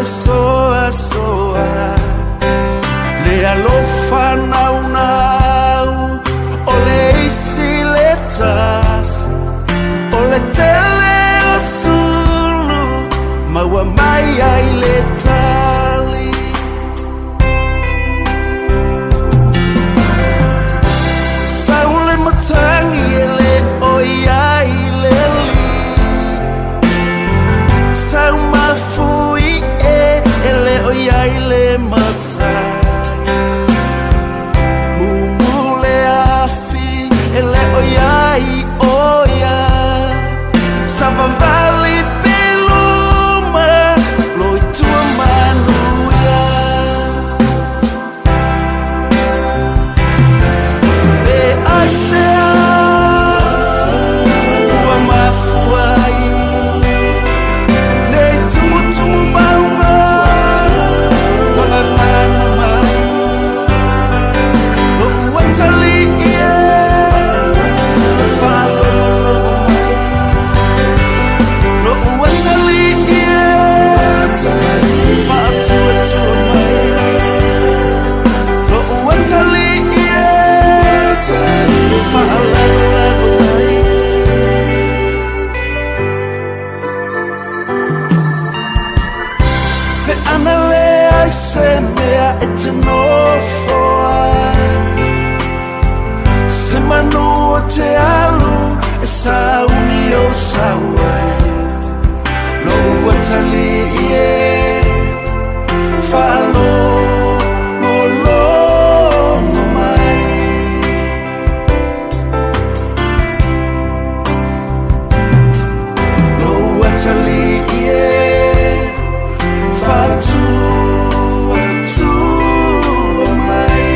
soa soa. Le alofa naunau o le isi le tasi o le tele o sulu maua mai ai le tali. Sau le matangi e le oi ai le li. Sau mafui e e le oi ai le matai. Mumu le afi e le oi ai oia. Savavali peluma loitua manuia. Le aisea ua mafua ai nei tumutumu mauga magagana mai. Lo'u atalii e faalogologo mai. Lo'u atalii e faatuatua mai. Lo'u atalii e faalagolago mai. Pe ana leai se mea e te nofo ai. Se manu o te alu e sauni o sau ai. Lou atalii e faalogologo mai. Lou atalii e faatuatua mai.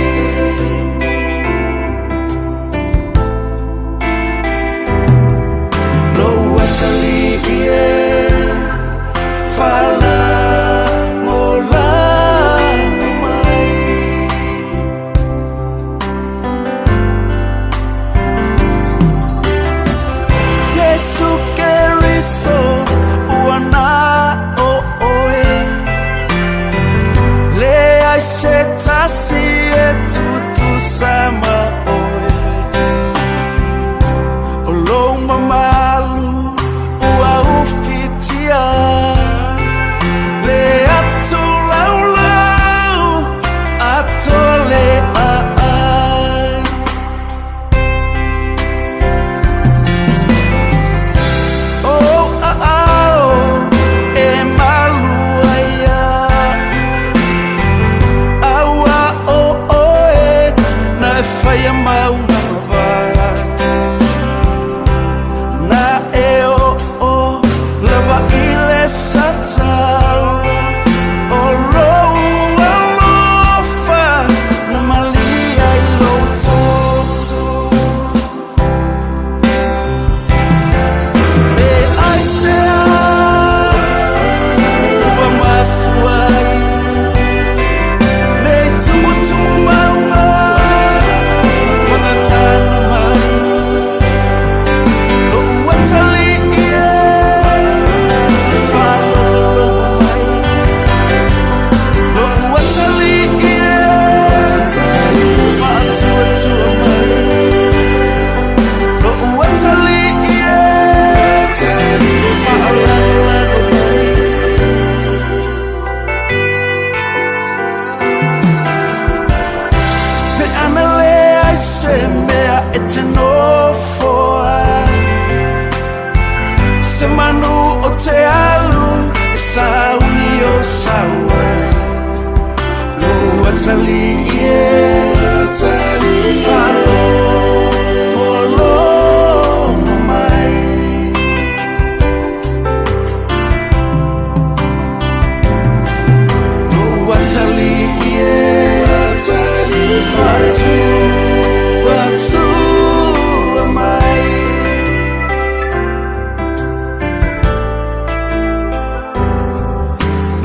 Lou atalii e faalagolago mai. Iesu Keriso ua na o oe. Leai se tasi e tutusa ma oe. O lou mamalu ua ufitia. Le atu laulau atoa le aai. O aao e malu ai a'u. Aua o oe na e faia mauna mavae. Na e o o lava i le satala. O lou alofa na malia i lou toto. E aisea ua mafua ai nei tumutumu mauga magagana mai. Lo'u atalii e faalogologo mai. Lo'u atalii e faatuatua mai. Lo'u atalii e faalagolago mai. Pe ana leai se mea e te nofo ai. Se manu o te alu e sauni o sau ai. Lou atalii e faalogologo mai. Lou atalii e faatuatua mai.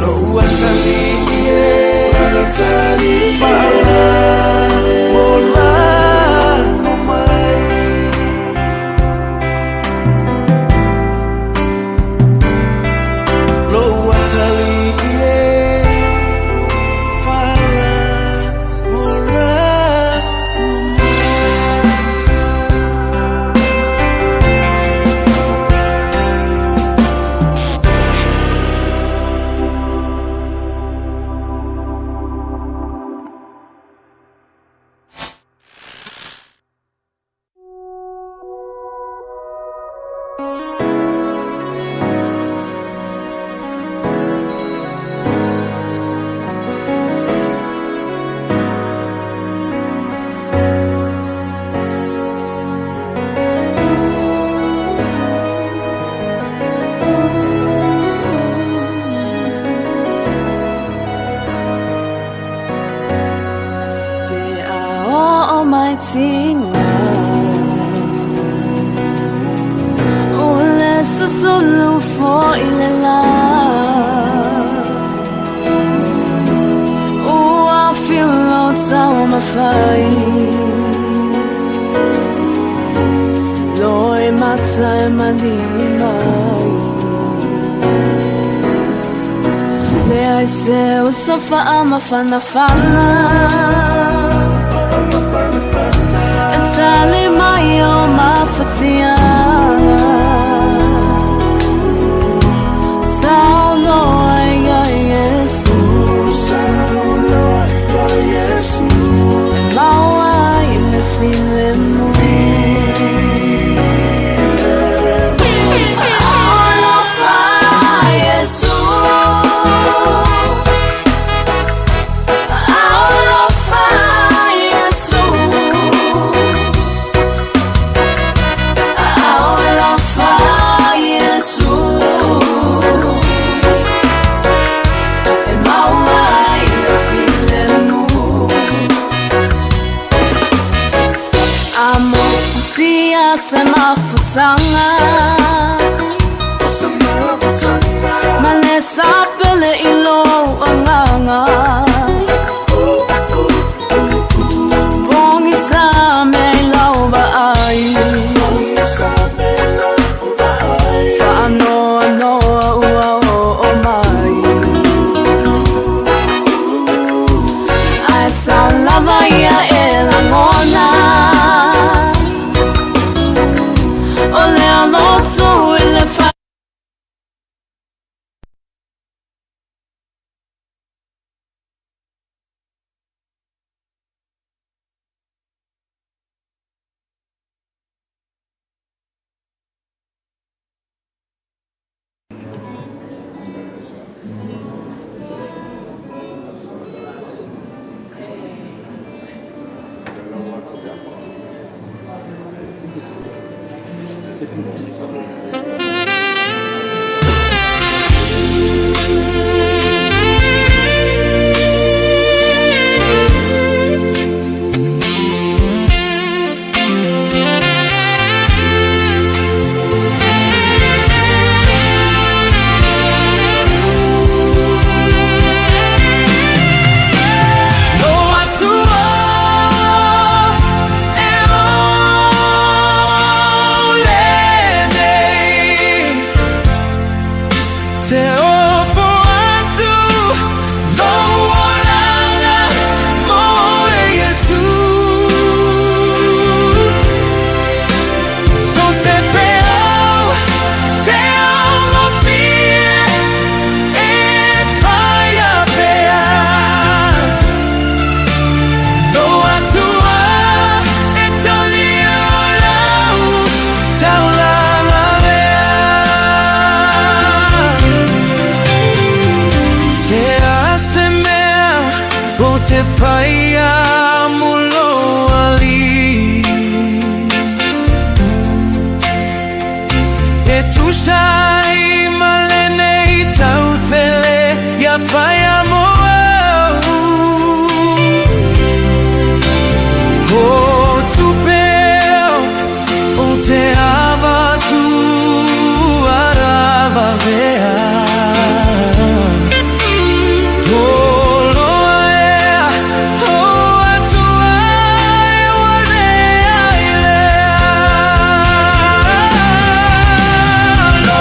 Lou atalii e faalagolago mai. Lou atalii e mai tina. O le susulu fo i le la. Ua filo tau mawhai. Loi matai malini mai. Le ai se uso wha mawhana whana. E tali mai o mawhatianga. Saunoa ia Yesu. E maua i le filemu. Alofa Yesu. Alofa Yesu. Alofa Yesu. E maua i le filemu. Amo tusia se mafutanga. Ma le sapele i lo anganga. Bongi sa me lau ba ai. Whaanoa noa ua o o mai. Ai sa lava ia e langona. O le alotu i le wha. Lo atua e o lenei. Te ofo atu lo olanga mo e Yesu. So se feau, feau mo fie e whaia pea. Lo atua e tali o lau taulanga lea. Se a se mea o te whaia mulo ali. E tusa i malene i tautele ia whaia mo au. Ko tupeo o te avatu arava vea. Toloa ea, o atua e walea i lea. Lo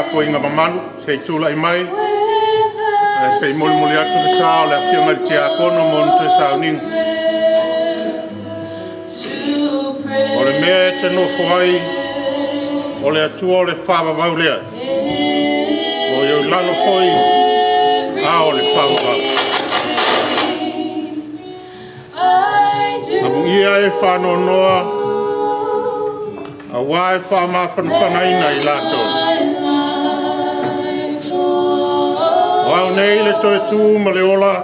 tapuaiga mamalu se i tulai mai ae se i molimoli atu le sa o le Afioga i le Tiakono mo ona toe sauniga. O le mea e te nofo ai, o le Atua o le faavavau lea. O i lalo foi a o le faavavau. Amuia e faanoanoa, auā e faamafanafanaina i latou. O au nei le toe tu ma le ola,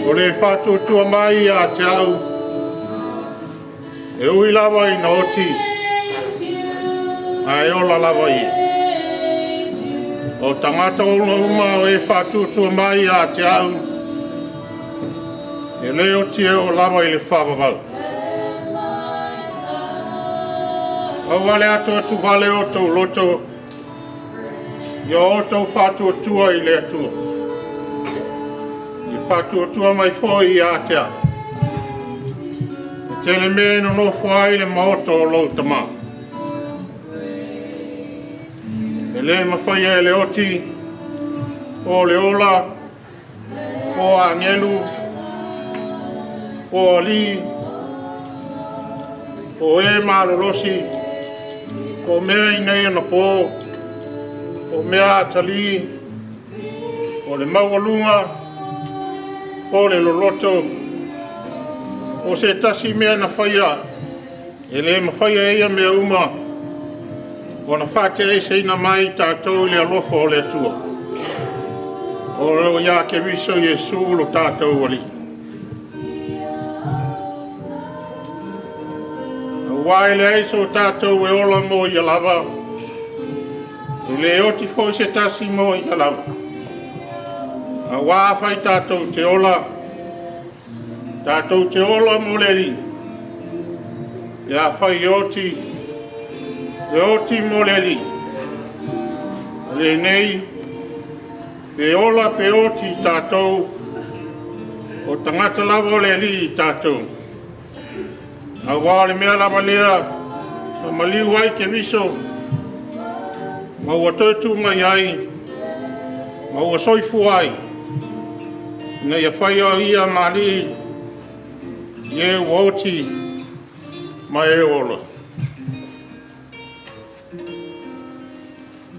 o le faatuatua mai ia te au, e ui lava ina oti, ae ola lava ia. O tagata uma o e faatuatua mai ia te au, e le oti e oo lava i le faavavau. Aua le atu vale o tou loto, ia outou faatuatua i le Atua. Ia faatuatua mai foi ia te au. E tele mea e nonofo ai le maota o lou tama. E le mafaia e le oti, po o le ola, po o agelu, po o alii, po o e malolosi, po o mea i nei ona po, po o mea atalii, po o le maualuga, po o le loloto, o se tasi mea na faia, e le mafaia e ia mea uma, ona faateeseina mai tatou i le alofa o le Atua. O lo ia Keriso Iesu lo tatou Alii. Auā e leai so tatou e ola mo ia lava, e le oti foi se tasi mo ia lava. Auā fai tatou te ola, tatou te ola mo le Alii. Ia fai oti, e oti mo le Alii. Lenei, pe ola pe oti tatou, o tagata lava o le Alii tatou. Auā o le mea lava lea, na maliu ai Keriso, ma ua toe tu mai ai, ma ua soifua ai, ina ia faia ia ma alii, i e ua oti ma e ola.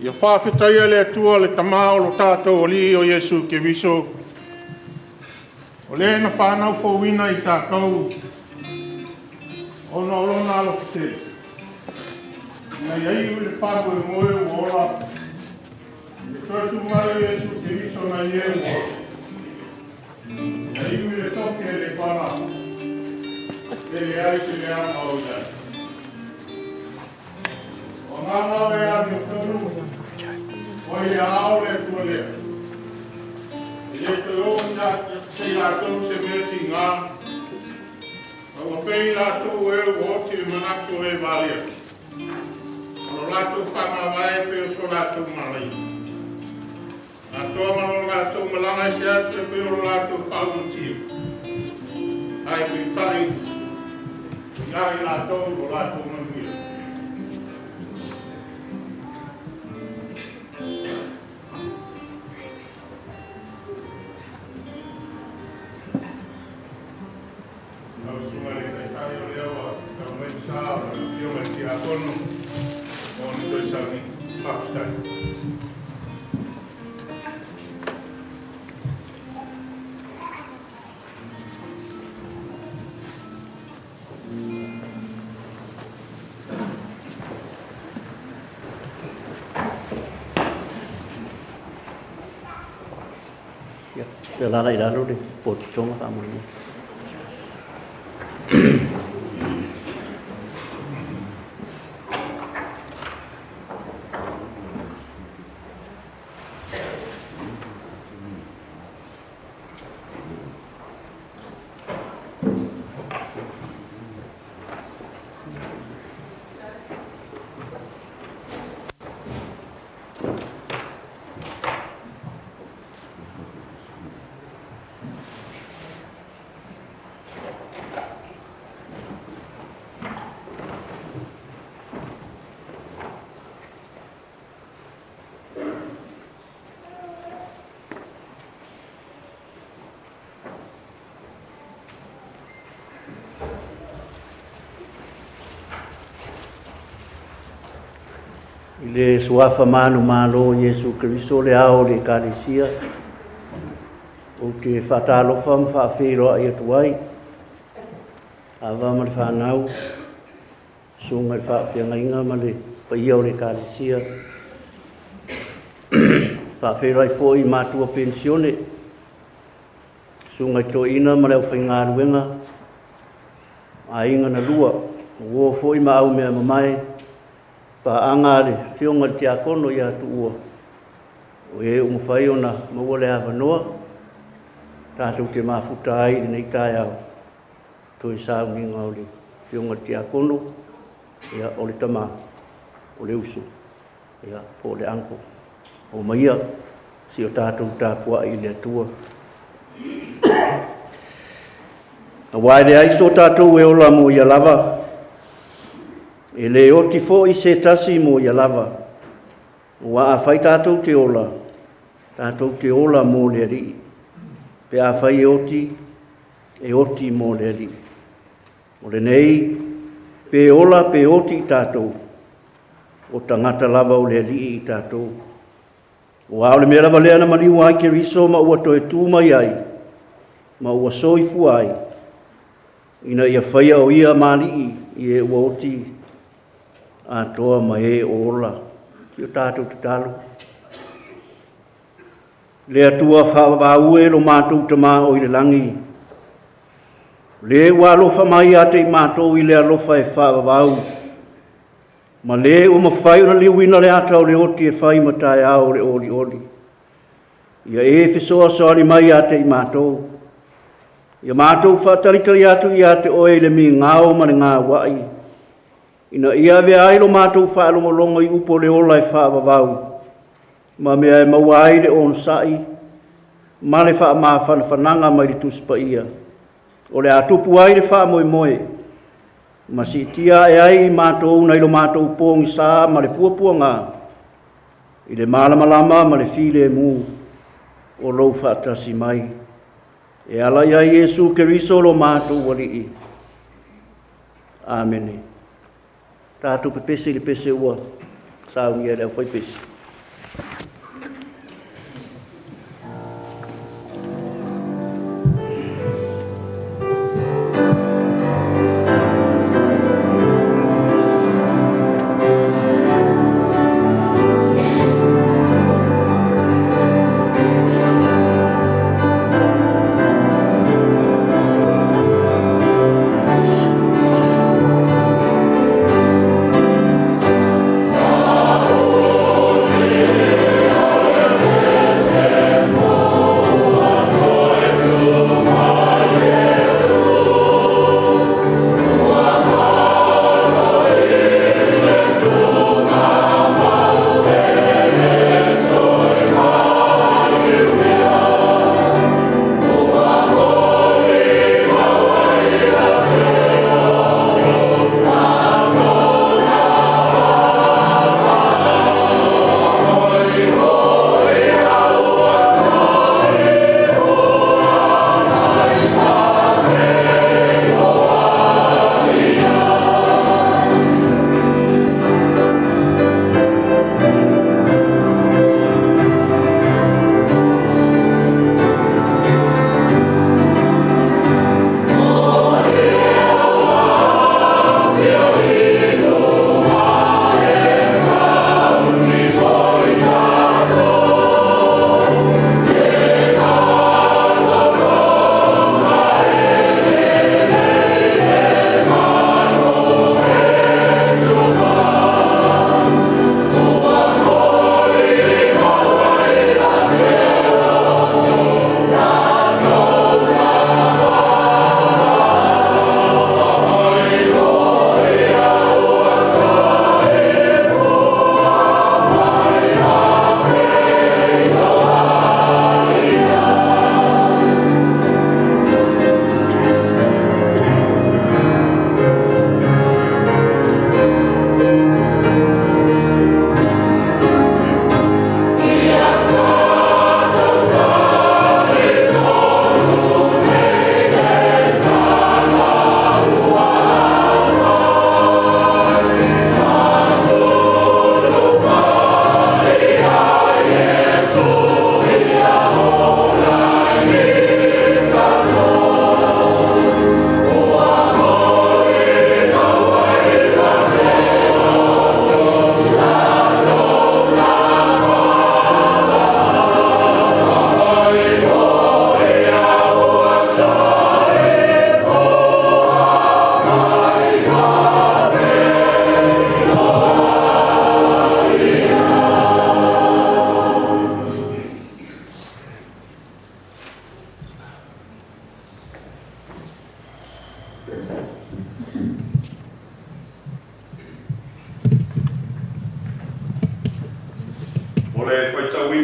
Ia faafetaia le Atua le Tama o lo tatou Alii o Iesu Keriso, o le na whanau fouina i tātou, ona o lona alofa tele. Ina ia iu i le faamoemoe ua ola, i le toe tu mai o Iesu Keriso nai e ua ola. Ia iu i le tofi e le pala, e leai se leaga o i ai. O ngā ngā e amiotonu, o i le ao le Atua lea. E le toe o se i latou se mea tigā, a ua pei latou e ua oti le manatu o e valea. O lo latou whaamavae pe o so latou malaia. Atoa ma lo latou malaga i se atu e pe o lo latou whaaumatia. Ai peitai, ia i latou lo latou manuia. Lau susuga i le Taitai o lea ua tau mai le sa o le Afioga i le Tiakono mo ona toe sauniga. Faafetai. Ia, pe lala i lalo le pototoga faamolemole. le suafa manumalo o Iesu Keriso le ao o le Ekalesia, ou te faatalofa ma faafeiloai atu ai, ava ma le fanau, susuga i le faafeagaiga ma le paia o le Ekalesia. Faafeiloai foi i matua penisione, susuga i toeaina ma le aufaigaluega, aiga na lua, o uo foi ma aumeamamae, paaga a le Afioga i le Tiakono ia Tuua, o e ua mafai ona maua le avanoa tatou te mafuta ai i lenei taeao, toe sauniga o le Afioga i le Tiakono, ia, o le tama, o le uso, ia, po o le uncle. Omaia si o tatou tapuai i le Atua. Aua e leai so tatou e ola mo ia lava, e le oti foi se tasi mo ia lava, aua afai tatou te ola, tatou te ola mo le Alii. Pe afai e oti, e oti mo le Alii. O lenei, pe ola pe oti i tatou, o tagata lava o le Alii i tatou. Aua o le mea lava lea na maliu ai Keriso ma ua toe tu mai ai, ma ua soifua ai, ina ia faia o ia ma alii i e ua oti atoa ma e o ola. Si o tatou tatalo. Le Atua faavavau e lo matou Tama o i le lagi, le ua alofa mai ia te i matou i le alofa e faavavau, ma le ua mafai ona liuina le ata o le oti e fai ma taeao o le olioli. Ia e fesoasoani mai ia te i matou, ia matou faatalitali atu ia te oe i le migao ma le gauai, ina ia avea ai lo matou faalogologo i upu o le ola e faavavau, ma mea e maua ai le onosai ma le faamafanafanaga mai le Tusi Paia, o le a tupu ai le faamoemoe, ma siitia ae ai i matou nai lo matou pogisa ma le puapuaga, i le malamalama ma le filemu o lou faatasi mai. E ala ia Iesu Keriso lo matou Alii. Amene. Tatou pepese i le pese ua saunia e le aufaipese. Sa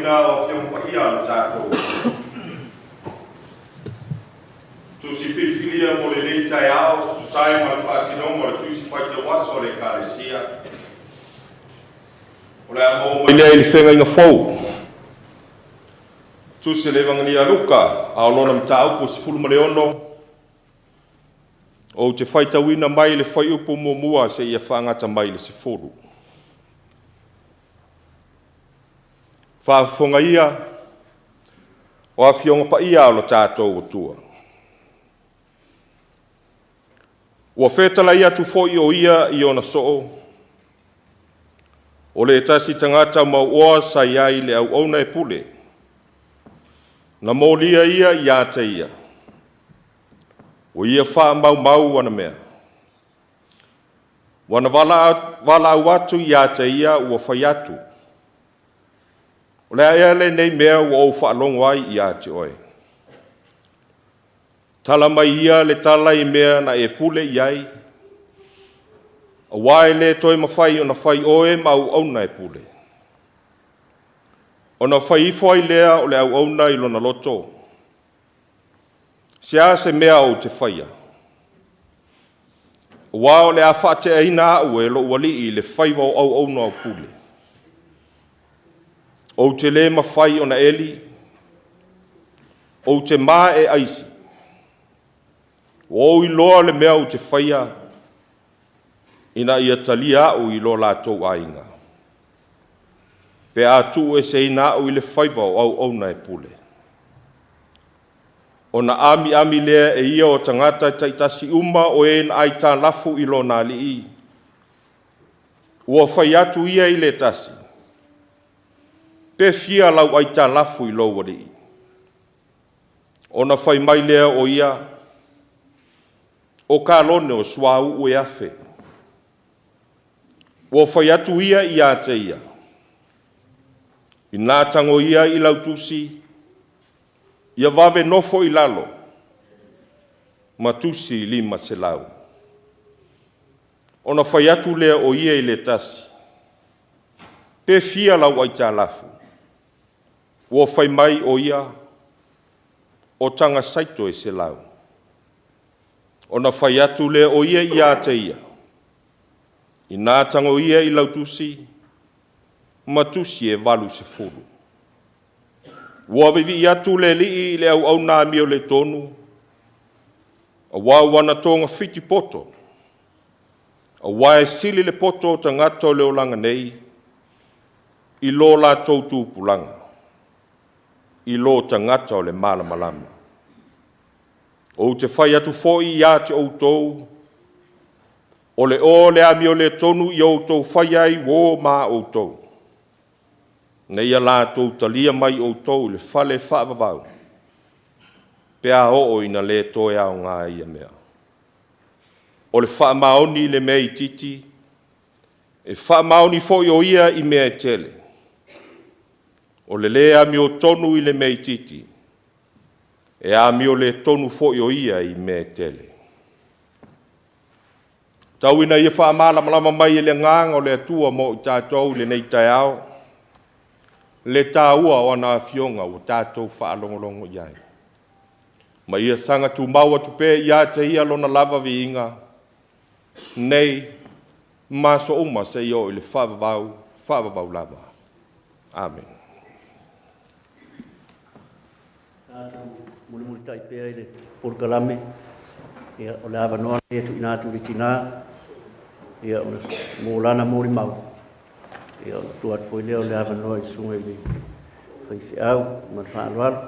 faatauina o Afioga Paia a lo tatou Atunuu. Tusi filifilia mo lenei taeao e tusa ai ma le faasinoga o le Tusi Faitau Aso a le Ekalesia, o le a maua mai lea i le Feagaiga Fou. Tusi o le Evagelia a Luka, a o lona mataupu 16, ou te faitauina mai le fuaiupu 1 seia faagata mai le 10. Faafofoga ia o Afioga Paia o lo tatou Atua. Ua fetalai atu foi o ia i ona soo, o le tasi tagata mauoa sa i ai le auauna e pule, na molia ia ia te ia, o ia faamaumau ana mea. Ua na valaau atu ia te ia ua fai atu, o le a ea lenei mea ua ou faalogo ai ia te oe? Tala mai ia le tala i mea na e pule i ai, auā e le toe mafai ona fai oe ma auauna e pule. Ona fai ifo ai lea o le auauna i lona loto, se a se mea ou te faia? Auā o le a faateaina au e lou alii i le faiva o auauna o pule. Ou te le mafai ona eli, ou te ma e aisi. Ua ou iloa le mea ou te faia, ina ia talia au i lo latou aiga, pe a tuueseina au i le faiva o auauna e pule. Ona amiami lea e ia o tagata taitasi uma o e na aitalafu i lona alii, ua fai atu ia i le tasi, pe fia lau aitalafu i lou alii? Ona fai mai lea o ia, o kalone o suauu e 1,000. Ua fai atu ia ia te ia, ina tago ia i lau tusi, ia vave nofo i lalo, ma tusi 500. Ona fai atu lea o ia i le tasi, pe fia lau aitalafu? Ua fai mai o ia, o taga saito e 100. Ona fai atu lea o ia ia te ia, ina tago ia i lau tusi, ma tusi e 80. Ua vivii atu le alii i le auauna amio le tonu, auā ua na togafiti poto, auā e sili le poto o tagata o le olaga nei, i lo latou tupulaga, i lo tagata o le malamalama. Ou te fai atu foi ia te outou, o le o le amio le tonu i outou fai ai uō ma outou, na ia latou talia mai outou i le fale faavavau, pe a oo ina le toe aoga ia mea. O le faamaoni i le mea itiiti, e faamaoni foi o ia i mea e tele. O le lē amiotonu i le mea itiiti, e amio le tonu foi o ia i mea e tele. Tau ina ia faamalamalama mai e le agaga o le Atua mo i tatou i lenei taeao, le taua o ana afioga ua tatou faalogologo i ai. Ma ia saga tumau atu pea ia te ia lona lava viiga, nei ma aso uma seia oo i le faavavau, faavavau lava. Amen. Tatou mulimulitai pea i le polokalame, ia, o le avanoa lenei e tuuina atu i le tinā, ia, mo lana molimau, ia, ona tuu atu foi lea o le avanoa i le susuga i le faifeau ma le faaaloalo.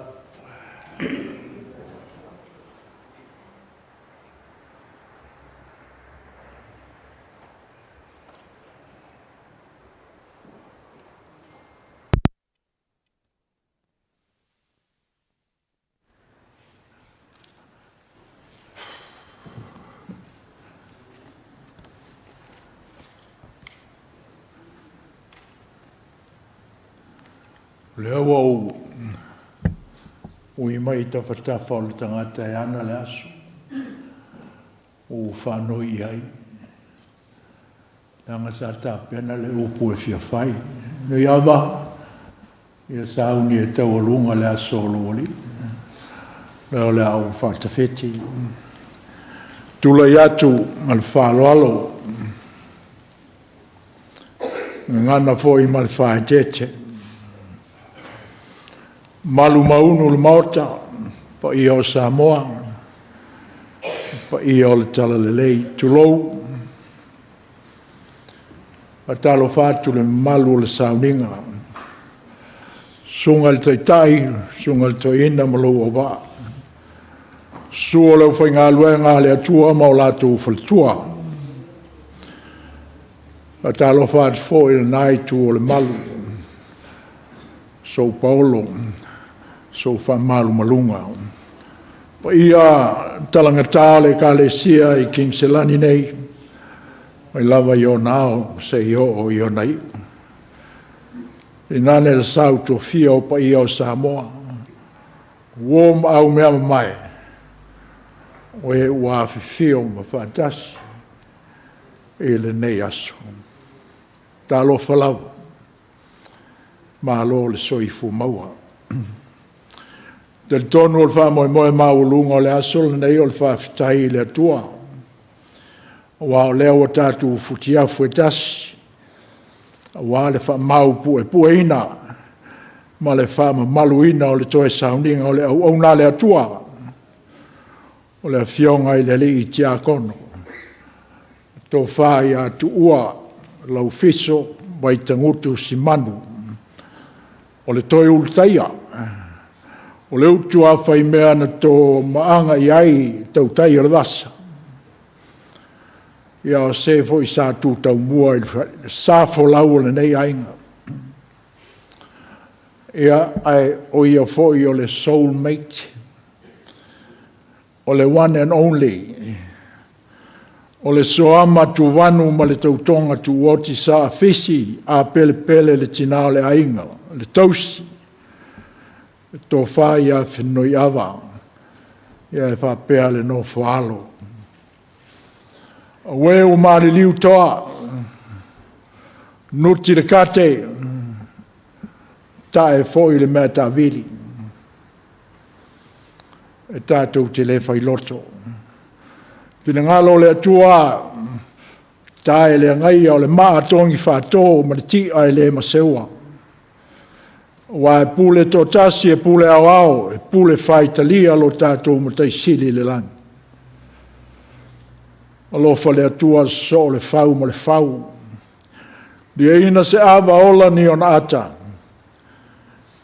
Lea ua ou ui mai i tafatafa o le tagata e ana le aso, ua ou faanoi i ai, leaga sa tapena le upu e fia fai. Nui ava, Ia sauni e taualuga le aso o lou Alii, lea o le a ou faatafeti. Tulai atu ma le faaaloalo, gagana foi ma le faaeteete. Malu maunu le Maota, paia o Samoa, paia o le Talalelei, tulou. Faatalofa atu le mamalu o le sauniga, susuga i le Taitai, susuga i le Toeaina ma lou auvaa, susu o le aufaigaluega a le Atua ma o latou faletua. Faatalofa atu foi i lena itu o le malu, sou paolo, sou faamalumaluga. Paia talagata o le Ekalesia i Kiniselani nei, mai lava i ona ao seia oo i ona iu. Inane le sau tofia o paia o Samoa, uo ma aumea mamae, o e ua afifio ma faatasi i lenei aso. Talofa lava, malo le soifua maua. Talitonu o le faamoemoe maualuga o le aso lenei o le faafetai i le Atua, aua o lea ua tatou futiafu e tasi, aua le faamaupuepueina ma le faamamaluina o le toe sauniga o le auauna a le Atua, o le Afioga i le Alii Tiakono, tofa ia Tuua Laufiso Vaitagutu Simanu, o le toe Ulutaia, o le utu a faimea na to maaga i ai tautai o le vasa. Ia o se foi sa tu taumua i le sa folau o lenei aiga. Ia, ae o ia foi o le soulmate, o le one and only, o le soama tuvanu ma le tautoga tuoti sa afisi a pelepele le tina o le aiga, le tausi, le tofa ia Fenoiava, ia e faapea le nofo alo. Aue ua maliliu toa, nuti le kate, tae foi le mea taavili, e tatou te le failoto. Finagalo o le Atua, tae le agaia o le maa togi faato ma le ti'a e le maseua. Aua e pule toatasi, e pule aoao, e pule faitalia lo tatou Matai Sili i le lagi. Alofa le Atua soo le fau ma le fau. Liaina se ava ola ni ona ata,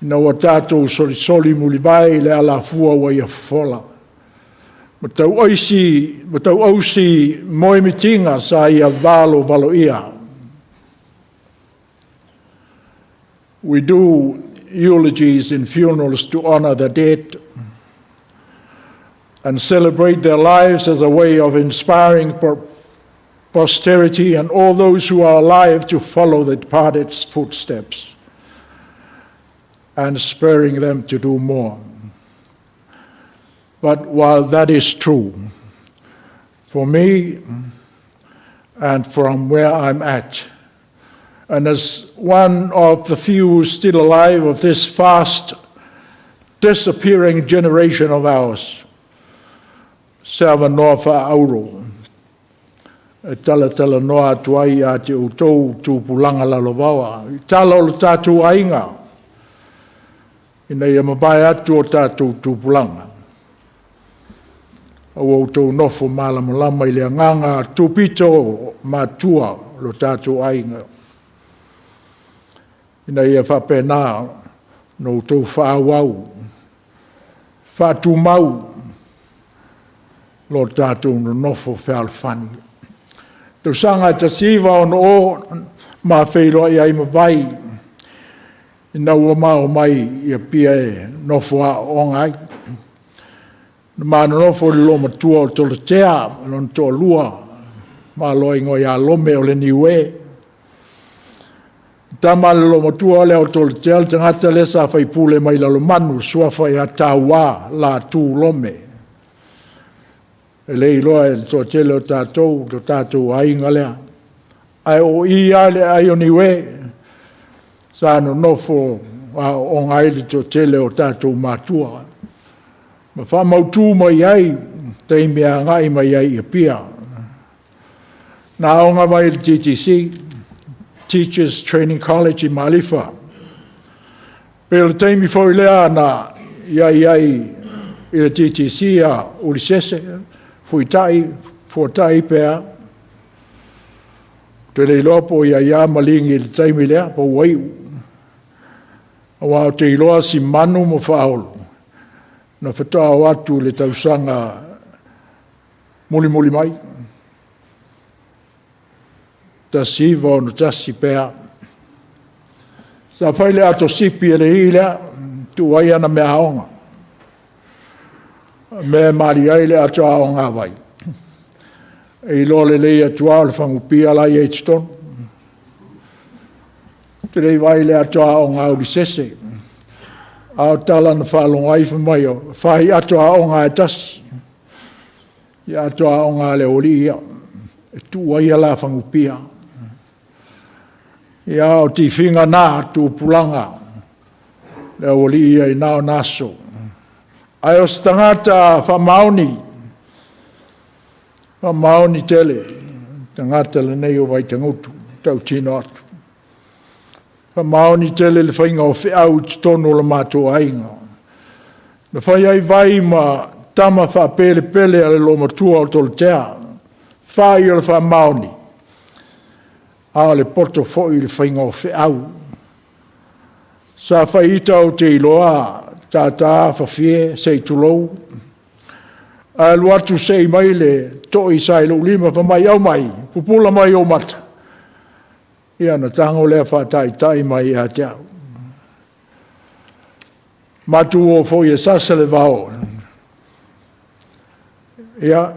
ina ua tatou solisoli mulivae i le alafua ua ia fofola. Ma tau ausi moemitiga sa ia valo valo ia. We do eulogies in funerals to honor the dead and celebrate their lives as a way of inspiring posterity and all those who are alive to follow the departed's footsteps and spurring them to do more. But while that is true, for me and from where I'm at, and as one of the few still alive of this fast disappearing generation of ours, se avanoa faaauro e talatalanoa atu ai ia te outou tupulaga lalovaoa i tala o le tatou aiga ina ia mavae atu o tatou tupulaga aua outou nofo malamalama i le agaga tupito matua o lo tatou aiga ina ia faapena ona outou faaauau faatumau lo tatou nonofo fealofani. Tausaga e 1960 ma feiloai ai ma Vai ina ua mao mai i Apia e nofo aooga ai. Na ma nonofo i le loomatua o Tolotea, lona toalua, malo igoa ia Lome o le Niue. Tama le loomatua lea o Tolotea, le tagata lea sa faipule mai Lalomanu, suafa ia Tauā Latu Lome. E le iloa e le toatele o tatou, lo tatou aiga lea. Ae o i lava le ai o Niue, sa nonofo aooga ai le toatele o tatou matua. Ma faamautu mai ai taimi e agai mai ai i Apia. Na aoga vai i le TTC, Teachers Training College i Malifa. Pe o le taimi foi lea na i ai i le TTC a Ulisese, Fuitai, Fuatai pea. Te le iloa po o ia ia maligi i le taimi lea, po ua iu. Aua o te iloa si manu ma faaolo, na faatoa o atu le tausaga mulimuli mai. 1961 pea. Sa fai le ato sipi e le i lea, tuu ai ana mea aoga. Mea e mali ai le ato aoga a vai. E iloa lelei atu lava o le fagupia la i ai totonu. Te le vai le ato aoga a Ulisese. A o tala na faalogo ai fai mai o, fai ato aoga e tasi. Ia ato aoga a le oli ia. E tuu ai la fagupia. Ia o tifiga nā tupulaga. Le oli ia i nao naso. Ae o se tagata faamaoni. Faamaoni tele. Tagata lenei o Vaitagutu. Tautino atu. Faamaoni tele le faiga o feau i totonu o le matou aiga. Na fai ai vai ma tama faapelepele a le lomatua o Tolotea. Fai o le faamaoni. A o le poto foi i le faiga o feau. Sa fai ita o te iloa tātā fafie sei tulou. Ae alu atu sei mai le toi sa i lou lima fa mai au mai, pupula mai o mata. Ia na tango lea faataitai mai ia te au. Matu o foi e sasa le vao. Ia,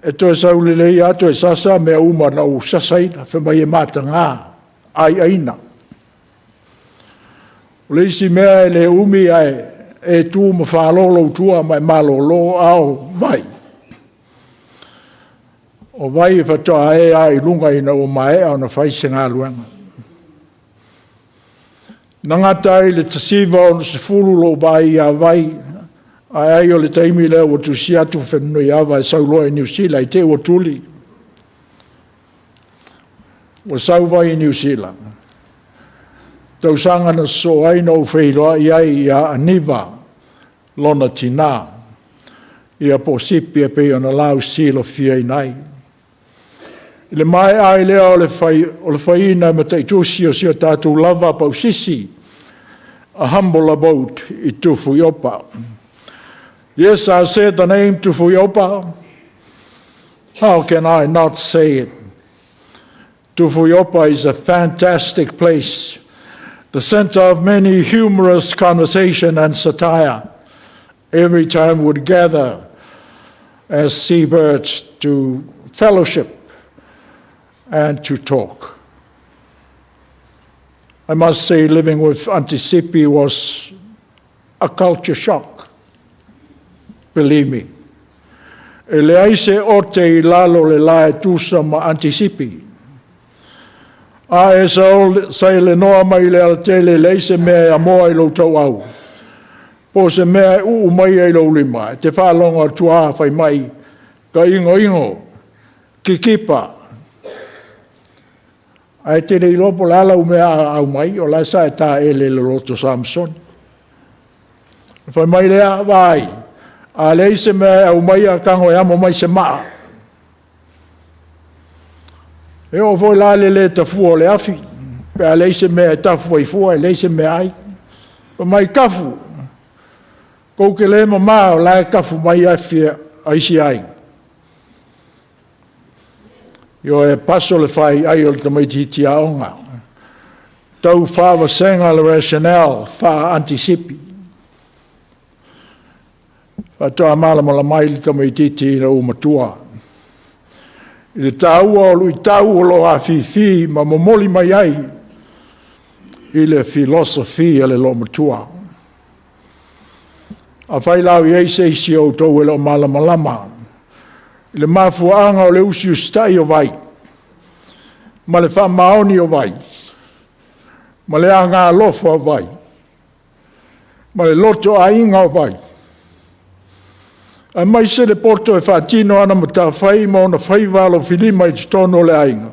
e toe saulelei a toe sasa mea uma na u sasaina, fe mai e matagā, ai aina. O le isi mea e le umi ae e tu ma whaalolo tua mai malolo ao vai. O vai e whatoa e a i lunga ina o mae au na whai se ngā luenga. Na ngata ai le tasiva o se fulu lo vai a vai, ai ai o le taimi lea ua tusi atu whenui ava e sauloa i New Zealand, i te ua tuli. Ua sau vai i New Zealand. Tausaga na so ai na o wheiloa i ai ia Aniva, lona tina, ia po sipi e pei ona lau silo fia inai. I le mai ai lea o le whaina ma taitusi o si o tātou lava pausisi, a humble abode i Tufuiopa. Yes, I said the name Tufuiopa. How can I not say it? Tufuiopa is a fantastic place, the center of many humorous conversation and satire. Every time would gather as seabirds to fellowship and to talk. I must say, living with Auntie Sipi was a culture shock. Believe me. E leai se ote i lalo le lae tusa ma Auntie Sipi. A e sa le noa mai le alatele leai se mea e amoa i lou tau au. Po se mea e uu mai ai lou lima. E te whaalonga tua whai mai ka ingo ingo, kikipa. Ae te le iloa po le ala u mea au mai, o la sa e tā ele le loto Samson. Whai mai lea vai, a leai se mea e au mai a kango e amo mai se maa. E o foi la le le tafua o le afi, pe a leai se mea e tafu ai fua, e leai se mea ai. Pa mai kafu, kou ke le mamā o la e kafu mai afi aisi ai. Io e paso le whai ai o le tamaiti aonga. Tau whawasenga le rationale, wha antisipi. Whatoa malama la mai le tamaiti na umatua. I le tāua o lui tau o lo a fifi ma momoli mai ai i le filosofia le lo matua. A whai lau i eise isi o tau e lo malamalama. I le mafuaanga o le usi ustai o vai, ma le whamaoni o vai, ma le anga alofa o vai. Ma le loto aiga o Vai. A mai se le poto e whaatino ana matawhai ma ona whaiva alo filima i te tono o le aiga.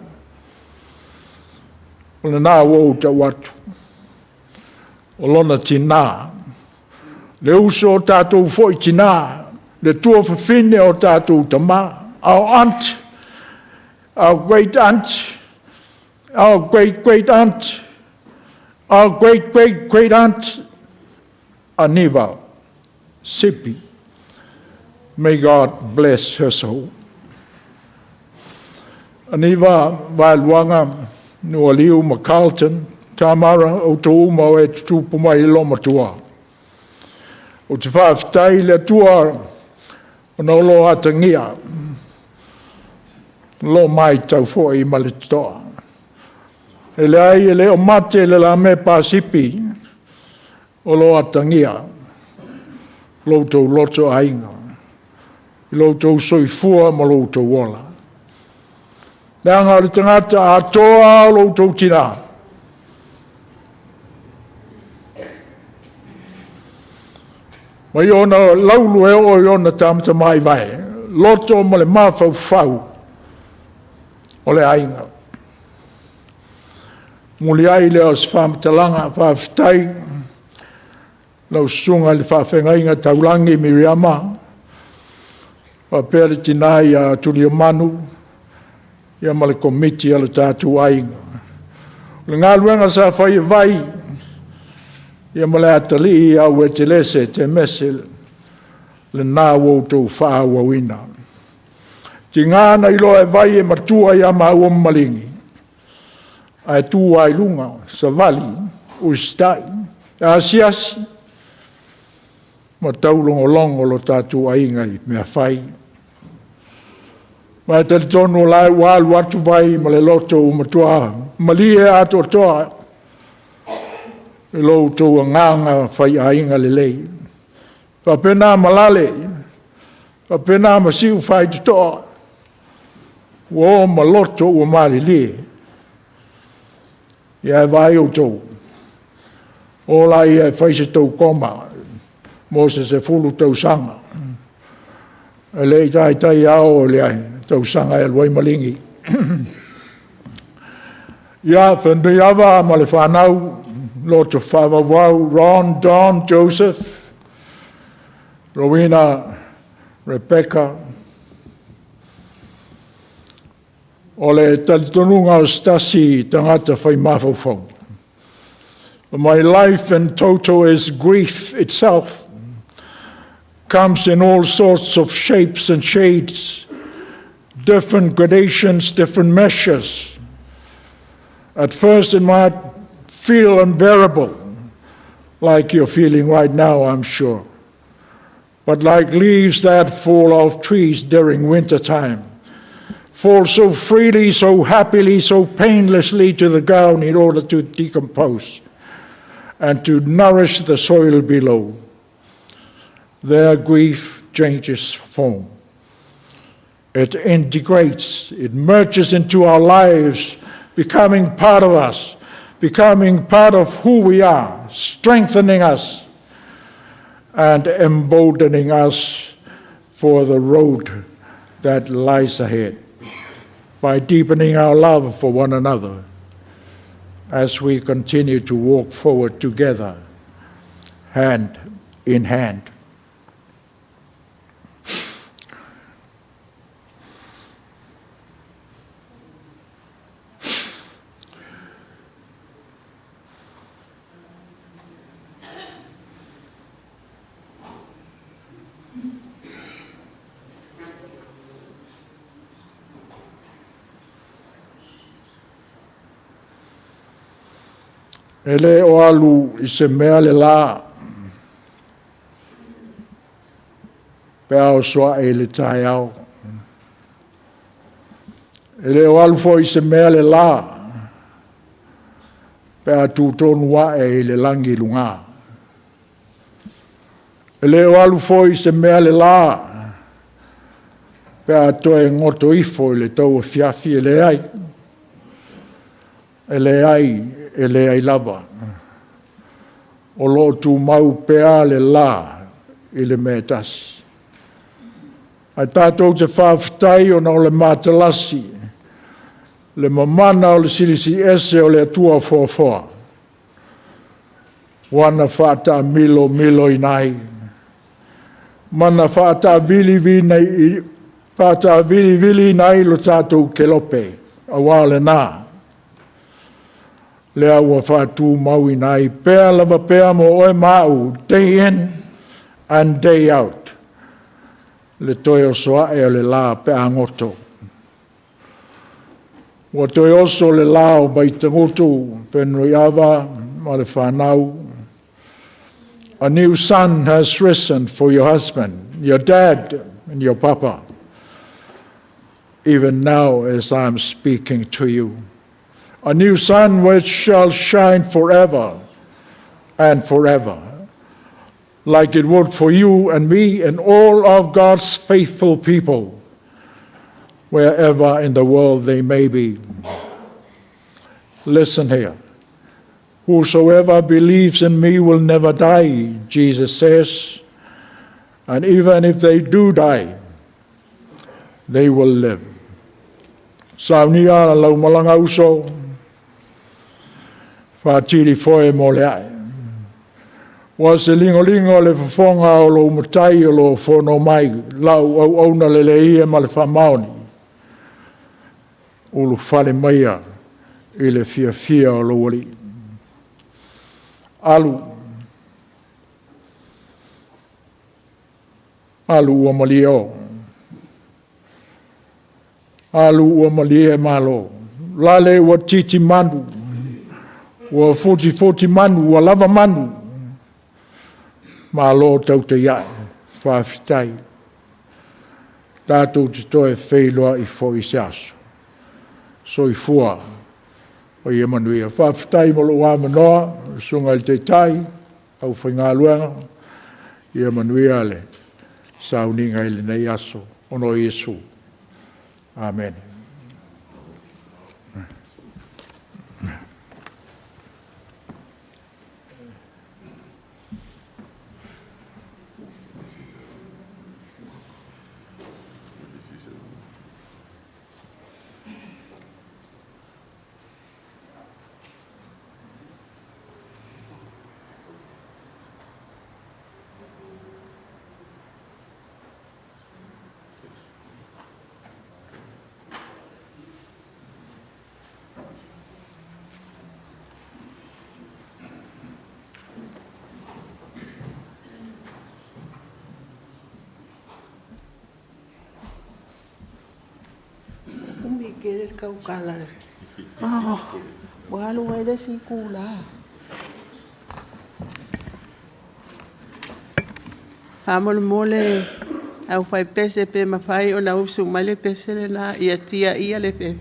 O le nā ua uta watu. O lona tina. Le uso o tātou foi tina. Le tua whawhine o tātou tama. Our aunt, our great aunt, our great great aunt, our great great great aunt, Aniva Sipi. May God bless her soul. Aniva Vaeluaga, Nualiu ma Carlton, Tamara o tō uma o e tutupu mai i lo matua. O te whaafetai i le Atua ona o lo atagia, lo mai tau foi ma le totoa. E le ai e le o mate le la me pasipi o lo atagia, lo tau loto aiga, i lo tau soifua ma lo tau ola. Leaga o le tagata atoa o lo tau tina. Mai ona laulu e o i ona tamata mai vai. Loto ma le mafaufau o le aiga. Muli ai le o se whamatalaga, whaafetai, lau susuga i le faafeagaiga taulagi Miriama, faapea le tinā ia Tuliomanu, ia ma le komiti a le tatou aiga. O le galuega sa fai e Vai, ia ma le atalii au e te lese te mese lenā ua outou faaauauina. Tigā na iloa e Vai e matua ia maua ma maligi, ae tu ai luga, savali, usitai, asiasi, ma taulogologo lo tatou aiga i mea fai. Ma e talitonu o lae ua alu atu Vai ma le loto ua matua malie atoatoa i lo outou agaga fai aiga lelei. Faapena malale, faapena ma siu faitotoa, ua o ma loto ua malilie. Ia e vaai outou, o la ia e fai se tou koma, mo se 10 tausaga. E le i taitai ao o le ai, tausaga e alu ai maligi. Ia, whenui ava ma le whanau, loto whaavavau, Ron, Don, Joseph, Rowena, Rebecca, o le talitonuga o stasi tagata whai mafaufau. My life in toto is grief itself, comes in all sorts of shapes and shades, different gradations, different measures. At first it might feel unbearable, like you're feeling right now, I'm sure. But like leaves that fall off trees during winter time, fall so freely, so happily, so painlessly to the ground in order to decompose and to nourish the soil below. Their grief changes form. It integrates, it merges into our lives, becoming part of us, becoming part of who we are, strengthening us and emboldening us for the road that lies ahead by deepening our love for one another as we continue to walk forward together, hand in hand. E le o alu i se mea le la, pe ao soa e le tae ao. E le o alu fo i se mea le la, pe a tūtonu a e i le langi lunga. E le o alu fo i se mea le la, pe a toe ngoto ifo i le tau fiafi e le ai. E le ai, e le ai lava. O loo tumau pea le la i le mea tasi. Ae tatou te faafetai ona o le matalasi, le mamana o le Silisili Ese o le Atua foafoa, ua na faataamilomiloina ai, ma na faataaviliviliina ai lo tatou kelope, auā lena, lea ua faatumauina ai pea lava pea mo oe ma au, day in and day out, le toe oso ae o le la pe a goto. Ua toe oso le la o Vaitagutu, Fenunuiava ma le whanau. A new sun has risen for your husband, your dad, and your papa, even now as I'm speaking to you. A new sun which shall shine forever and forever, like it would for you and me and all of God's faithful people, wherever in the world they may be. Listen here. Whosoever believes in me will never die, Jesus says. And even if they do die, they will live. Saunia lau malaga uso, whaatili foe mo le ae. Ua se ligolingo le fofoga o lou matai o loo fono mai, lau auauna lelei e ma le faamaoni. Ulufale maia i le fiafia o lou alii. Alu, alu ua malie o. Alu ua malie malo. Lale ua titi manu, ua futi futi manu, ua lava manu. Malo tau te iae, whawhitai. Tātou te toe wheiloa i fo i se aso. Soifua o ia manuia. Whawhitai mo lou amanoa, sunga i te tai, au whaingaluenga, ia manuia le sauninga i le nei aso, ono Iesu. Amen. Kele kaukala. Oh, walu wele si kula. Amol mole au fai pese pe mafai ona usu male pese le na ia tia ia le pepe.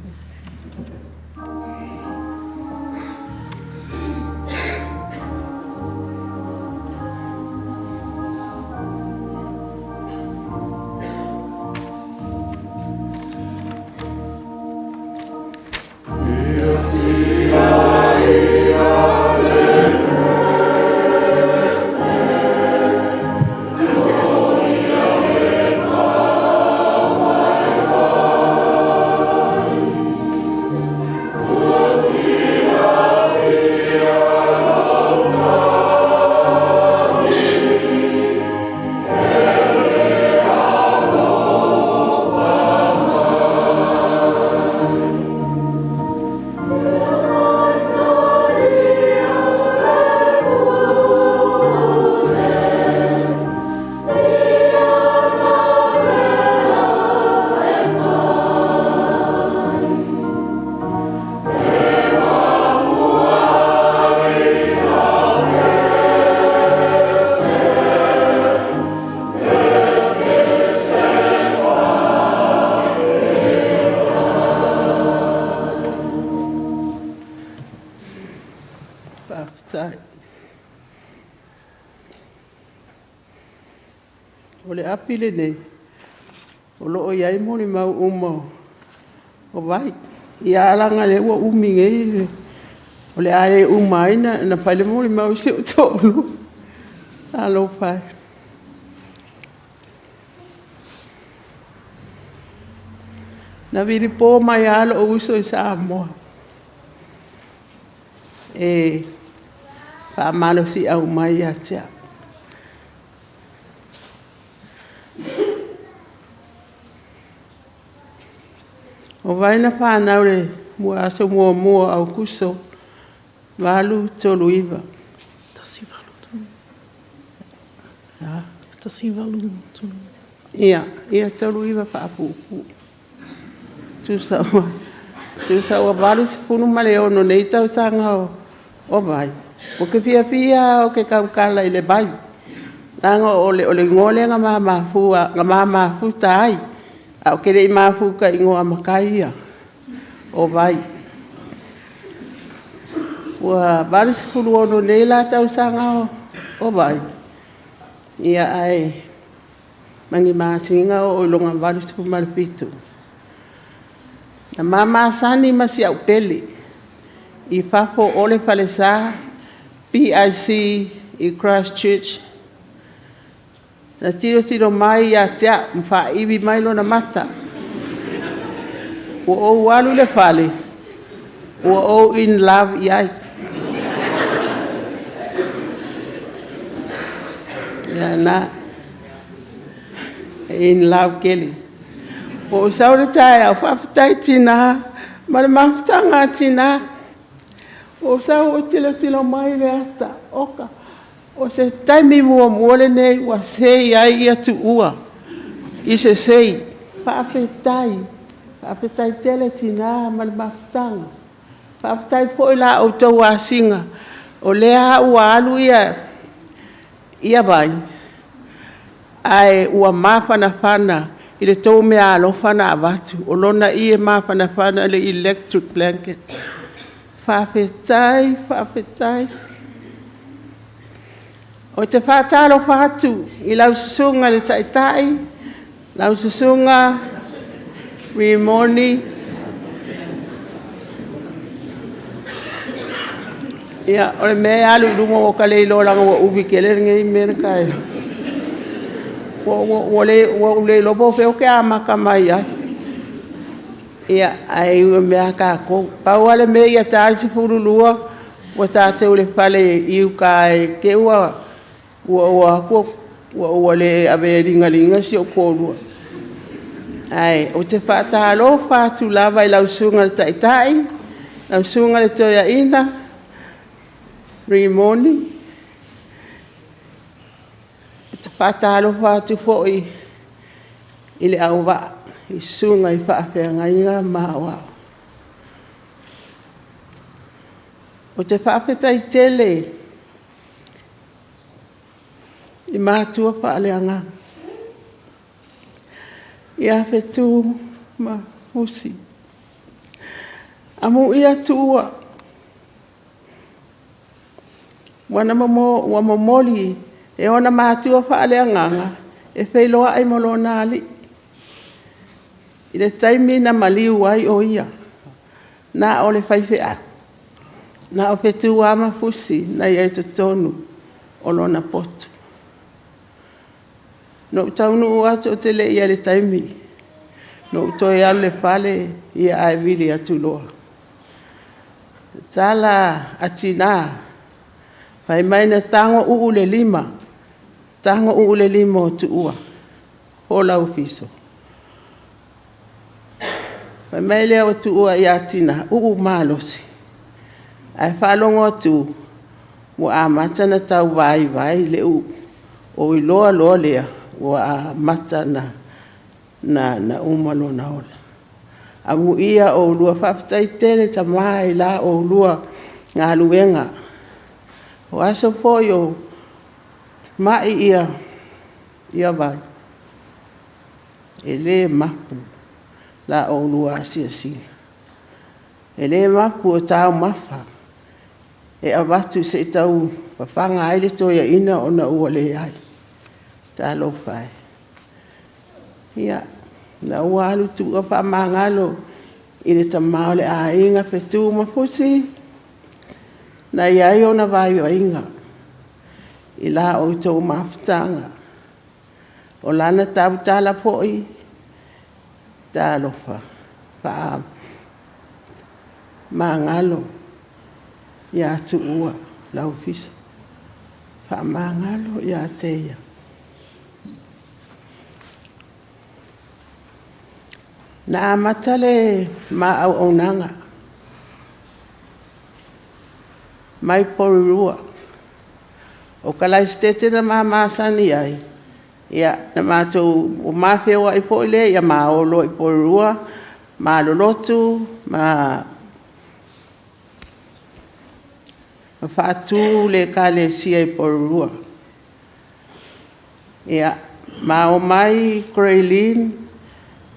O le api lenei, o loo iai molimau uma o vai. Ia alaga lea ua umi nei O le a le uma ai na fai le molimau i si ou toalua. Talofa e. Na vilipo mai lava lou uso i Samoa e faamalosiau mai ia te au. O vai na fanau le aso muamua o Aukuso 839. 18. 18. Ia, ia 39 faapuupuu. Tusa ua 86 nei tausaga o vai. Ua ke fiafia o ke kaukala i le vai. Leaga o le igoa lea na ma mafuta ai. A o ke le i mafuta i igoa matai ia o vai. Ua 86 nei la tausaga o vai. Ia ae mani masina o iloga 87. Na mamasani ma si au pele i fafo o le falesa PIC i Christchurch. Na tilotilo mai ia te au ma faaivi mai lona mata. Ua ou alu i le fale, ua ou in love i ai. Ia na, in love kele. Ua ou sau le taeao, faafetai tina, ma le mafutaga a tina. Ua ou sau ua tilotilo mai le ata, oka. O se taimi muamua lenei ua sei ai ia tuua i se sei. Faafetai, faafetai tele tina ma le mafutaga. Faafetai foi la outou asiga, o lea ua alu ia vai, ae ua mafanafana i le tou meaalofa na avatu. O lona ie mafanafana le electric blanket. Faafetai, faafetai. O te faatalofa atu i lau susuga le Taitai, lau susuga Rimoni. Ia, o le mea e alu i luma o ka le iloa laga ua umi tele lenei mea na tae. Ua le iloa po o fea ou te amata mai ai. Ia, ae ui o mea a tatou. Pau lava le mea ia ta le 12, ua tatou i le fale i uta e te ua ua ua le avea ligaliga si ou toalua. Ae ou te faatalofa atu lava i lau susuga i le Taitai, lau susuga i le Toeaina, Rimoni. Ou te faatalofa atu foi i le auvaa, i susuga i faafeagaiga ma aoao. Ou te faafetai tele i matua faaleagaga, ia Fetu ma Fusi. Amuia tuua, ua momoli e ona matua faaleagaga e feiloai ma lona alii. I le taimi na maliu ai o ia, na o le faifeau, na o Fetu lava ma Fusi na i ai totonu o lona poto. Na ou taunuu atu ou te le i i ai i le taimi, na ou toe alu i le fale, ia ae vili atu loa. Tala a tina, fai mai na tago uu le lima, tago uu le lima o tuua, o lau fiso. Fai mai lea o tuua ia tina, uu malosi. Ae faalogo atu, ua amata na tau vaivai le uu. O iloa loa lea, ua amata na uma lona ola. Amuia oulua, faafetai tele tama i la oulua galuega. O aso foi o mai ia vai, e le mapu la oulua asiasiga. E le mapu o taumafa e avatu se i tau fafaga ai le toeaina ona ua leai. Talofa e. Ia, na ua alu tuua faamagalo i le tama o le aiga Fetu ma Fusi. Na iai ona vaivaiga i la outou mafutaga. O lana tautala foi, talofa, faamagalo ia Tuua Laufiso, faamagalo ia te ia. Na amata le ma auaunaga mai Porirua. O ka laisitete na mamasani ai, ia na matou o mafeoai foi lea ia maolo i Porirua, malolotu ma faatu le ekalesia i Porirua. Ia, ma o mai Grey Lynn,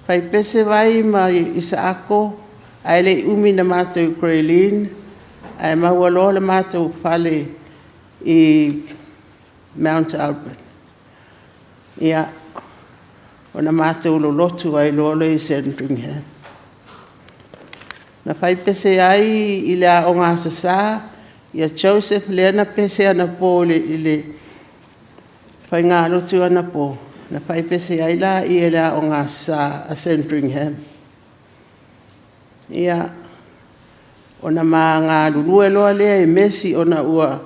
faipese vai ma Isaako, ae le i umi na matou i Grey Lynn, ae maua loa le matou fale i Mount Albert. Ia, ona matou lolotu ai loa lea i Sandringham. Na faipese ai i le aoga Aso Sa, ia Joseph lea na pese anapo i le faigalotu anapo, na faipese ai la i le aoga Aso Sa a Sandringham. Ia, ona ma galulue loa lea i Mesi ona ua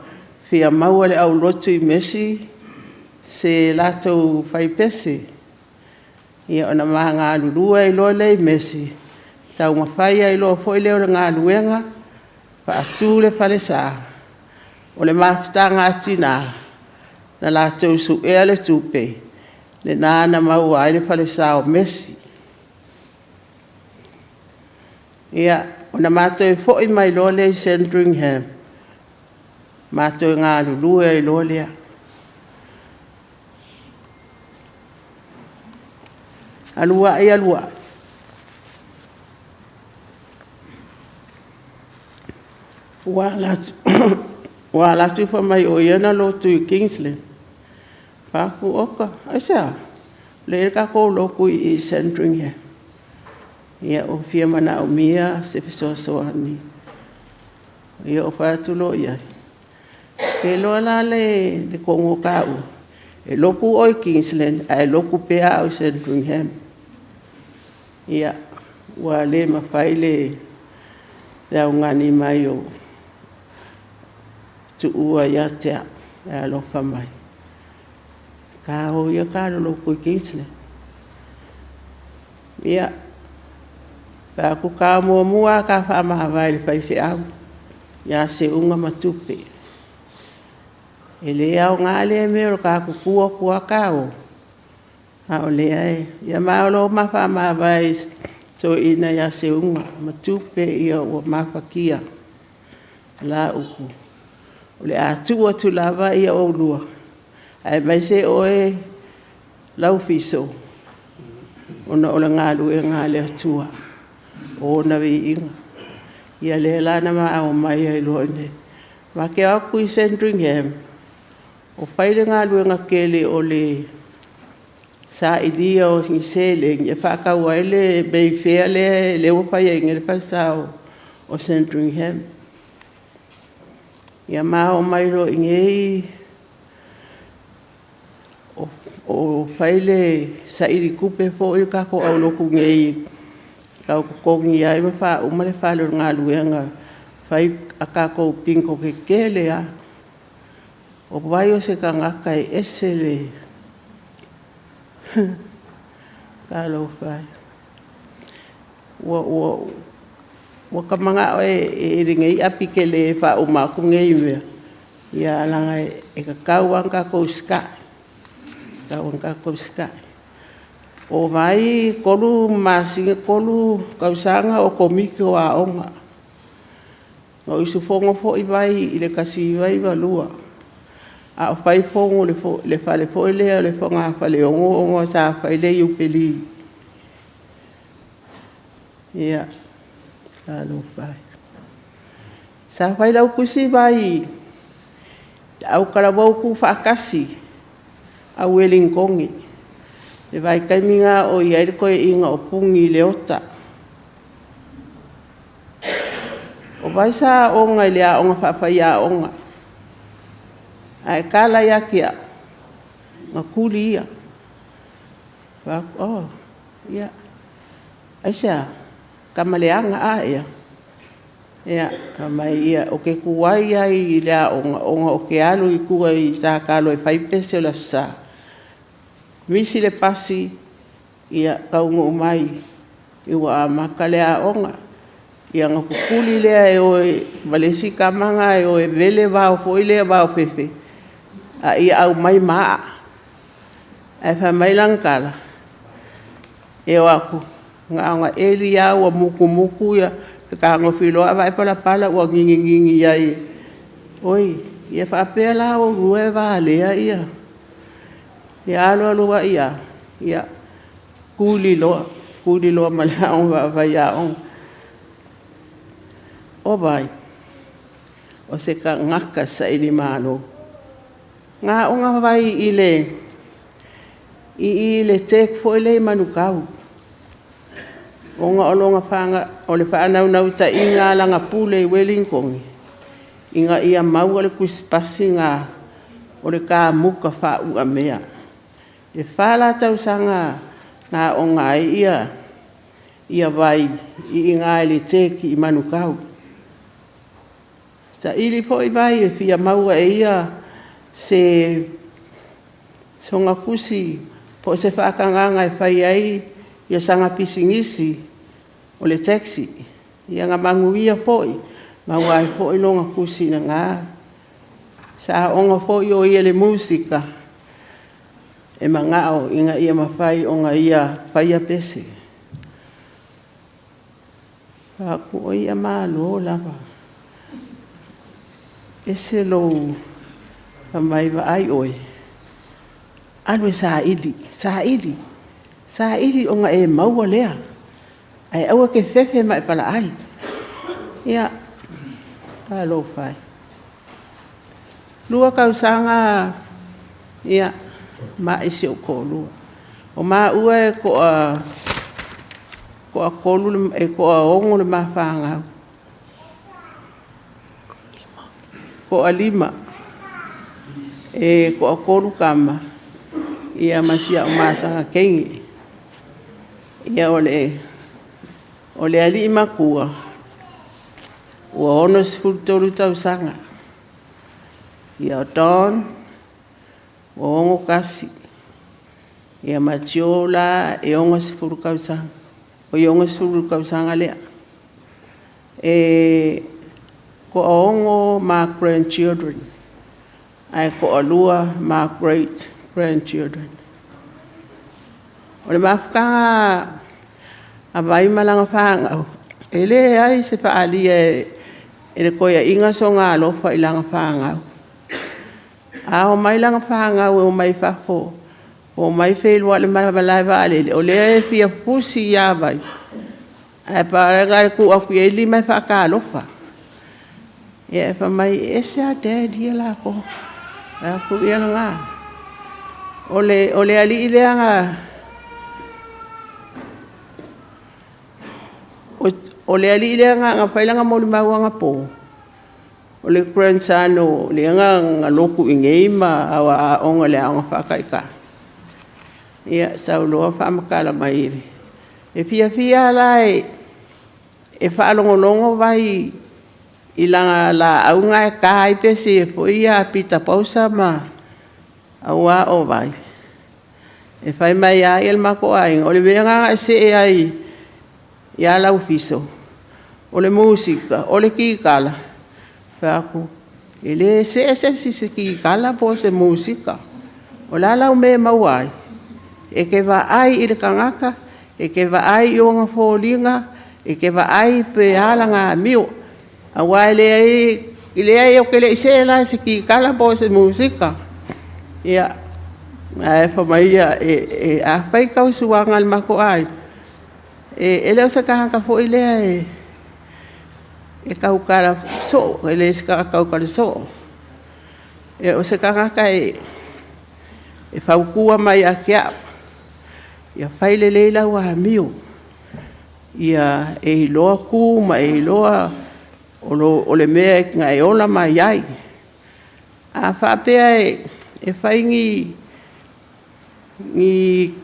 fia maua le aulotu i Mesi se latou faipese. Ia ona ma galulue ai loa lea i Mesi, taumafai ai loa foi lea o le galuega, faatu le falesa, o le mafutaga a tina, na latou suea le tupe, lena na maua ai le falesa o Mesi. Ia, ona matou foi mai loa lea i Sandringham, matou galulue ai loa lea. Alu ai, alu ai. Ua ala atu fai mai o ia na lotu i Kingsland. Faaku oka, aisea? Le tatou lotu i Sandringham. Ia o fia manaomia se fesoasoani. Ia o fai atu loa i ai. Ke loa la le kongo tāua. E lotu oe i Kingsland, ae lotu pea au i Sandringham. Ia, ua le mafai le augani mai o Tuua ia te au, e alofa mai. Ka o ia ka lolotu i Kingsland. Ia, pa aku ka muamua ka faamavae i le faifeau ia Seuga ma Tupe. E le aoga lea mea o le ka tutu atu lava ka o, a o lea e, ia ma o lo o ma faamavae toeaina ia Seuga ma Tupe, ia ua mafatia la upu. O le a tuu atu lava ia oulua, aemaise oe Laufiso, ona o le galuega a le Atua, o ona viiga. Ia lea la na ma omai ai loa i inei. Ma te o atu i Sandringham, o fai le galuega tele o le sailia o ni seleni e faatau ai le Mayfair lea lea ua fai ai nei le falesa o Sandringham. Ia ma omai loa i inei o fai le saili tupe foi le tatou aulotu nei tau totogi ai ma faauma le fale o le galuega fai a tatou bingo tetele lava. O vai o se tagata e ese le talofa e. Ua ka manao e lenei api tele e faauma atu nei mea. Ia alaga e tatau lava ona tatou usitai. Tatau ona tatou usitai. O vai 3 masina, 3 tausaga o komiti o aoga. Na ou usufono foi vai i le 1992. A o fai fono le fale foi lea o le fogafaleono ona sa fai le Iupeli. Ia, talofa e. Sa fai lau tusi vai au talavou tuufaatasi au Ueligitone. Le vaitaimi na o i ai le toeaina o Puni Leota. O vai sa aoga i le aoga faafaiaoga ae kala ia te au na kuli ia. Fai atu, oh, ia, aisea, kamaleaga a ea? Ia, fai mai ia, ou te tuai ai i le aoga ona ou te alu i tua i Satalo e fai pese o le Aso Sa. Misi le pasi, ia, taunuu mai ua amata le aoga. Ia ona tutuli lea e o ma le isi tama lena e o e vele vao foi lea vao fefe, a ia aumai ma aa. Ae fai mai lana tala, e o atu, na ona eli lava ua mutumutu ia fetagofi loa avae palapala ua gigigigigia ai. Oi, ia faapea la oulua e valea ia. Ia alu alu ai lava, ia tuli loa, tuli loa ma le aoga faafaiaoga. O vai, o se tagata sailimalo. Na aoga vai i le i le TEC foi lea i Manukau, ona o lona o le faanaunautaiga a lana pule i Ueligitone, ina ia maua le tusipasi na o le kamuta faauamea. E 4 la tausaga na aoga ai ia vai i ina i le TEC i Manukau. Saili foi vai e fia maua e ia se soga tusi po o se faatagaga e fai ai ia sana pisinisi o le taxi. Ia na manuia foi, maua ai foi lona tusi lena. Sa aoga foi o ia i le musika e manao ina ia mafai ona ia faia pese. Fai atu o ia malo lava. Ese lou fai mai vaai oe, alu e saili, saili, saili ona e maua lea. Ae aua e te fefe ma e palaai. Ia, talofa e. 2 tausaga, ia, mai si ou toalua. O maua e toa 3, e toa 6 le mafanau. Toa 5. E toa 3 tama. Ia ma si au masaga keini. Ia o le alii matua, ua 63 tausaga. Ia o Don, ua 61. Ia ma Joe la e 60 tausaga. O i 60 tausaga lea. E toa 6 ma grandchildren. Ae toa 2 ma great grandchildren. O le mafutaga a vai ma lana whāngau, e le ai se whaalia e le koia inga so ngā alofa i lana whāngau. A o mai lana whāngau e o mai whafo, o mai whenua le malamalai waalele, o lea e fia fusi ia vai. Ae parenga le ku aku e lima e whaakalofa. Ia e wha mai, e se a dad ia la ko. A ku ia ngā. O le ali i lea ngā, o le ali lea nga whailanga moli mauanga po. O le grandson o le nga loku i ngei ma awa aonga le aonga whakaika. Ia, sauloa whaamakala mai ere. E fia fia la e whaalongolongo vai i langa la aunga e ka ai pesi e fo ia pita pausa ma aua o vai. E whai mai ai el mako ainga. O le mea nganga e se e ai ia lau fiso. O le musika, o le kikala. Whaaku, e le se se si se kikala po se musika. O la lau me mauai. E ke vaai i le kangaka, e ke vaai i onga fōlinga, e ke vaai pe ala ngā mio. Awa e le ai o ke le se la se kikala po se musika. Ia, ae whamaia e a whai kau suanga le mako ai. E leo se kahaka fo i lea e kaukala so, e le se kaukala so. E o se kahaka e whaukua mai a kia. Ia whaile leila ua mio. Ia e iloa ku ma e iloa O le mea e na e ola mai ai. A faapea e fai ni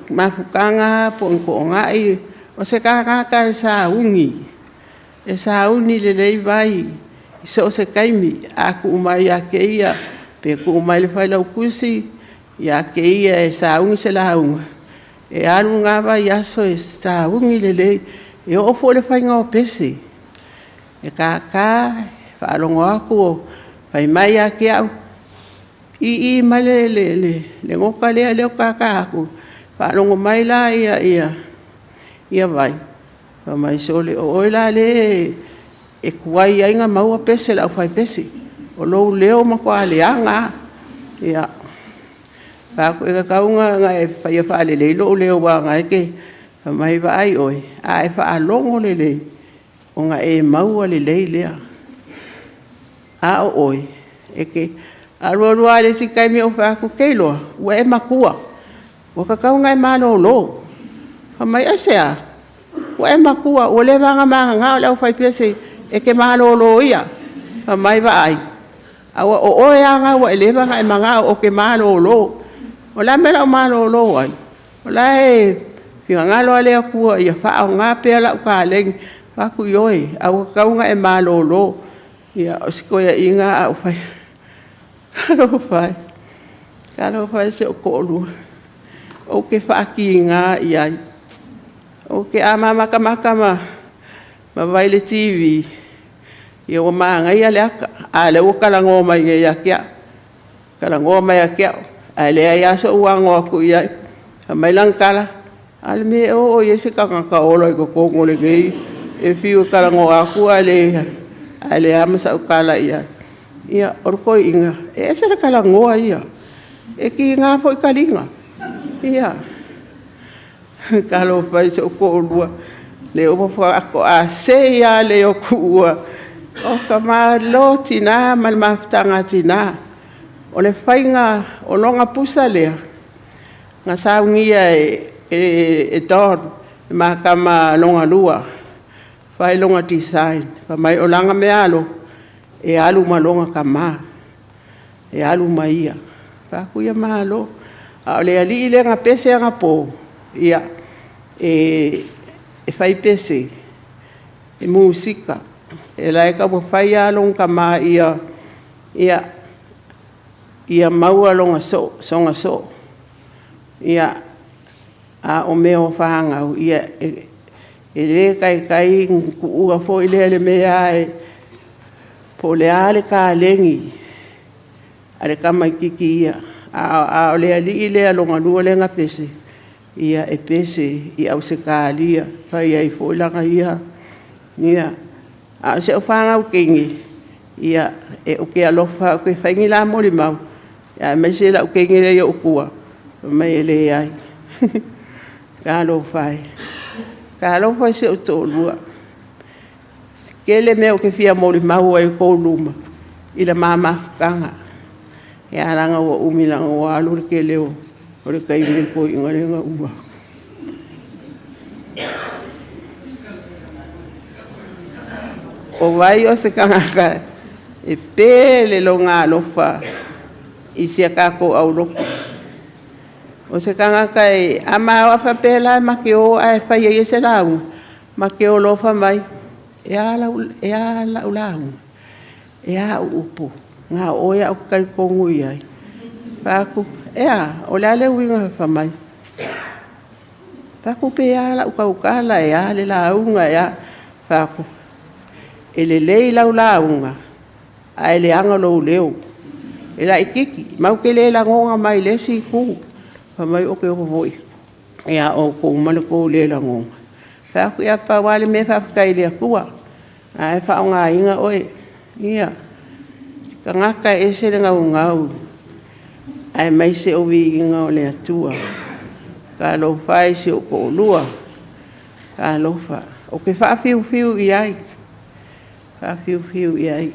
mafutaga po o ni toonai, o se tagata e sauni, e sauni lelei vai i so o se taimi. A tuu mai ia te ia, pe tuu mai i le Failautusi ia te ia e sauni se lauga, e alu lena vaiaso e sauni lelei. E oo foi i le faiga o pese, e tata, faalogo atu o fai mai ia te au, i mai le nota lea ou te tata atu, faalogo mai la ia Vai, fai mai, sole, o oe la lea e tuai ai ona maua pese a le aufaipese. O lou leo matua leaga lava. Ia, fai atu, e tatau ona e faia faalelei lou leo aua o lena e te… Fai mai, vaai oe, a e faalogo lelei, ona e maua lelei lea. A o oe, e te alu alu lava i le isi taimi ou fai atu, ou te iloa ua e matua, ua tatau ona e malolo. Fai mai, aisea? Ua e matua ua leva ona mananao le aufaipese e te malolo ia. Fai mai, vaai, o oe lava lena ua leva ona e manao ou te malolo. O le a le mea o le a ou malolo ai? O la e finagalo lava le Atua ia faaaoga pea lau taleni. Ou fai atu, ioe, ae ua tatau ona e malolo. Ia, o si toeaina a ou fai… Talofa e, talofa e i si ou toalua, ou te faatiga i ai. A ma matamata ma vaai i le TV, ia ua manaia le ata, a o lea ua talanoa mai nei ia te au, talanoa mai ia te au, ae leai lava sou ago atu i ai. Fai mai lana tala, a o le mea ea ua oo i ai se tagata ola i totonu o lenei e fiu e talanoa atu ae leai lava ma sau tala i ai. Ia, o le toeaina, e ese le talanoa ia, e tiga foi taliga. Ia, talofa e i si ou toalua, lea faatoa sei lava le iotuua. O ka malo tina ma le mafutaga a tina. O le faiga o lona pusa lea, na saunia e Don, le ma tama lona lua, fai lona design. Fai mai o lana meaalofa, e alu ma lona tama, e alu ma ia. Fai atu ia malo. A o le alii lea na pese anapo, ia, e fai pese, e musika. E la e taumafai lava lona tama ia maua lona soo, sona soo. Ia, a o mea o fanau, ia, e le taitai tuua foi lea le mea e po o le a le taleni a le tamaitiiti ia. A o le alii lea lona lua lea na pese, ia e pese i Ausetalia, fai ai foi lana ia, ia. A o si au fanau teine, ia, ou te alofa, ou te fai ni la molimau, aemaise lau teine lea i ou tua, fai mai e leai. Talofa e. Talofa i si ou toalua. Tele mea ou te fia molimau ai i tou luma i le ma mafutaga. Ia leaga ua umi leaga ua alu le tele o le taimi o le toeaina lea na uma. O vai o se tagata e pele lona alofa i si a tatou aulotu. O se tagata e ama o faapea la ma te o ae fai ai se lauga, ma te o loa fai mai, e a lau lauga, e a au upu, na o oe lava ou te talitonu i ai. Fai atu, e a, o le a le uiga fai mai? Fai atu pe a lau tautala, e a le lauga, e a. Fai atu, e lelei lau lauga, ae leaga lou leo. E laitiiti, matou te le lagona mai le isi itu. Fai mai ou te ofo foi ia outou ma le tou le lagona. Fai atu, ia pau lava le mea faafetai i le Atua, o la e faaaogaina oe. Ia, tagata e ese le naunau, aemaise o viiga o le Atua. Talofa e i si ou toalua, talofa. Ou te faafiufiu i ai, faafiufiu i ai.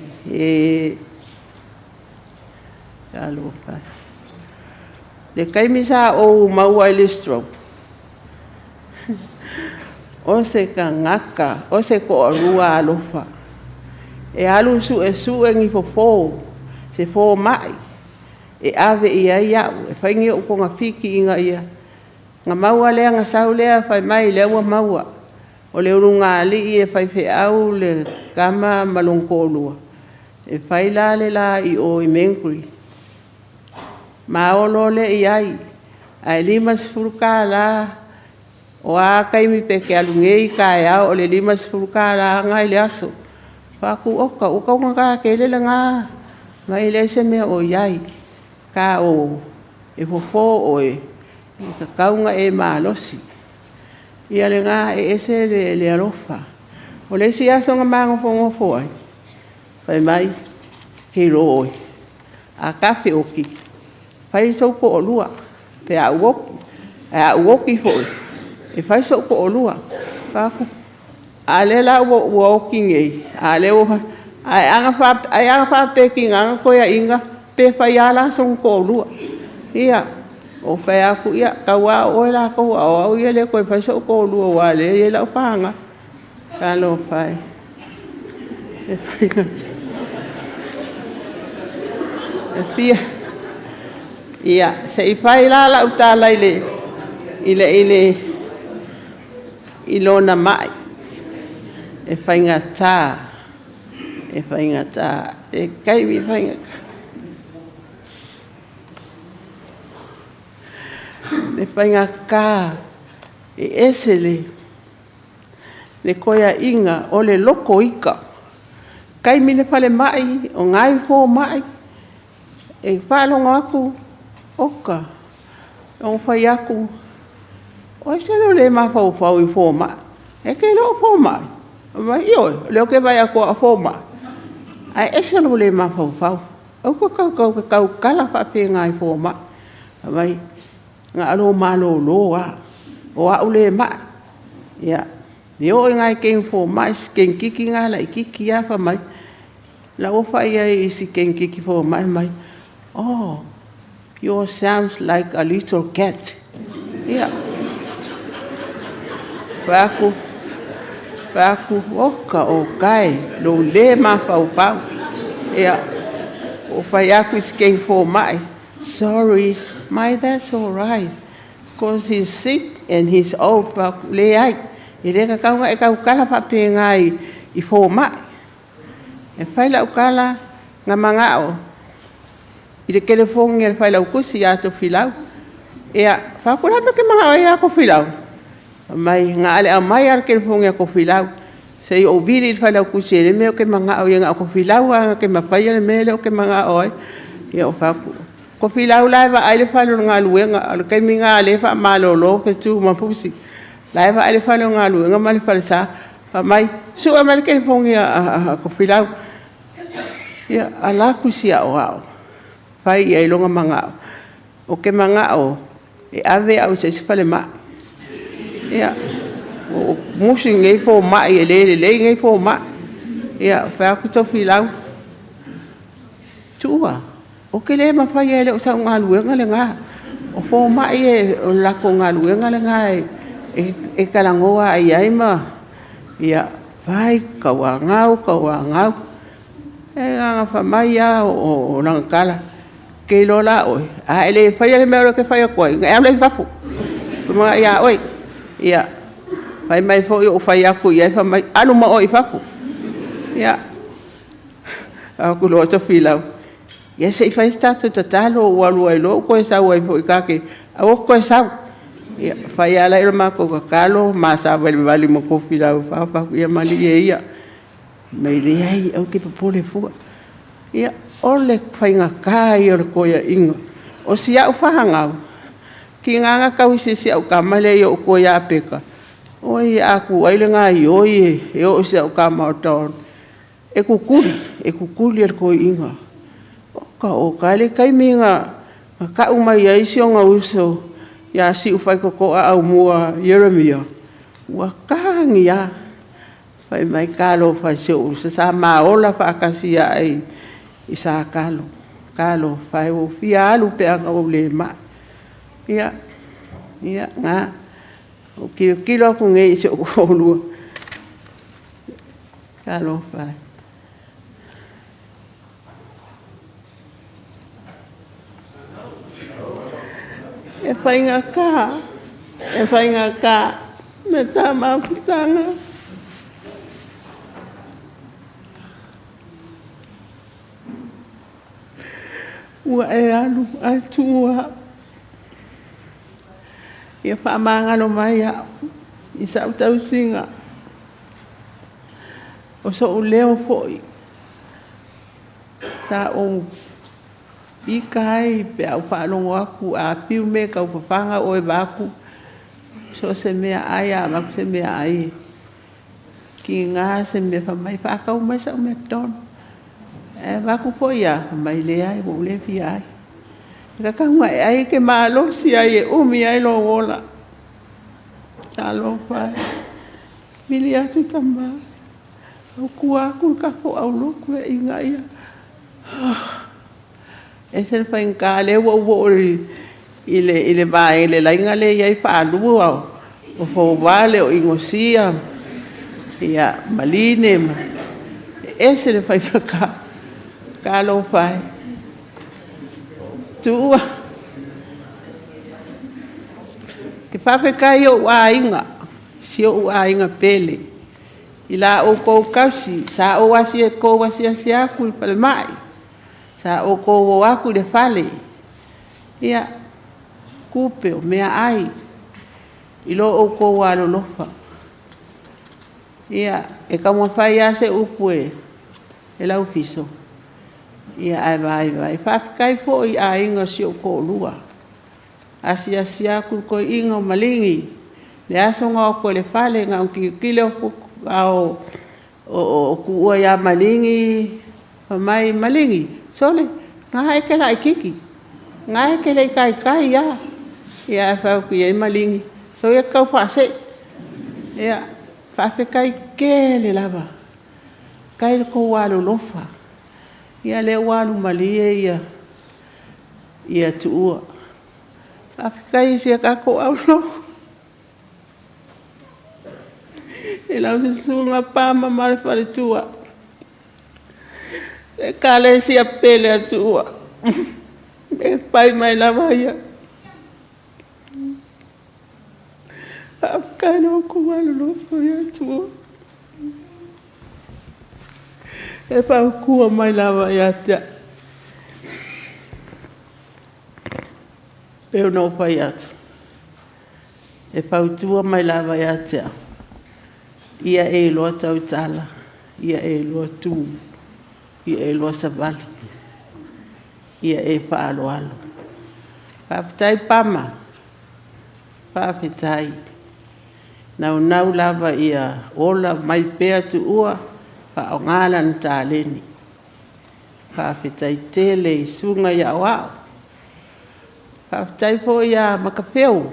Talofa. Le taimi sa ou maua ai le stroke, o se tagata, o se toalua alofa. E alu su'esu'e ni fofō, se foma'i, e ave i ai a'u, e fai ni o'u togafiti ina ia. Na maua lea na sau lea fai mai lea ua maua. O le ulugalii e faifeau le tama ma lona toalua, e fai la le la i o i Mangere. Maolo lea i ai, ae $50 o a taimi pe te alu nei taeao o le $50 na i le aso. Faatu oka, ua taugata tele lena, ma e leai se mea o i ai. Ka o e fofo oe, e tatau ona e malosi. Ia lena e ese le alofa. O le isi aso na magofonofo ai, fai mai, ke iloa oe. A ta feoti, fai sou toalua, pe a ou oti. Ae a ou oti foi, e fai sou toalua. Fai atu, a lea la ua oti nei, a lea ua ae ana faapea e tiga ona toeaina, pe fai lava la sona toalua. Ia, ou fai atu, ia, tau lava o oe latou, a o au ia e le toe fai sou toalua aua o lea e i ai lau fanau. Talofa e. E faigata. E fia. Ia, se i fai la lau tala i le i le i le i lona mai. E faigata. E faigata. E taimi faigata. Le faigata e ese le koeaiga o le loko ita. Taimi le falemai, o nai fomai, e faalogo atu, oka, o fai atu, o ai se leo le mafaufau i fomai. E te le o fomai. Mai ioe, o lea ou te vaai atu a o fomai. Ae ese lou le mafaufau. Au ka tau tau te tau tala faapena i fomai. Mai, na alo malolo a, o au le mai. Ia, e o i ngai keng fomai, si keng kiki ngā lai kiki a fa mai. La o fai ai i si keng kiki fomai mai. Oh, you sounds like a little cat. Ia. Fai atu, oka o kai, lo le mafaufau. Ia, o fai atu i si keng fomai. Sorry, my, that's all right. Because he's sick and he's old. Fai atu, le ai. E le kakau e kau kala whapenga i fomai. E whai lau kala ngā mangao. I le telefongi e whai lau kusi ia tō filau. Ia, whakura me ke mangao e a ko filau. Mai ngā ale au mai a le telefongi a ko filau. Se i o viri i whai lau kusi e le mea o ke mangao ia ngā ko filau a ke mawhai le mea le o ke mangao ai. Ia o whaku. Ko filau lai wa ai le whai lo ngā luenga. O le kaimi ngā le wha malolo whetu mapusi. Lai wa ai le whai lo ngā luenga ma le whai sa. Wha mai, sua mai le telefongi a ko filau. Ia, a la kusi a o ao. Whai ia i longa mangao. O ke mangao, e ave au se se whale mai. Ia, o musu ngei fō mai, e le le ngei fō mai. Ia, whai aku tō filau. Tua, o ke le mawhai e le o sau ngā luenga le ngā. O fō mai e o lako ngā luenga le ngā e kalangoa ai ai ma. Ia, whai, kaua ngau, kaua ngau. E ngā whamai a o langakala. Ke lola oe. A ele whai ale mea ke whai a koe. Ngai au le fafu. Mga ia oe. Ia. Whai mai fo i o whai aku ia whai mai. Alu ma o i fafu. Ia. Aku loa to filau. Ia se i whai statu tatalo o alu ai lo koe sau ai fo i kake. Au koe sau. Ia. Whai ala ilo mako kakalo. Ma sa wali wali mo ko filau. Wha ia mali e ia. Mai le ai au ke papole fua. Ia. O le whainga kai o le koia inga. O si au whahangau. Ki ngā kau i se si au ka male i o koia apeka. O i aku ai le ngā i oi e o si au ka mao taon. E kukuli e le koia inga. O ka o ka le kai mi ngā kau mai ai si o ngā uso. Ia si u whai koko a au mua Jeremia. Ua kahangi a. Whai mai kalo whai se o sa sa maola whaakasia ai. I sa kalo, kalo, whai o fia alu pe anga o le ma. Ia, ia, ngā, o kilo kilo aku ngei se o lua. Kalo whai. E faigata, e faigata me ta mafutaga. Ua e alu ae tuua a'u. Ia faamagalo mai a'u i sa'u tausiga. O so'u leo fo'i sa ou ika ai pe a ou faalogo atu a piu le mea e taufafaga oe vaeatu so o se meaai a avatu se meaai e kiga se mea fai mai faatau mai sa'u McDonald ae avatu foi a fai mai leai ua ou le fia ai e tatau ona e ai e te malosi ai e umi ai lou ola. Talofa e vili atu tamā tautua atu le tatou aulotu le aiga ia ese le faigata lea ua ou oo i le i le vaega le laina lea e i ai faalua o Fouvale o Inosia ia Maline ma e ese le faigata. Talofa e. Tuua. Ou te faafetai i ou aiga, si ou aiga pele, i la outou tausi, sa ou asiasi atu i le falemai, sa outou o atu i le fale, ia, tupe o meaai, i lo outou alolofa. Ia, e taumafai lava se upu e laufiso, ia ae vaivai. Faafetai foi i aiga o si ou toalua. Asiasi atu le toeaina o Maligi, le aso na o atu ai i le fale, na ona tilotilo atu o tuua ia Maligi, fai mai, Maligi, sole, na e te laititi, na e te le i taitai lava. Ia ae fai atu i ai Maligi, soia e te tau faasee. Ia, faafetai tele lava. Faafetai lo outou alolofa. Ia lea ua alu malie ia Tuua. Faafetai i si a tatou aulotu. I lau susuga Pama ma le faletua. Le ekalesia pele a Tuua. E pai mai lava ia. Faafetai lo outou alolofa ia Tuua. E fautua mai lava ia te au. Pei ona ou fai atu, e fautua mai lava ia te au, ia e iloa tautala, ia e iloa tu, ia e iloa savali, ia e faaaloalo. Faafetai Pama, faafetai. Naunau lava ia ola mai pea Tuua, faaaoga lana taleni. Faafetai tele i susuga i aoao. Faafetai foi ia Makafeu.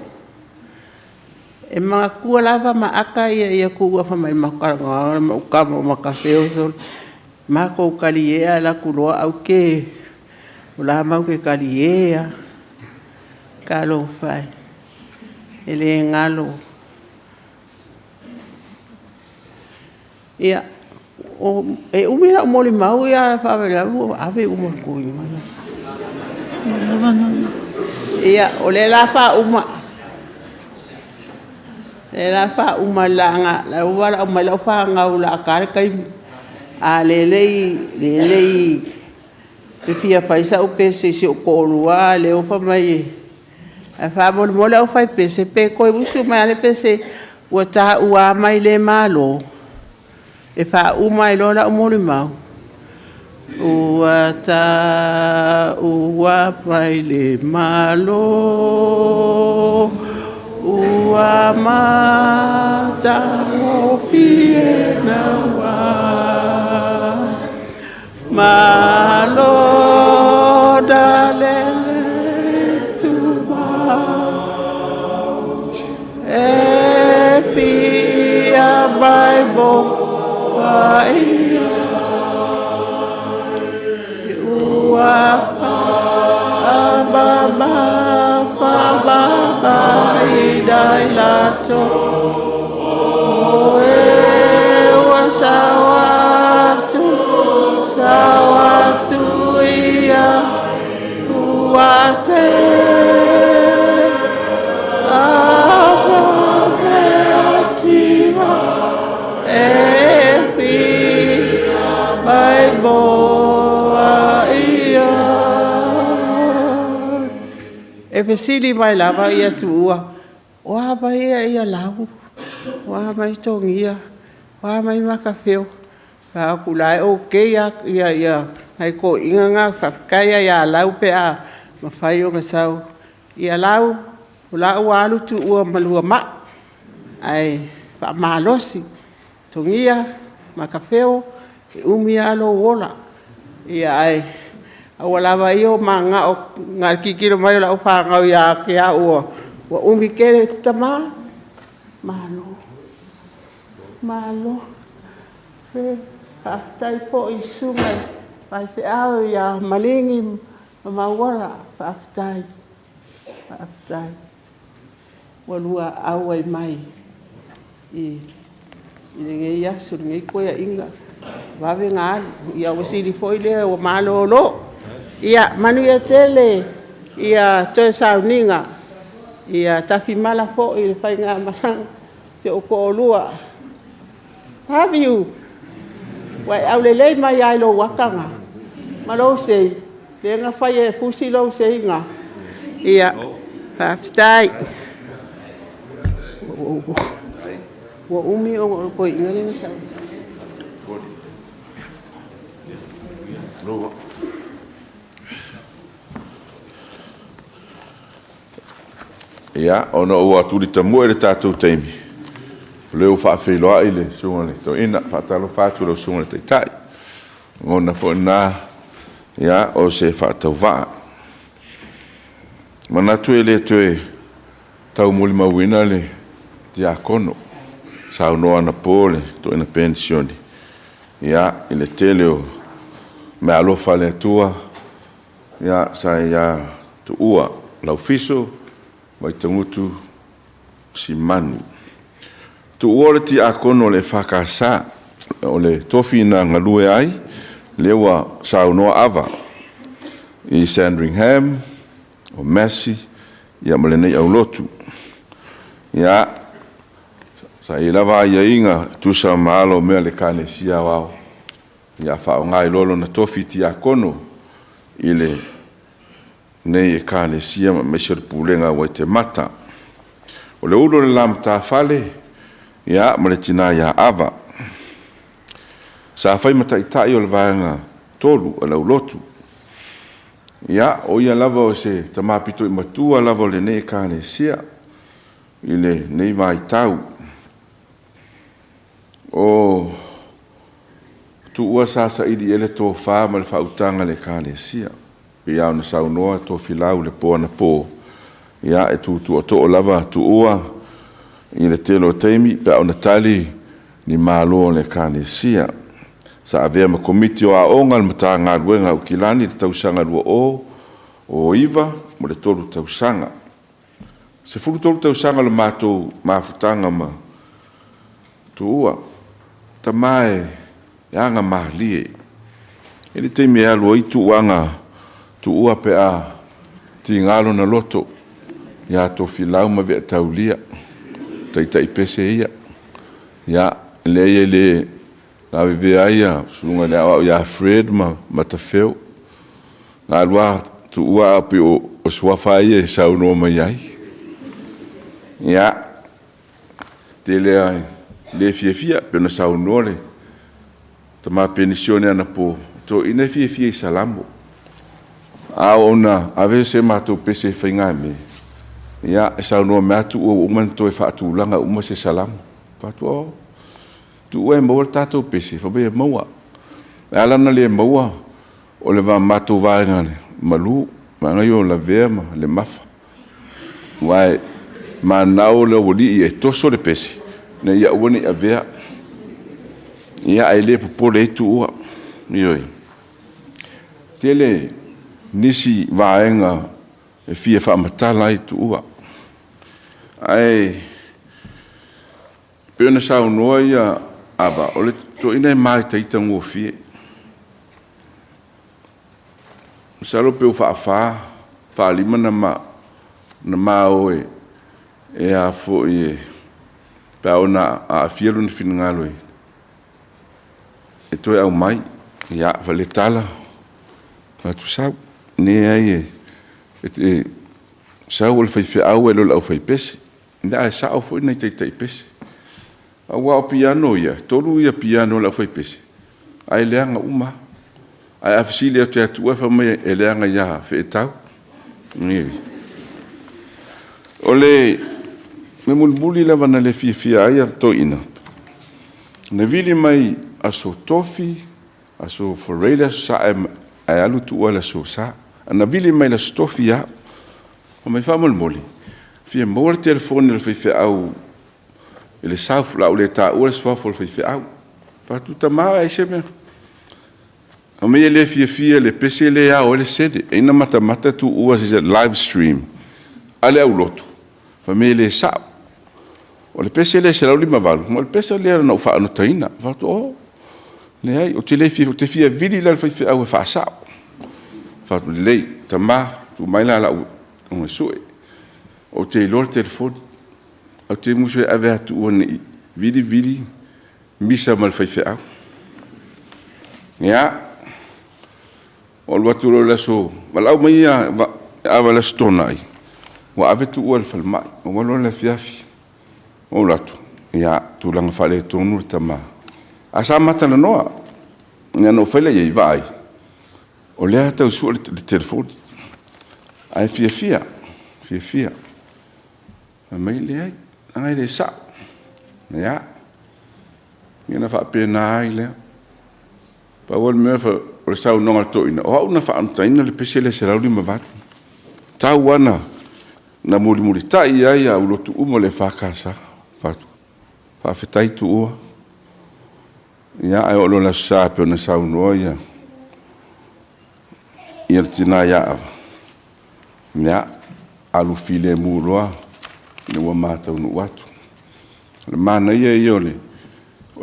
E manatua lava ma ata ia tuua fai mai makalagala ma ukama o Makafeu sole. Matou kaliea la atu loa au ke o la mau ke kaliea. Talofa e. E le galo. Ia, o, e umi lau molimau ia faavelavu ua ave uma atu i mana. Ia, o le la faauma. Le la faauma laga, la ua lau mai lau fanau la ka le taimi. A lelei, lelei, e fia fai sa'u pese i si ou toalua lea ua fai mai e. Ae faamolemole au fai pese pe toe usu mai lava le pese ua taua mai le Malo. E faauma ai loa lau molimau. Ua taua mai le Malo, ua matagofie naua. Malo dalele tumau, e fia mai mo paia. Ua faamamafa i latou. O e ua sao atu, sao atu ia ua te. fesili mai lava ia tuua, o a mai ia ia lau, o a mai togia, o a mai makafeo. Fa aku la e okay ia ia ia nai toeaiina na, faafetai lava ia Lau pe a mafai ona sau. Ia Lau, o la ua alu tuua ma lua mai, ae faamalosi, togia makafeo, e umi lava lou ola. Ia ae aua lava ia o manao na o le tilotilo mai o lau fanau ia te au ua umi tele tama. Malo, malo. Faafetai foi i susuga i faifeau ia Maligi ma Mauala, faafetai, faafetai. Ua lua auai mai i lenei aso, lenei toeaiina, vave ona alu. Ia ua sili foi lea ua malolo. Ia manuia tele ia toe sauniga. Ia tafimala foi le faigamalaga si ou toalua. Love you. Ua e aulelei mai lava i lou ata lena ma lou sei, lea na fai e fusi lou seiga. Ia, faafetai. Ua umi ona o le toeaina lea na sau. Ia, ona ua tulitamua i le tatou taimi, o lea ua faafeiloai le susuga i le toeaina, faatalofa atu i lau susuga i le Taitai. Lagona foi lena, ia, o se faatauvaa. Manatu e le toe taumolimauina le tiakono, saunoa anapo le toeaina penisione, ia, i le tele o meaalofa a le Atua, ia, sa ia tuua Laufiso Vaitagutu Simanu. Tuua o le tiakono o le EFKS, o le tofi na galue ai, lea ua saunoa Ava i Sandringham, o Massey, ia ma lenei aulotu. Ia, sa i ai lava aiaiga tusa ma alo o mea le Ekalesia Aoao, ia faaaoga ai loa lona tofi tiakono i lenei Ekalesia ma aemaise o le pulega a Waitemata. O le ulu o le la matafale, ia, ma le tina ia Ava. Sa fai ma taitai o le vaega 3 a le aulotu. Ia, o ia lava o se tama pito i matua lava o lenei Ekalesia i lenei vaitau. O tuua sa saili i le tofa ma le faautaga a le Ekalesia. Pei ona saunoa Tofilau le po anapo, ia, e tutuatoo lava tuua i le tele o taimi pe a ona tali ni malo o le Ekalesia. Sa avea ma komiti o aoga le Matagaluega a Aukilani le tausaga 2009 mo le 3 tausaga. 13 tausaga le matou mafutaga ma tuua. Tama e aga malie. E le taimi e alu ai tuuaga tuua pe a tiga lona loto ia Tofilau ma Veataulia, taitai pese ia. Ia, leai e le lavevea ai ia susuga i le aoao ia Fred ma Matafeo. Na alu lava tuua a pei o suafa ia e saunoa mai ai. Ia, tele lava le fiafia, pe ona saunoa le tama penisione anapo, toeaina e fiafia i Salamo. A ona ave se matou pese e faigamea, ia, e saunoa mai atu ua uma ona toe faatulaga uma se Salamo. Faatu, o, tuua e maua le tatou pese, fa mai e maua. E ala ona le maua, o le matou vaega le malu, vaega ia o Lavea ma le Mafa. Ua e manao le aualii e toso le pese, na ia aua ne i avea. Ia, ae le popole ai tuua. Ioe. Tele nisi vaega e fia faamatala ai tuua. Ae pei ona saunoa ia Ava, o le toeaina e maitaita gofie. Masalo pe ua faafa, faalima na mao e a foi e pe a ona aafia lona finagalo e toe aumai. Ia, faletala, fatusau. Ne ai e Sau o le faifeau e le o le aufaipese. Ia ae sao foi nai taitai pese. Aua o piano ia, 3 ia piano o le aufaipese, ae leaga uma. Ae a fesili atu ia Tuua fai mai e leaga ia Feetau. O le mea mulimuli lava na le fiafia ai a toeaina, na vili mai aso Tofi, aso Faraile, aso Sa, ae alu Tuua i le aso Sa. Na vili mai le aso Tofi ia. O mai faamolemole, fia maua le telefoni o le faifeau i le South, la u le taua le suafa o le faifeau. Faatuta ma ai se mea. O mea le fiafia le pese le ao le sele. E ina matamata Tuua se live stream. Ale au lotu. Fa mea le sao. O le pese le 158, ma o le pese le na u whaanotaina. Faatu, oh, le ai, o te le fia, o te fia vili la le faifeau e whaasao. Faatu, lei, tama, tu mai la lau, o sue. O te iloa le telefoni. O te musu e ave atu ua nei, vili vili, misa ma le faifeau. Ia, o lu atu lo le aso, walau mai ia, ava le aso tōnai, ua ave tu ua le falemai, o walo le afiafi. O lu atu, ia, tulaga faaletonu le tama. A sa mata na noa, ia no whaila ia i vaai, o lea tau sua le telefoni. Ae fiafia, fiafia. A mai le ai, anga le sa. Ia, ia na whaapena ai lea. Pa o le mea fa o le saunoaga le toeaina, o au na whaanutaina le pese le 158. Tau ana na mulimulitai ai a ulotu uma le whakasa. Whatu. Whaafetai tuua. Ia, ai o lo la sa pe ona saunoa ia. Ia le tina ia ava. Ia, alu file muloa, le ua mātau nu atu. Le mana ia ia o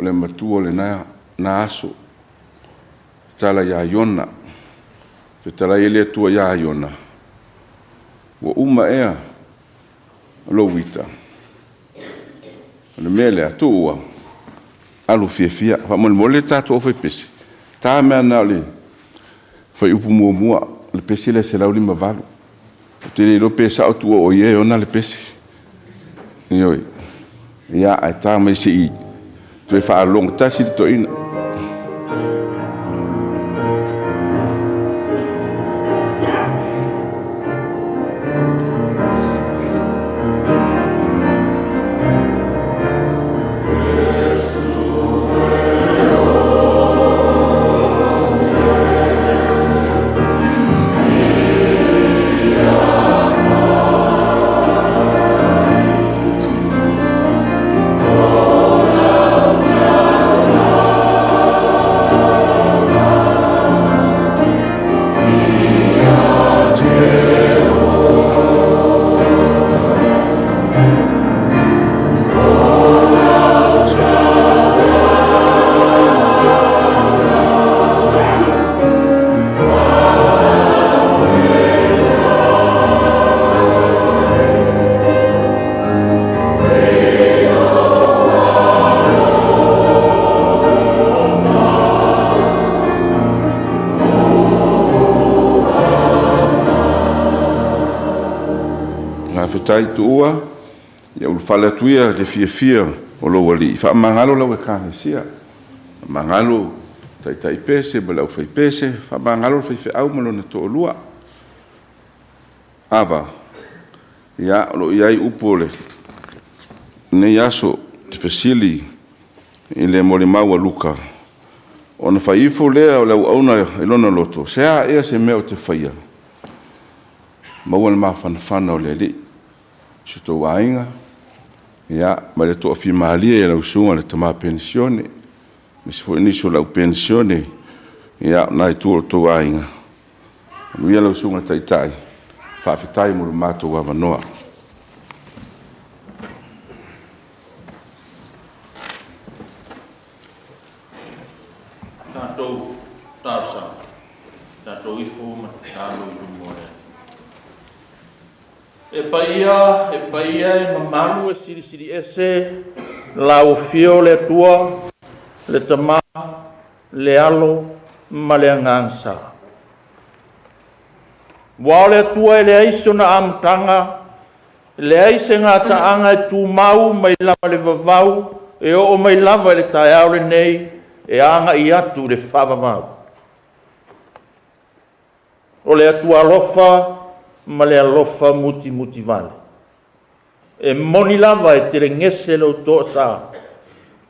le matua o le na aso. Tala ia Iona. Fetala ia le atua ia Iona. Ua uma ea lo wita. O le mea lea, tuua, alu fiafia. Faamolemole le tatou faipese. Tā mea na o le faiupu muamua, o le pese le 158. O te le iloa pe sao tuua o ia e ona le pese. Ioi. Ia, ae tā mai se i toe faalogo tasi le toeaina. Tai tuua, ia ulufale atu ia le fiafia o lou alii. Faamagalo lau ekalesia. Faamagalo taitai pese ma le aufaipese. Faamagalo le faifeau ma lona toalua. Ava, ia, o loo i ai upu o le nei aso te fesili i le molimau a Luka. Ona faifo lea o le auauna i lona loto. Se a ea se mea o te faia. Maua le mafanafana o le alii. Si tou aiga, ia, ma le toafimalie ia lau susuga le tama penisione, ma se foi nisi o lau penisione, ia, na i tua o tou aiga. Anuia lau susuga le taitai, faafetai mo le matou avanoa. Tatou talosaga, tatou ifo ma tatalo i luma o le Atua. E paia e mamalu e silisili ese lau afio le Atua, le Tama, le Alo ma le Agaga Sa. Ua o le Atua e leai sona amataga, leai se gataaga e tumau mai lava le vavau e oo mai lava i le taeao lenei e agai atu i le faavavau. O le Atua alofa ma le alofa mutimutivale. E moni lava e telegese lou toasa,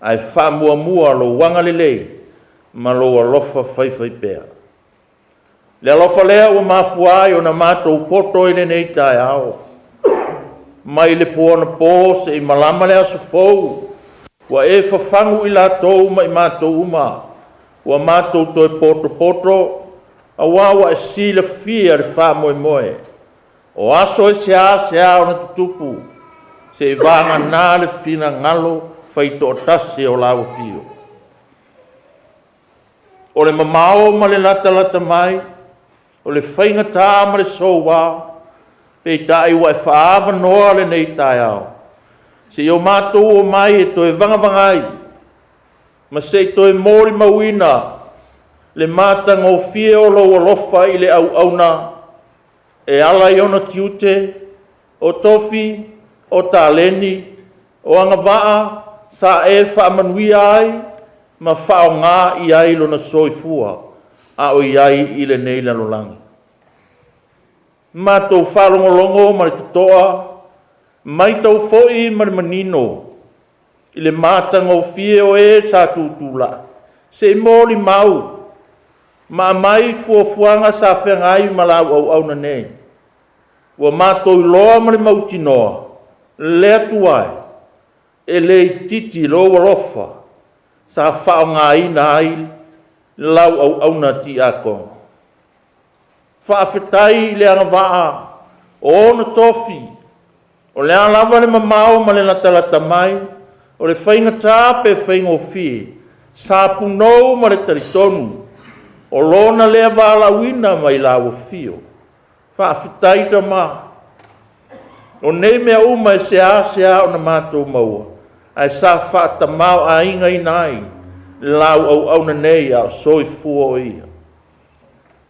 ae faamuamua lou agalelei ma lou alofa faifaipea. Le alofa lea ua mafua ai ona matou poto i lenei taeao, mai le po anapo seia malama le aso fou, ua e fafagu i latou ma i matou uma, ua matou toe potopoto, auā ua e silafia le faamoemoe. O aso e seasea ona tutupu, seia vagana le finagalo faitoatasi o lau Afio. O le mamao ma le latalata mai, o le faigata ma le soua, peitai ua e faaavanoa lenei taeao, seia o matou omai e toe vagavagai, ma se i toe molimauina le matagofie o lou alofa i le auauna e ala i ona tiute, o tofi, o taleni, o agavaa sa e faamanuia ai ma faaaoga i ai lona soifua a o i ai i lenei lalolagi. Matou faalogologo ma le totoa, matau foi ma le manino i le matagofie o e sa tutulai, se i molimau ma aumai fuafuaga sa feagai ma lau auauna nei. Ua matou iloa ma le mautinoa, le Atua e, e le itiiti lou alofa sa faaaogaina ai lau auauna tiakono. Faafetai i le agavaa o ona tofi, o le a lava le mamao ma le latalata mai, o le faigata pe faigofie, sa punou ma le talitonu, o lona lea valaauina mai lau afio. Faafetai Tama, o nei mea uma e seasea ona matou maua, ae sa faatamāo'aigaina ai lau auauna nei a o soifua o ia.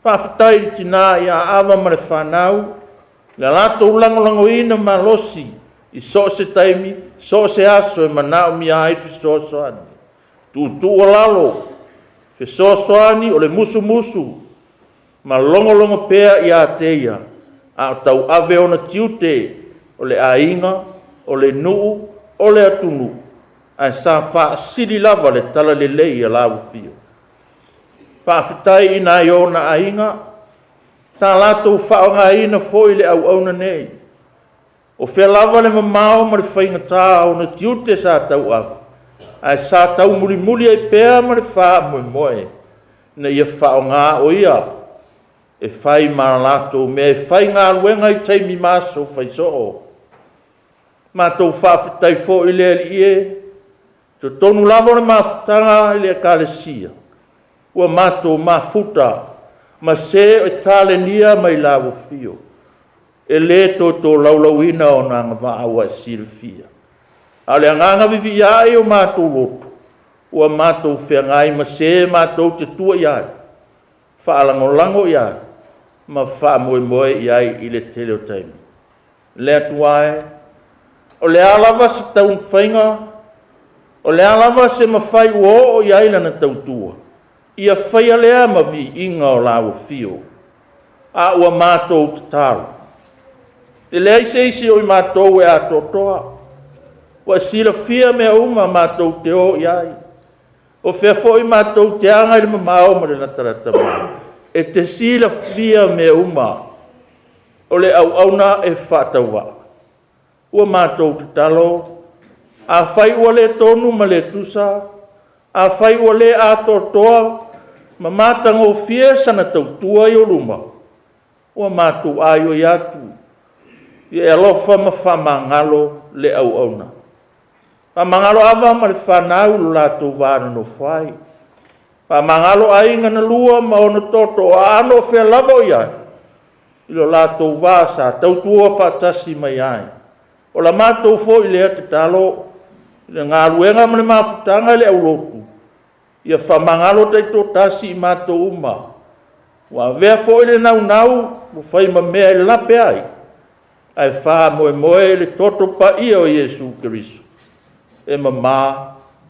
Faafetai i le tina ia Ava ma le fanau, le latou lagolagoina malosi i so o se taimi, so o se aso e manaomia ai fesoasoani. Tuutuualalo, fesoasoani o le musumusu ma logologo pea ia te ia, a o tauave ona tiute o le aiga, o le nuu, o le atunuu, ae sa faasili lava le talalelei a lau afio. Faafetai i nai ona aiga, sa latou faaaogaina foi le auauna nei. O fea lava le mamao ma le faigata o ona tiute sa tauave, ae sa taumulimuli ai pea ma le faamoemoe, ina ia faaaoga o ia e fai ma latou mea e faigaluega i taimi ma aso faisoo. Matou faafetai foi le Alii e, totonu lava o le mafutaga i le Ekalesia, ua matou mafuta ma se e talenia mai lau afio, e le totolaulauina ona agavaa ua e silafia. A o le agaga viviia ai o matou loto, ua matou feagai ma se matou te tua i ai, faalagolago i ai, ma faamoemoe i ai i le tele o taimi. Le Atua e, o le a lava se taumafaiga, o le a lava se mafai ua oo i ai lana tautua, ia faia lea ma viiga o lau afio, a ua matou tatalo. E leai se isi o i matou e atoatoa, ua silafia mea uma matou te o i ai. O fea foi matou te aga i le mamao ma le latalata mai, e te silafia mea uma, o le auauna e faatauvaa. Ua matou tatalo, afai ua le tonu ma le tusa, afai ua le atoatoa ma matagofie sana tautua i ou luma, ua matou aioi atu, ia e alofa ma faamagalo le auauna. Faamagalo Ava ma le fanau lo latou va nonofo ai. Faamagalo aiga na lua ma ona toto o aano o fea lava o i ai, i lo latou va sa tautua faatasi mai ai. O la matou foi lea tatalo, i le galuega ma le mafutaga i le aulotu, ia faamagalo taitoatasi i matou uma, Ua avea fo'i le naunau ua fai ma mea e lape ai, ae faamoemoe i le toto paia o Iesu Keriso e mamā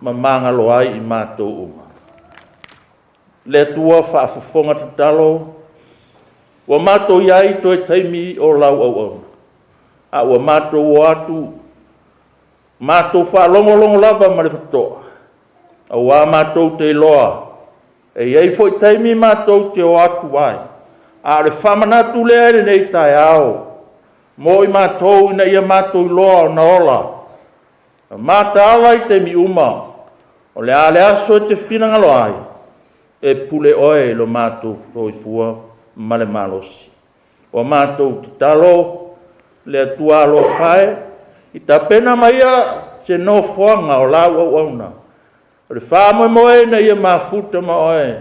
ma magalo ai i matou uma. Le Atua faafofoga tatalo, ua matou i ai toe taimi o lau auauna, a ua matou o atu, matou faalogologo lava ma le totoa, auā matou te iloa e i ai foi taimi matou te o atu ai, a o le faamanatu lea i lenei taeao mo i matou ina ia matou iloa ona ola ma mataala i taimi uma, o le a le aso e te finagalo ai, e pule oe i lo matou soifua ma le malosi. Ua matou tatalo le Atua alofa e, i tapena maia se nofoaga o lau auauna, o le faamoemoe ina ia mafuta ma oe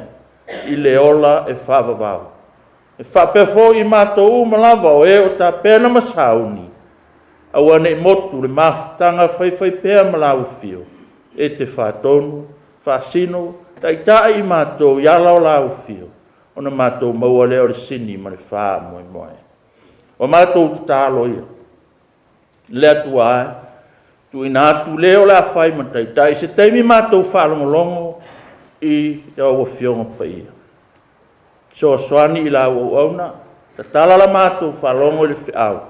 i le ola e faavavau. E faapea foi i matou uma lava o e o tapena ma sauni, aua ne i motu le mafutaga faifaipea ma lau afio, e te faatonu, faasino, taitai i matou i ala o lau afio, ona matou maua lea o le sini ma le faamoemoe. Ua matou tatalo ia, le Atua e, tuuina atu le o le a fai ma taitai, se taimi matou faalogologo i lau Afioga Paia. Fesoasoani i lau auauna, tatala la matou faalogo i le feau,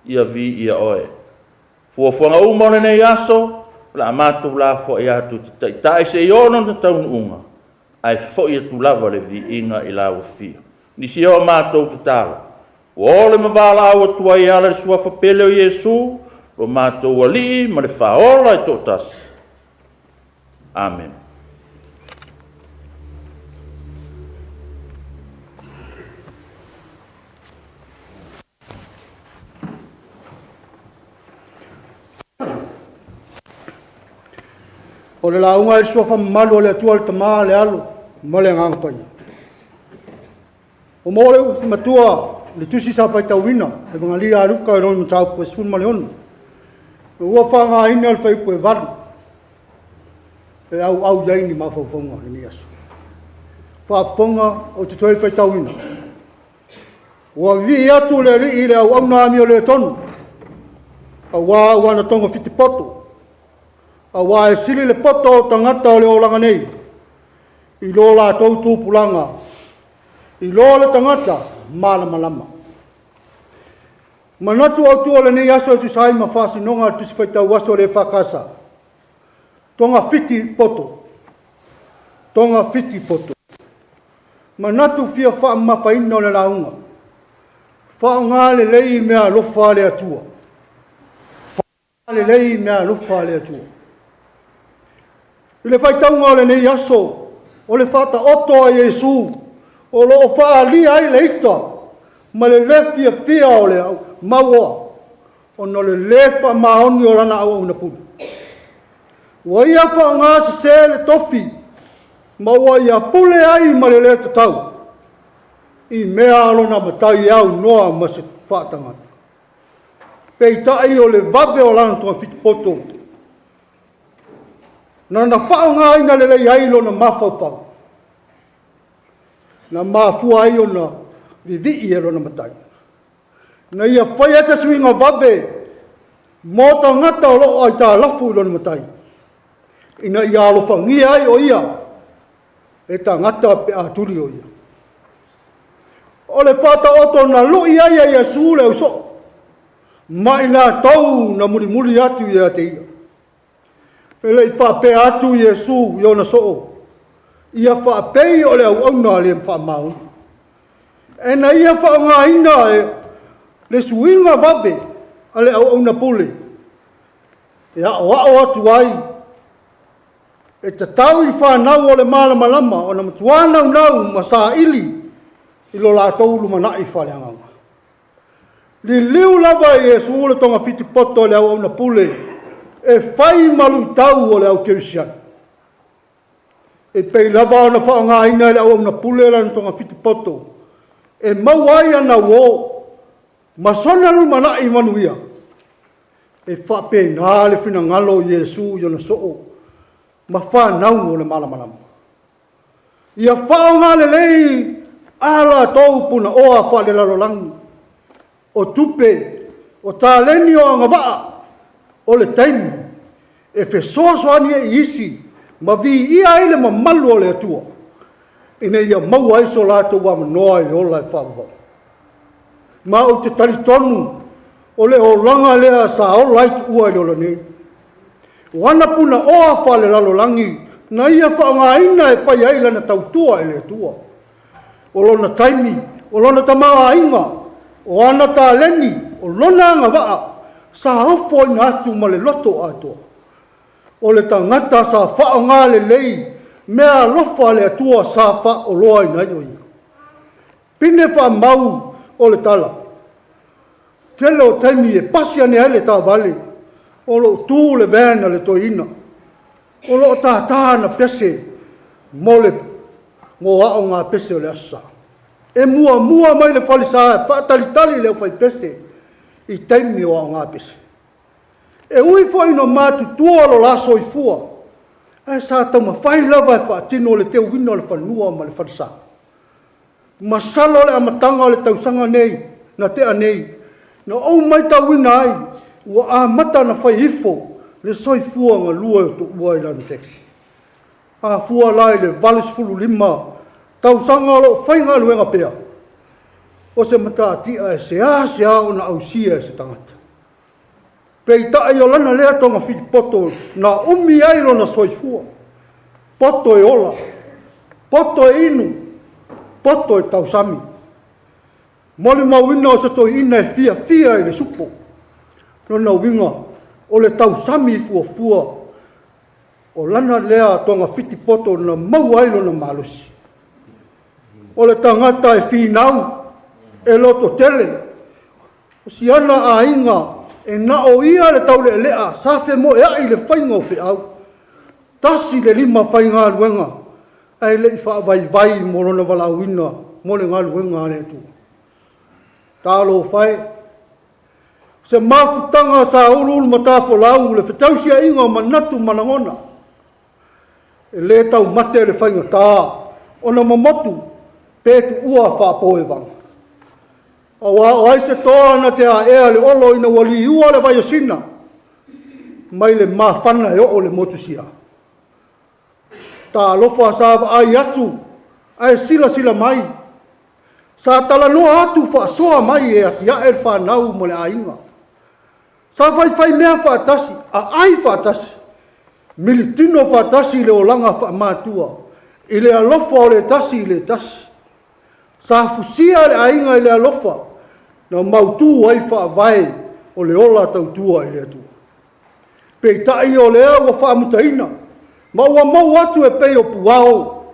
ia viia oe. Fuafuaga uma o lenei aso, o le a matou lafoai atu i te taitai seia oo lona taunuuga, ae foi atu lava le viiga i lau afio. Nisi o matou tatalo, ua ole ma valaau atu ai e ala i le suafa pele o Iesu, lo matou Alii ma le Faaola e toatasi. Amene. O le lauga i le suafa mamalu o le Atua le Tama, le Alo ma le Agaga Paia. O mo le matua le tusi sa faitauina, Evangelia a Luka i lona mataupu e 16. Ua faaaogaina le fuaiupu e 8 e auau i ai ni mafaufauga o lenei aso. Faafofoga ou te toe faitauina. Ua vivii atu le alii i le auauna amio le tonu, auā ua na toga fitipoto, auā e sili le poto o tagata o le olaga nei, i lo latou tupulaga, i lo le tagata malamalama. Manatu autu o lenei aso e tusa ai ma faasinoga a le Tusi Faitau Aso le FKS. Toga fiti poto. Toga fiti poto. Manatu fia faamamafaina o le lauga. Faaaoga lelei mea alofa a le Atua. Faaaoga lelei mea alofa a le Atua. I le faitauga o lenei aso, o le faataoto a Iesu o lo o faaalia ai le ita ma le lē fiafia o le mauoa, ona o le lē faamaoni o lana auauna pule. Ua ia faaaoga sesē le tofi, ma ua ia pule ai ma le lē tatau, i mea a lona matai e aunoa ma se faatagata. Peitai o le vave o lana togafitipoto, na na faaaogaina lelei ai lona mafaufau, na mafua ai ona vivii e lona matai. Na ia faia se suiga vave mo tagata o loo aitalafu i lona matai, ina ia alofagia ai o ia e tagata pe a tuli o ia. O le faataoto na lui ai e Iesu le ausoo, ma i latou na mulimuli atu ia te ia. E lei faapea atu Iesu i ona soo, ia faapei o le auauna le faamaoni. E na ia faaaogaina e le suiga vave a le auauna pule, e aoao atu ai, e tatau i whanau o le malamalama o na matua naunau ma saili i lo latou lumanai faaleagaga. Liliu lava e Iesu le toga fitipoto o le auauna pule, e fai maluitau o le au kerisiano. E pei lava ona faaaogaina e le auauna pule lana toga fitipoto, e maua ai ana uō, ma sona lumanai manuia, e faapena le finagalo o Iesu i ona soo, ma whanau o le malamalama. Ia faaaoga lelei A latou punaoa faalelalolagi, o tupe, o taleni o agavaa, o le taimi e fesoasoani ai i isi ma viia ai le mamalu o le Atua, ina ia maua ai so latou avanoa i le ola e faavavau. Ma ou te talitonu o le olaga lea sa ola ai Tuua i le ola nei. O ana punaoa faalelalolagi na ia faaaogaina e fai ai lana tautua i le Atua. O lona taimi, o lona tamaoaiga, o ana taleni, o lona agavaa, sa ofoina atu ma le loto atoa. O le tagata sa faaaoga lelei mea alofa a le Atua sa faaoloaina ai o ia. Pine faamau o le tala. Tele o taimi e pasi ane ai le taavale, o loo tu le van a le toeaina, o loo tātā na pese mo le mo aoga pese o le aso Sa. E muamua mai le falesa e faatalitali le aufaipese i taimi o aoga pese. E ui foi ina matutua lo la soifua, ae sa taumafai lava e faatino le teuina o le fanua ma le falesa. Masalo le amataga o le tausaga nei, na tea nei, na ou matauina ai, ua amata na fai ifo le soifua galue o Tuua i lana taxi. A fua la i le 85 tausaga o loo faigaluega pea, o se matatia e seasea ona ausia e se tagata. Peitai o lana lea toga filipoto na umi ai lona soifua. Poto e ola, poto e inu, poto e tausami. Molimauina o se toeaina e fiafia i le supo. Lona uiga o le tausami fuafua o lana lea toga fitipoto na maua ai lona malosi. O le tagata e finau, e loto tele. O siana aiga e nao ia le taulealea sa femoeai le faiga o feau. Tasi le lima faigaluega ae lei faavaivai mo lona valaauina mo le galuega a le Atua. Talofa e, se mafutaga sa uluulu matafolau le fetausiaiga o manatu ma lagona. E lē taumate le faigatā ona momotu pe tuua faapoevaga. Auā o ai se toa na te aea le olo ina ua liua le vaiosina mai le mafana e oo le motusia. Talofa sa vaai atu ae silasila mai. Sa talanoa atu faasoa mai e atiae le fanau ma le aiga. Sa faifai mea faatasi, aai faatasi, militino faatasi i le olaga faamatua, i le alofa o le tasi i le tasi. Sa fusia le aiga i le alofa, na mautū ai faavae o le ola tautua i le Atua. Peitai o lea ua faamutaina, ma ua maua atu e pei o puao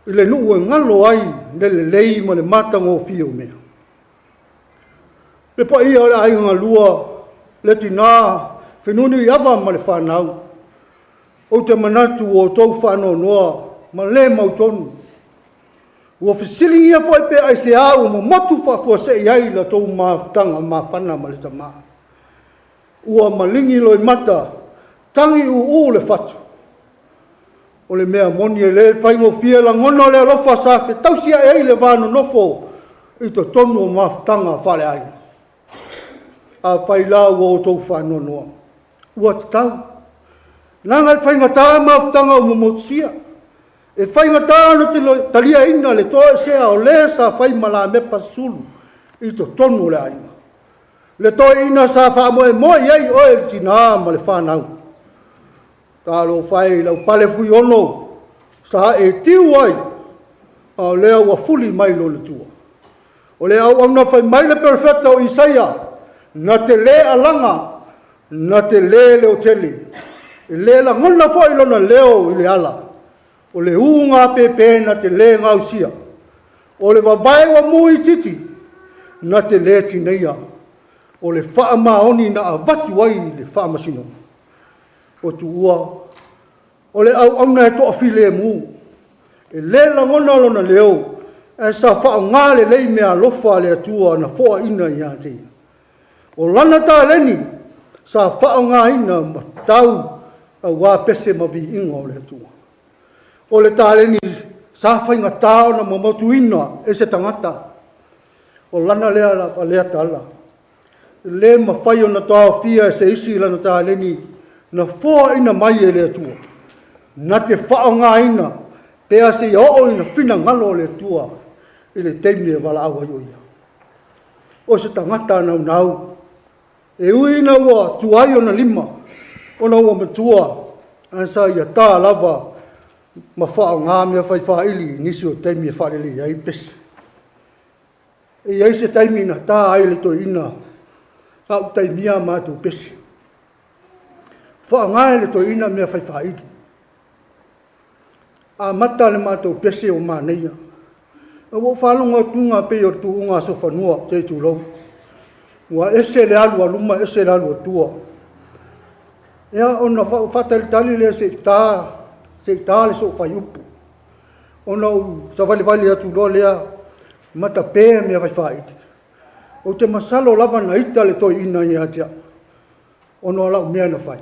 i le nuu e galo ai le lelei ma le matagofie o mea. Le paia o le aiga galua, le tinā, fenuni i ava ma le fanau, ou te manatu o outou faanoanoa ma le mautonu. Ua fesiligia foi pe aiseā ua momotu faafuasei ai la tou mafutaga mafana ma le tamā. Ua maligi loimata, tagi uuu le fatu. O le mea moni e lē faigofie lagona o le alofa sa fetausi ae ai le va nonofo i totonu o mafutaga faaleaiga. Afai la ua outou faanoanoa, ua tatau. Leaga e faigatā mafutaga o momotusia. E faigatā ona taliaina le toesea o lē sa fai ma lamepa sulu i totonu o le aiga. Le toeaina sa faamoemoe i ai oe le tinā ma le fanau. Talofa e i lau pale fuiono sa e tiu ai, a o lea ua fuli mai lona tua. O le auauna fai mai le perofeta o Isaia, na te lē alaga, na te lē leotele, e lē lagona foi lona leo i le ala. O le uga pepe na te lē gausia. O le vavae ua mu itiiti, na te lē tineia. O le faamaoni na avatu ai le faamasinoga. O Tuua, o le auauna e toafilemu. E lē lagona lona leo, ae sa faaaogā lelei mea alofa a le Atua na foaina ia te ia. O lana taleni sa faaaogaina ma tau auā pese ma viiga o le Atua. O le taleni Sa faigata ona momotuina e se tagata. O lana lea lava lea tala. Le mafai ona taofia e se isi lana taleni na foaina mai e le Atua. Na te faaaogaina pe a seia oo ina finagalo o le Atua i le taimi e valaau ai o ia. O se tagata naunau, e ui ina ua tuai ona lima, ona ua matua, ae sa ia tā lava ma faaaoga mea faifaaili i nisi o taimi e faalelei ai pese. E i ai se taimi na tā ai le toeaina a ou taimia a matou pese. Faaaoga e le toeaina mea faifaaili. Amata le matou pese o manaia. Ua ou faalogo atu ga pei o le tuuga a sofanua, se i tulou. Ua ese le alu a luma, ese le alu a tua. Ia, ona faatalitali lea se i tā le soofai upu. Ona ou savalivali atu loa lea, matapē mea faifaaili. Ou te masalo lava na ita le toeaina ia te au, ona o lau mea na fai.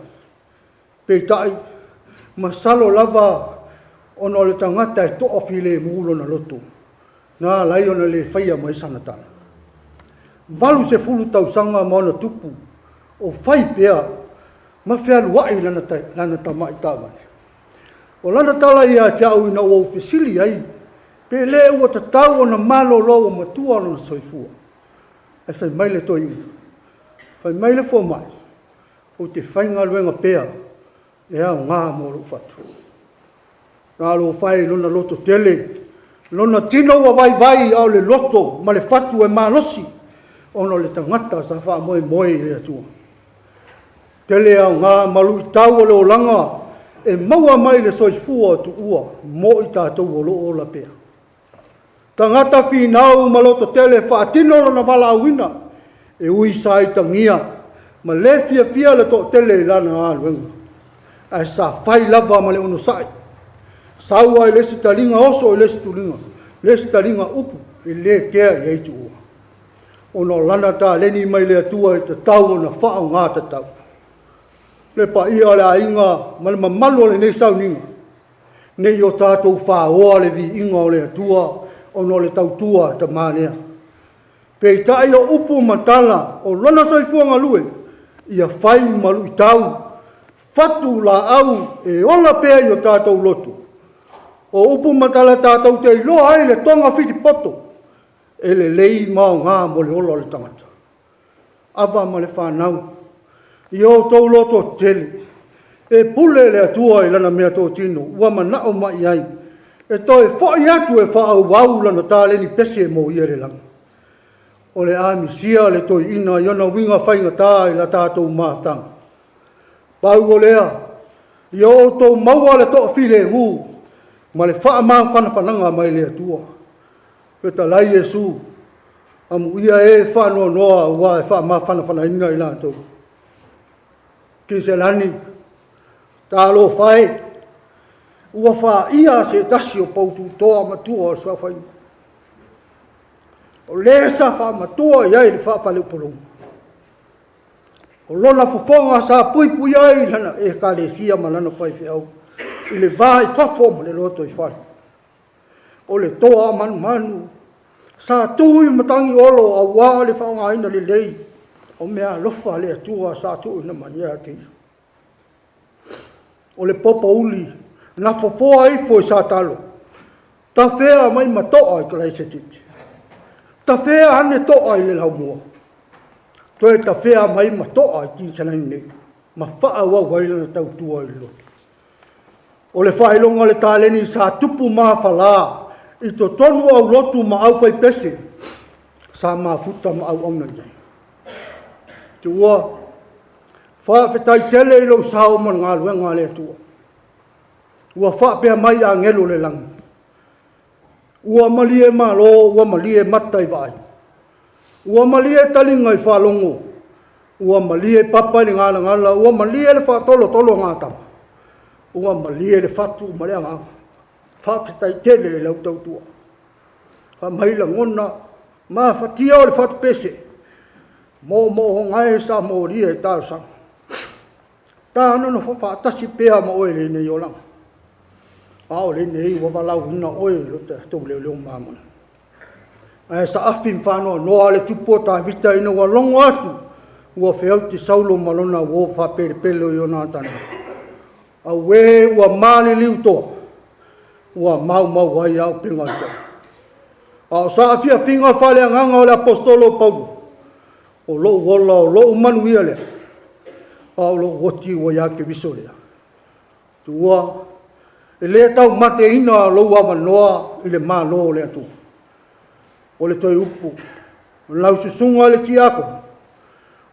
Peitai, masalo lava ona o le tagata e toafilemu lona loto, na alai ona le faia mai sana tala. 80 tausaga ma ona tupu, o fai pea ma fealuai lana tama'i taavale. O lana tala ia te au ina ua ou fesili ai, pe le ua tatau ona malolo ua matua lona soifua. Ae fai mai le toeaina, fai mai le fomai, ou te faigaluega pea e aoga mo lou fatu. Na alofa e lona loto tele, lona tino ua vaivai a o le loto ma le fatu e malosi, ona o le tagata sa faamoemoe i le Atua. Tele aoga ma luitau o le olaga e maua mai le soifua o tuua mo i tatou o loo ola pea. Tagata finau ma loto tele faatino lona valaauina, e ui sa itagia ma le fiafia le toatele i lana galuega. Ae sa fai lava ma le onosai. Saua i le isi taliga oso i le isi tuliga, le isi taliga upu e le kea i ai tuua. Ona o lana taleni mai le Atua e tatau ona faaaoga tatau. Le paia o le aiga ma le mamalu o lenei sauniga, nei o tatou fāoa le viiga o le Atua ona o le tautua tamā lea. Peitai o upu ma tala o lona soifua galue, ia fai ma luitau, fatu laau e ola pea i o tatou loto. O upu ma tala tatou te iloa ai le toga filipoto, e lelei ma aoga mo le ola o le tagata. Ava ma le whanau, i o tau loto tele, e pule le Atua i lana mea tōtino, ua manao mai ai, e toe foi atu e whaauau lana tāleni pese mo ia le lagi. O le amisia le toeaina i ona uiga faigata i la tatou mafutaga. Pau o lea, ia outou maua le toafilemu ma le faamafanafanaga mai le Atua. Fetalai Iesu, amuia e faanoanoa ua e faamafanafanaina i latou. Kiselani, talofa e, ua faia se tasi o paututoa matua o le suafaina. O le sa faamatua i ai le faafaleupoluga. O lona fofoga sa puipui ai lana ekalesia ma lana faifeau i le va i fafo ma le loto i fale. O le toa manumanu sa tu i matangi olo auā le faaaogaina lelei o mea alofa le Atua sa tuuina mai ia te ia. O le popouli na fofoa ifo i sa talo, tafea mai matoa i Kalaesetiti, tafea ane toa i le laumua, toe tafea mai matoa i Kisalani nei, ma faauau ai lana tautua i le loto. O le faailoga o le taleni sa tupu mafalā i totonu au lotu ma au faipese, sa mafuta ma auauna i ai. Tuua, faafetai tele i lou sao ma le galuega a le Atua. Ua faapea mai agelo le lagi. Ua malie malo, ua malie mata i vaai. Ua malie taliga i faalogo. Ua malie papa i le galagala, ua malie le faatolotolo o gatama. Ua malie le fatu ma le agaga. Faafetai tele i lau tautua. Faamai lagona, mafatia o le fatupese. Moomooga e sa molia e talosaga. Tānono faatasi pea ma oe lenei olaga. A o lenei ua valaauina oe i lo tatou leoleo mamoe. Ae saafi ma faanoanoa le tupu o Tavita ina ua logo atu ua feauti Saulo ma lona uo faapelepele o Ionatana. Auē ua maliliu toa, ua maumau ai auupega o le tai. A o saafiafiga faaleagaga o le Aposetolo o Paulo, o lou ola o lou manuia lea, a o lou oti ua ia Keriso lea. Tuua, e le taumateina lou avanoa i le Malo o le Atua. O le toe upu, o lau susuga i le tiakono,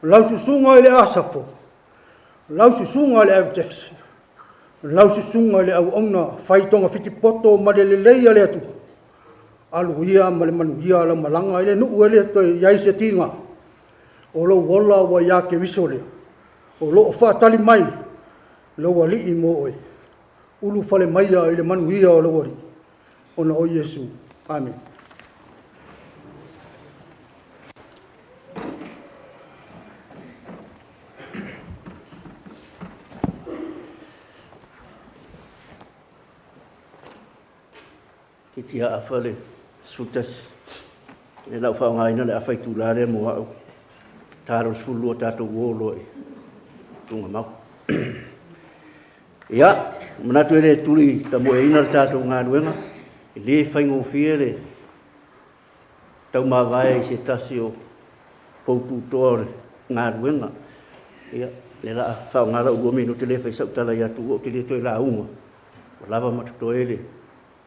o lau susuga i le asafo, o lau susuga i le Avertex, o lau susuga i le auauna fai togafiti poto ma le lelei a le Atua, alu ia ma le manuia lau malaga i le nuu e le toe i ai se tiga, o lou ola ua ia Keriso lea, o loo faatali mai lou alii mo oe, ulufale maia i le manuia o lou alii, ona o Iesu. Amen. Ke tia afa le 11. E lau whaongaina le afa i tūlā le mua au. Tā ro 12 tātou uo loa i tunga mau. Ia, manatu e le tuli ta moe ina le tātou ngā luenga. E le whaingofie le tau mavae i se tasi o poututoa o le ngā luenga. Ia, le la whaongala ua minute le whai sau tala i atu o te le toe la unga. O lava matutoe le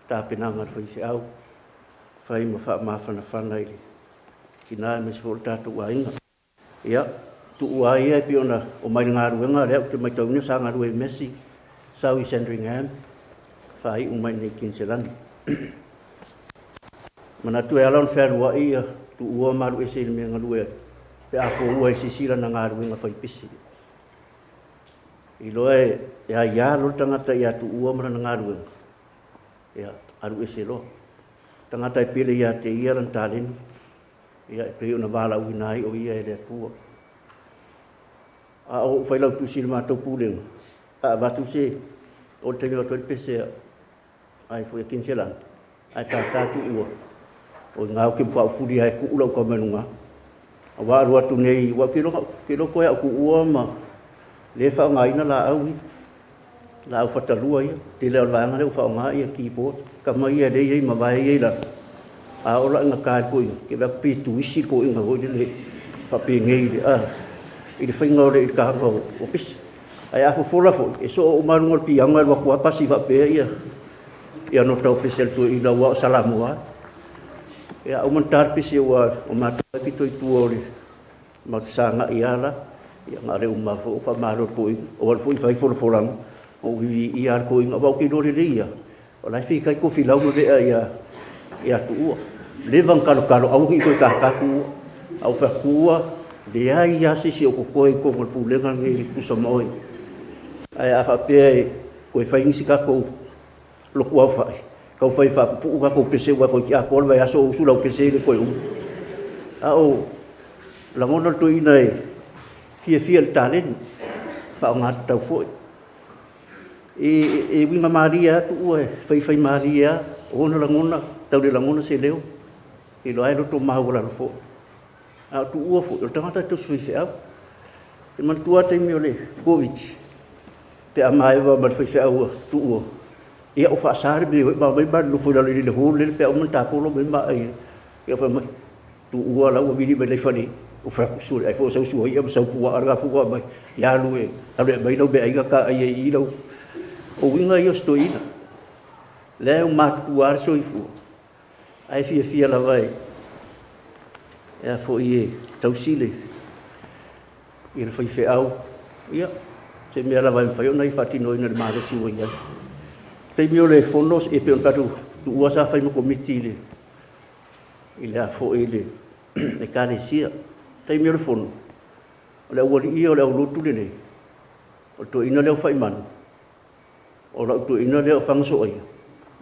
tāpenanga le whai se au. Whai ma wha mawhanawhana i le tina e mesi fo le tātou ainga. Ia, tuu ai e pi ona o mai ngā ruenga, lea o te mai taunia sa ngā rue Messi, sau i Sandringham, whai umai nei Kinselani. Manatu e ala on whenua i ia, tu ua maru ese i le mea ngalue, pe a fo ua e sisila na ngā ruenga whai pisi. I loa e a ia lo tangata i atu ua mana na ngā ruenga. Ia, aru ese loa. Tangata e pele ia te ia lan taleni, ia e pei ona wala uina ai o ia e le atua. A o whai lau tusi le mātou pūlenga. A watu se, o le tangi o toi pese ai fo e kinselan. Ai tā tātu ua. O ngā ke pua ufuri ai ku ula uka menunga. A wā aru atu nei, wā ke lo koe au ku ua ma le wha ngā ina la au i. La au whatalua ia. Te leo vaanga le wha ngā ia keyboard. Ka mai ia le ia ma vai ia la. A ola ngā kāi ko inga. Ke wea pītu isi ko inga hoi le whape ngei le. A, i le whainga o le i kahanga o pisi. Ai a fofola foi, e so o marunga o pianga e wakua pasi whapea ia. Ia no tau pese le tui ina ua o salamua. Ia au mantar pese ua o mātou ki toi tua o le matusanga i ala. Ia ngā reo mawha o whamaro ko inga. O wale foi whai folafolanga. O wiwi i ala ko inga. Wau ki nore le ia. O lai whii kai kofi lau mawea ia tuua. Lewang kalo kalo au ki koe kakaku ua. Au whakua. Le ai ia sisi o kokoe ko ngol pulenga nge pusa moi. Ai a whapea e koe whaingisi kako loku au whai. Kau whai whapupu kako pese ua koe ki a koe vai aso usula o pese le koe umu. A o langona le ina e fia fia le taleni. Wha o ngā tau foi. E winga maria atu ua e whai whai maria o ona langona, tau le langona se leo. I loa e loto mahu wala foi. A tu ua foi, o tangata tau sui wheau. E mantua taimi o le COVID. Pe a maewa ma le whai wheau tu ua. Ia o whaasare me hoi ma mai ma nofo lalo i le hōle le pe au man tāpolo mai ma ai. Ia whai mai, tu ua lau wili mai lei whane. O whaku suri, ai fo sau sua ia ma sau pua aranga pua mai. Ia alu e, alu e mai lau me aiga ka ai e i lau. O winga ia o stoina. Lea o mātutua are soifua. Ai fia fia lava e. E a fo i e tausile. I le whai wheau. Ia, se mea lava e mwhai ona i whatino ina le mārosi ua ia. Teimi o le fono e pe on katu tu ua sa whai mo komiti i le a fo i le kalesia. Teimi o le fono. O le auali ia o le aulotu le nei. O to ina leo whai manu. O lau to ina leo whangaso ai.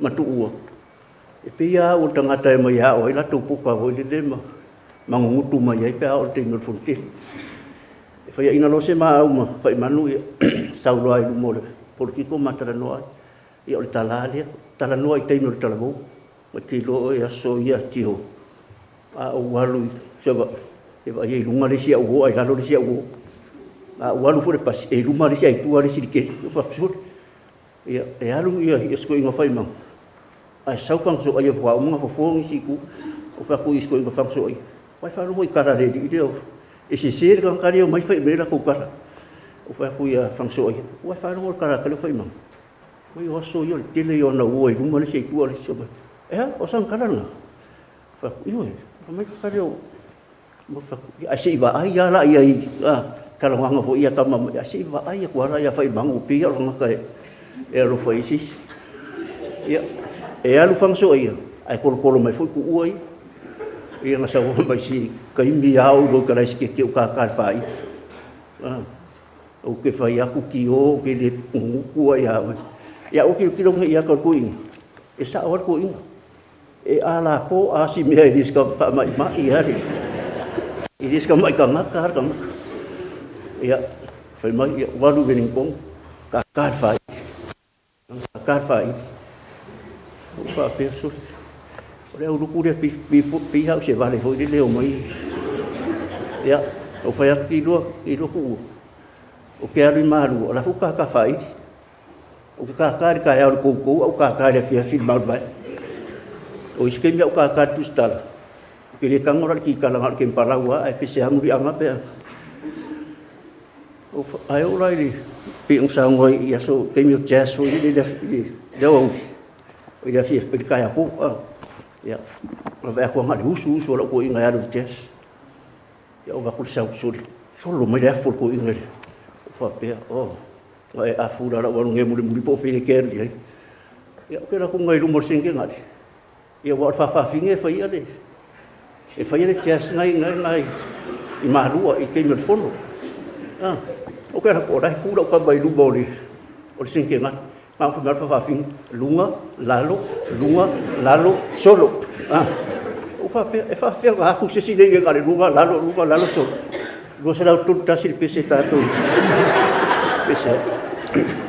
Ma tu ua. E pe ia o tangata e mai a o ai latou poka hoi le le ma mangungutu mai ai pe a o le teimi o le fono tele. E whai ina lo se ma au ma whai manu ia sauloa i lumo le polokiko matara noa ai. Ia o le talā lea, talanoa i taimi o le talavou, ma te iloa oe aso ia tio. A ou alu i Savaii, e vaai ai i luga le isi au uo, ae i lalo le isi au uo. A ou alu foi i le pasi, e i luma le isi ae i tua le isi i le keli. Ou fai atu, sole. Ia, e alu ia si toeaina Faimanu, ae sau Fagasoaia faatoa uma ona fofo nisi i tua. Ou fai atu i si toeaina Fagasoaia, vai faalogo i tala a le alii lea, e sese le tagata lea e omai fai mai ai latou tala. Ou fai atu ia Fagasoaia, ua e faalogo i le tala a le Faimanu, oi o aso ia o le tele ia o ana uo e i luma le isi ae i tua le isi. E a, o sana tala lena? Ou fai atu, ioe, fai mai le tala o ae se i vaai lava la i ai i talanoaga foi ia tama mai, ae se i vaai atu lava la ia Faimanu, pei o le tagata e alofa i isi. Ia, e alu Fagasoaia, ae tolotolo mai foi tuua ia. Ia na sau mai si taimi a ou iloa i talaisitete o kākā i le fāili. Ou te fai atu tio, ou te le gugu ai ia oe. Ia ou tilotilo nei ia ata o le toeaina, e sao lava le toeaina. E a lako a si mea e le sika faamaimai lava le, e le sika mai tagata lava le tagata. Ia, fai mai, ia, ua alu i Wellington, kākā le fāili. Kākā le fāili. Ou faapea, sole, o le auluku lea pei lava o se vale foi lele o mai. Ia, ou fai atu ki lua tuua, o ke alu i Malua, o la foi kākā fāili. O ke kākā i le taeao i le koukou, au kākā i le afiafi i le malu mai. O isi taimi au kākā i le tusitala, o ke le tago la le kikala na o le kempalau lava, ae pese amu liaga pe a. Ae oo la i le pei ona saunoa i aso taimi o jazz foi lele i le aoauli, i le afiafi i le taeao po. Ia, na vaai atu lava na o le usu usu o lau toeaina e alu i le jazz. Ia, ou vaai atu i le sau soli, solo mai le afu o le toeaina i le faapea, oh, na e afu la lau alu nei mulimuli po o fea e te alu i ai. Ia, ou te alu atu i luma o le Senegale. Ia, ua o le faafafine e faia le, e faia le jazz nai i Malua i taimi o le fono. Ou te alu atu, o la e tu lau tama i luma o le Senegale. Ma ou fai mai le faafafine, luga, lalo, luga, lalo, solo. Ou faapea, e faafefea ona afu se isi nei e na o le luga, lalo, luga, lalo, solo. 231 le pese tatou. Pese ai. Yes.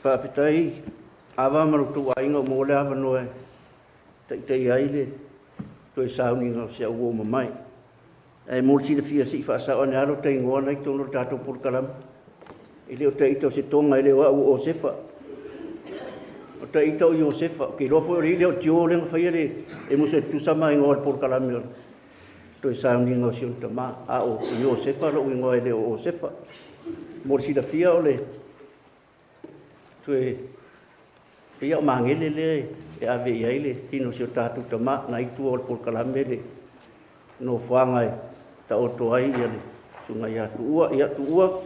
Faafetai Ava ma lo outou aiga ua maua le avanoa e taitaia ai le toe sauniga o si au uo mamae. Ae mo le silafia se i faasao ane lava lota igoa lena e i totonu o le tatou polokalame. E le o Taita o se Toga, e le o au o Osefa. O Taita o Iosefa. Ou te iloa foi o le alii lea o Tio lea na faia le e musu e tutusa ma igoa o le polokalame o le toe sauniga o si ona tama. A o Iosefa lou igoa e le o Osefa. Mo le silafia o le toe pei o magele lea e ave i ai le tino o si o tatou tama na i tua o le polokalame le nofoaga e taoto ai ia le susuga ia Tuua. Ia Tuua,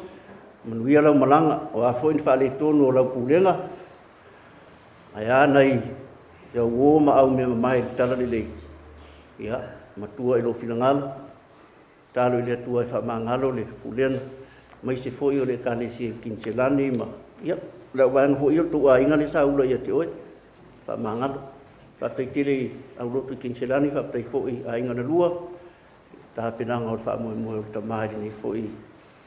manuia lau malaga, o a foi ni faaletonu o lau pulega, ae a nai au uo ma au mea mamae i le talalelei, ia, matua i lou finagalo, talo i le Atua e faamagalo le pulega, aemaise foi o le Ekalesia Kiniselani ma, ia, le au vaega foi ia o le tou aiga lea sa ula ia te oe, faamagalo. Faafetai tele i aulotu i Kiniselani, faafetai foi i aiga na lua, tapenaga o le faamoemoe o le tama i lenei foi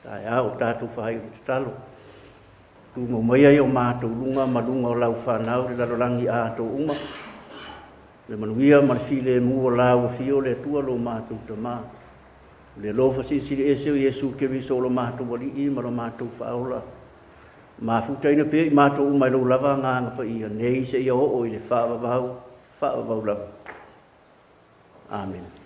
taeao, o tatou fai o le tatalo. Tumau maia i o matou luga ma luga o lau whanau le lalolagi atoa uma. Le manuia ma le filemu o lau afio o le Atua lo matou tama. Le alofa silisili ese o Iesu Keriso o lo matou Alii ma lo matou Faaola. Mafutaina pea i matou uma i lou lava agaga paia nei seia oo i le faavavau, faavavau lava. Amene.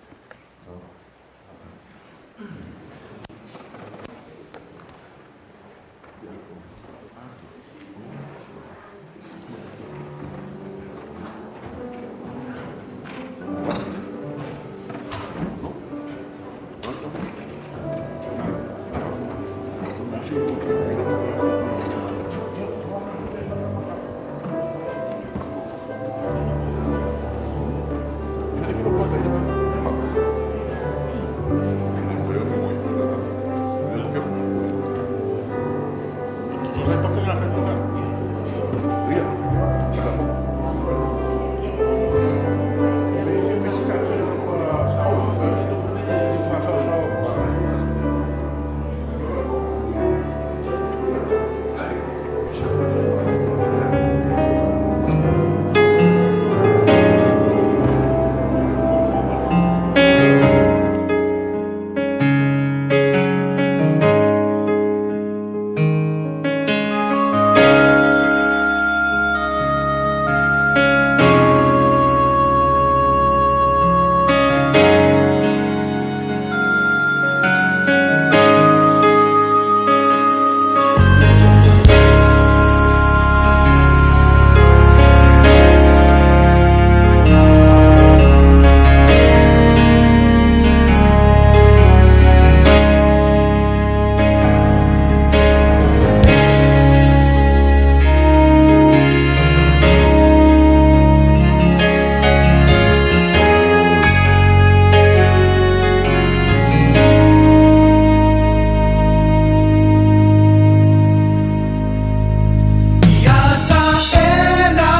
Ia taena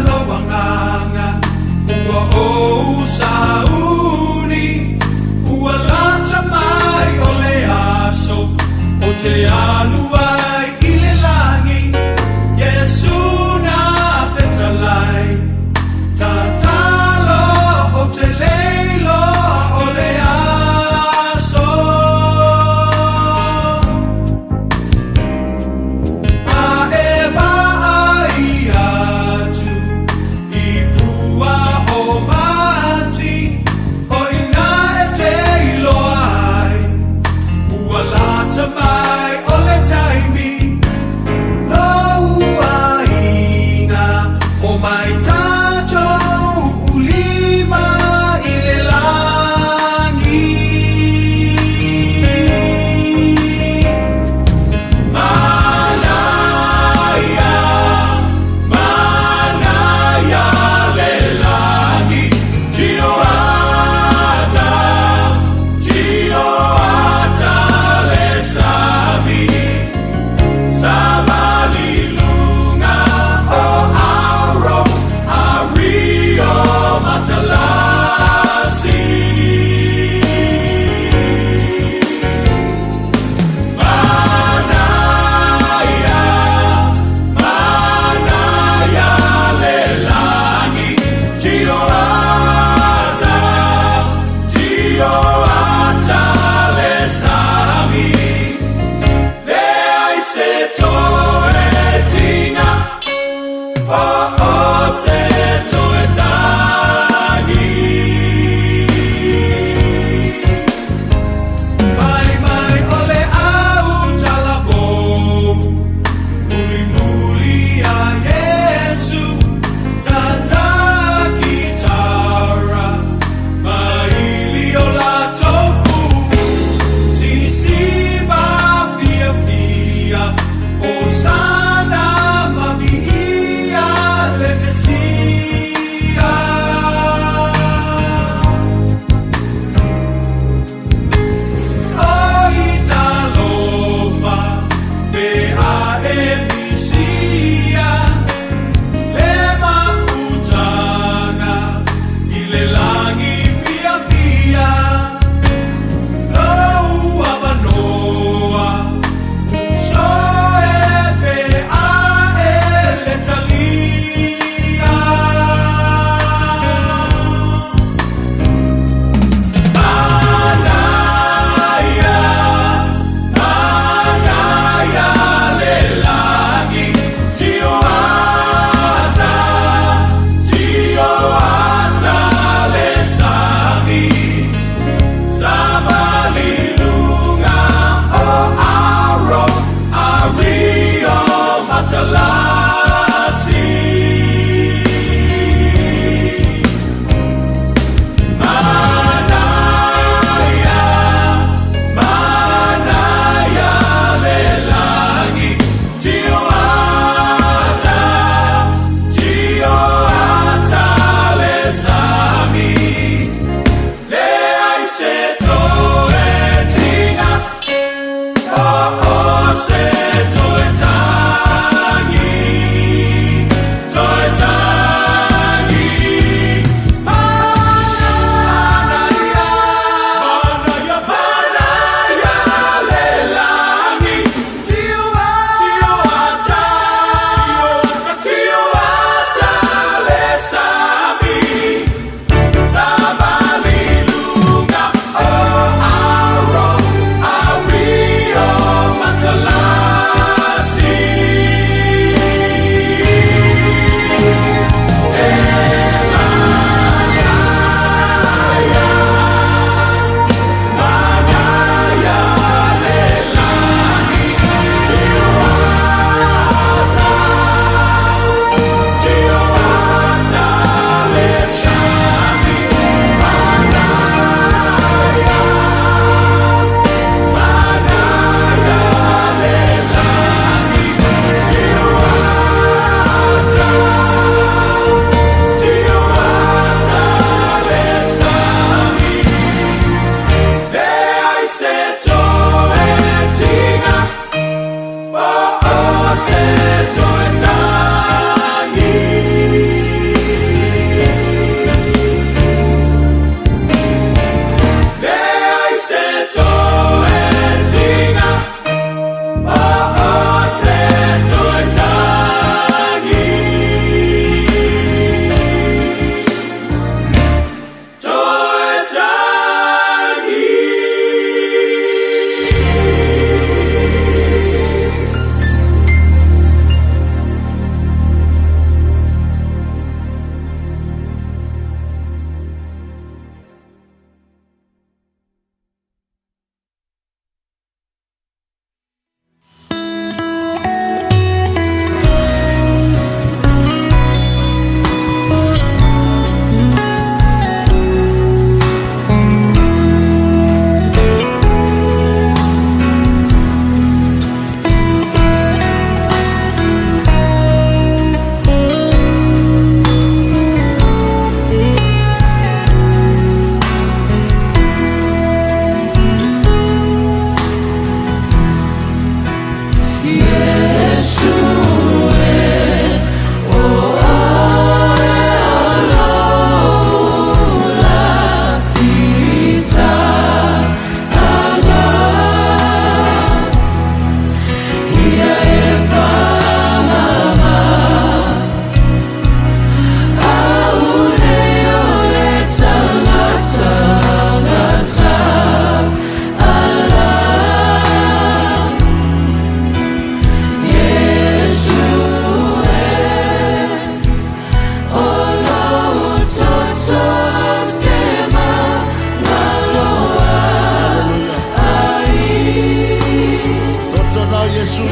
lou agaga, ua ou sauni, ua lata mai o le aso ou te alu ai i le lagi. Iesu na fetalai, tatalo ou te le iloa o le aso. A e vaai atu i fua o mati, o i ina e te iloa ai, ua lata mai o le taimi. Lou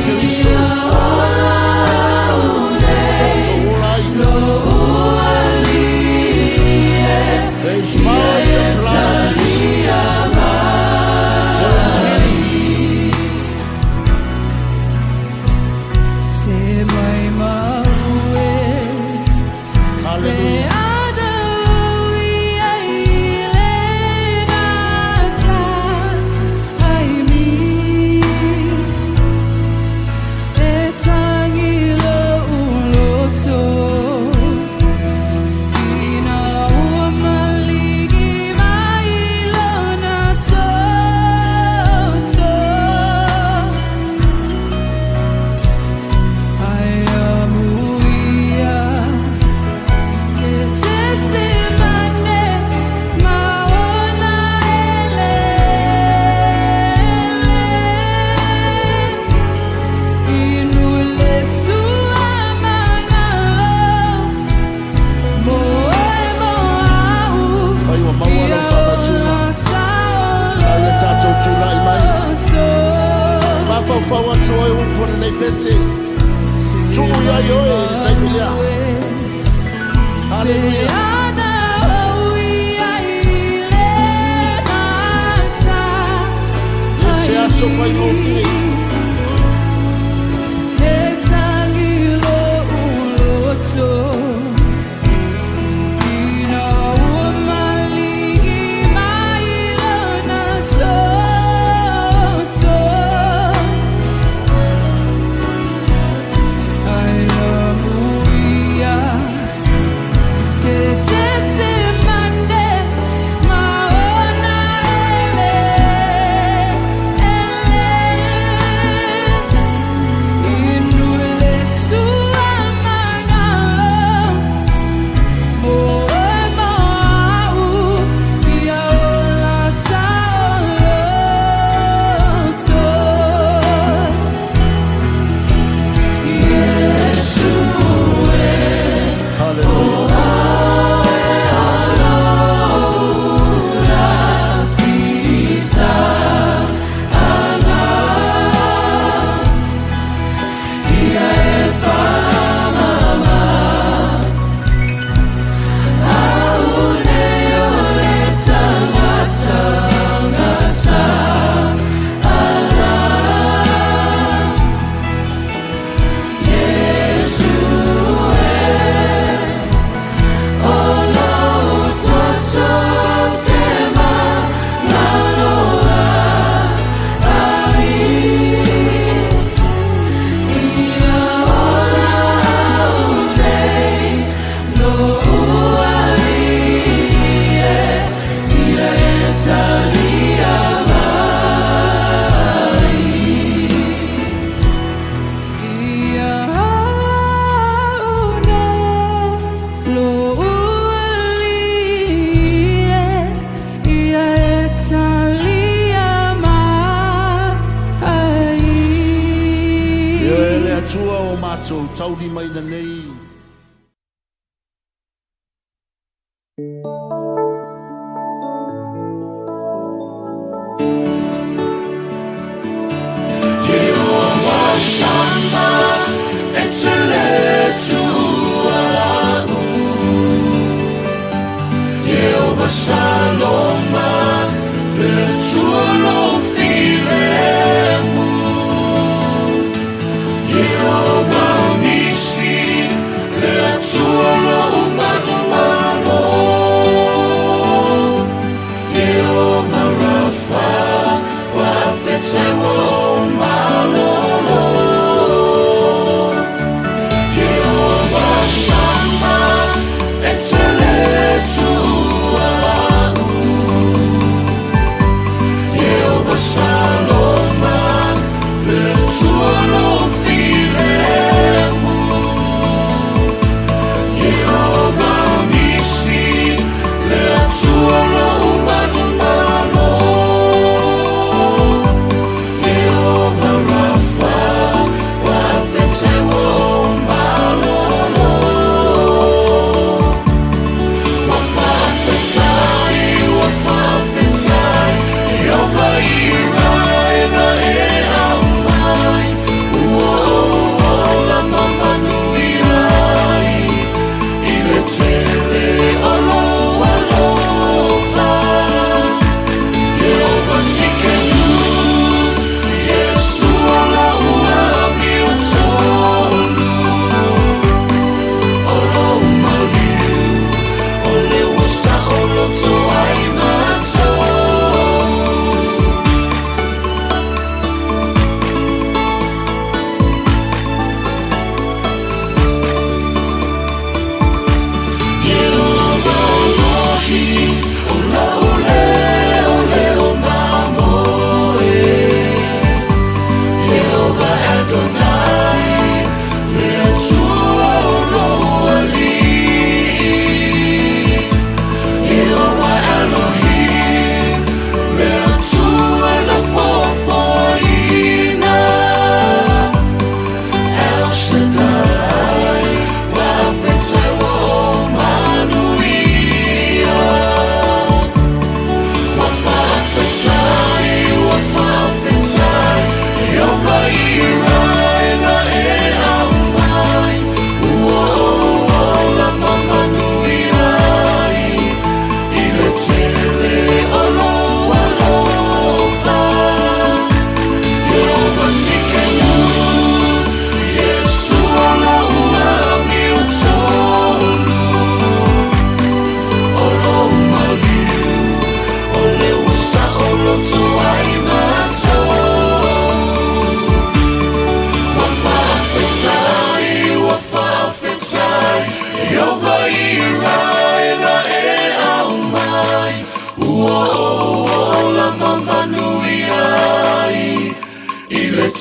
Keriso. Tatou ola ai. There is power in the blood of Jesus. There is healing. Se mai maue. Hallelujah. Fai ua maua lau faamatuna. Ai e tatou tula'i mai. Mafaufau atu oe upu o lenei pese. Tuu iai oe i le taimi lea. Haleluia. E se aso faigofie. Hallelujah. Ia e le Atua o matou taulimaina nei. Jehovah Nissi,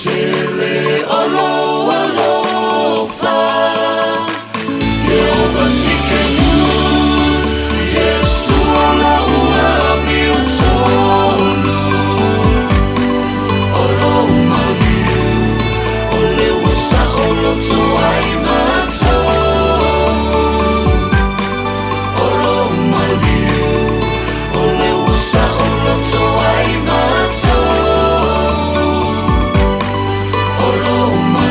tele o lou alofa. Yehova Sikenu, Yesu o lou amiotonu. O lou maliu, o le ua saoloto ai matou. O lou maliu, o le ua saoloto ai matou. O lou maliu,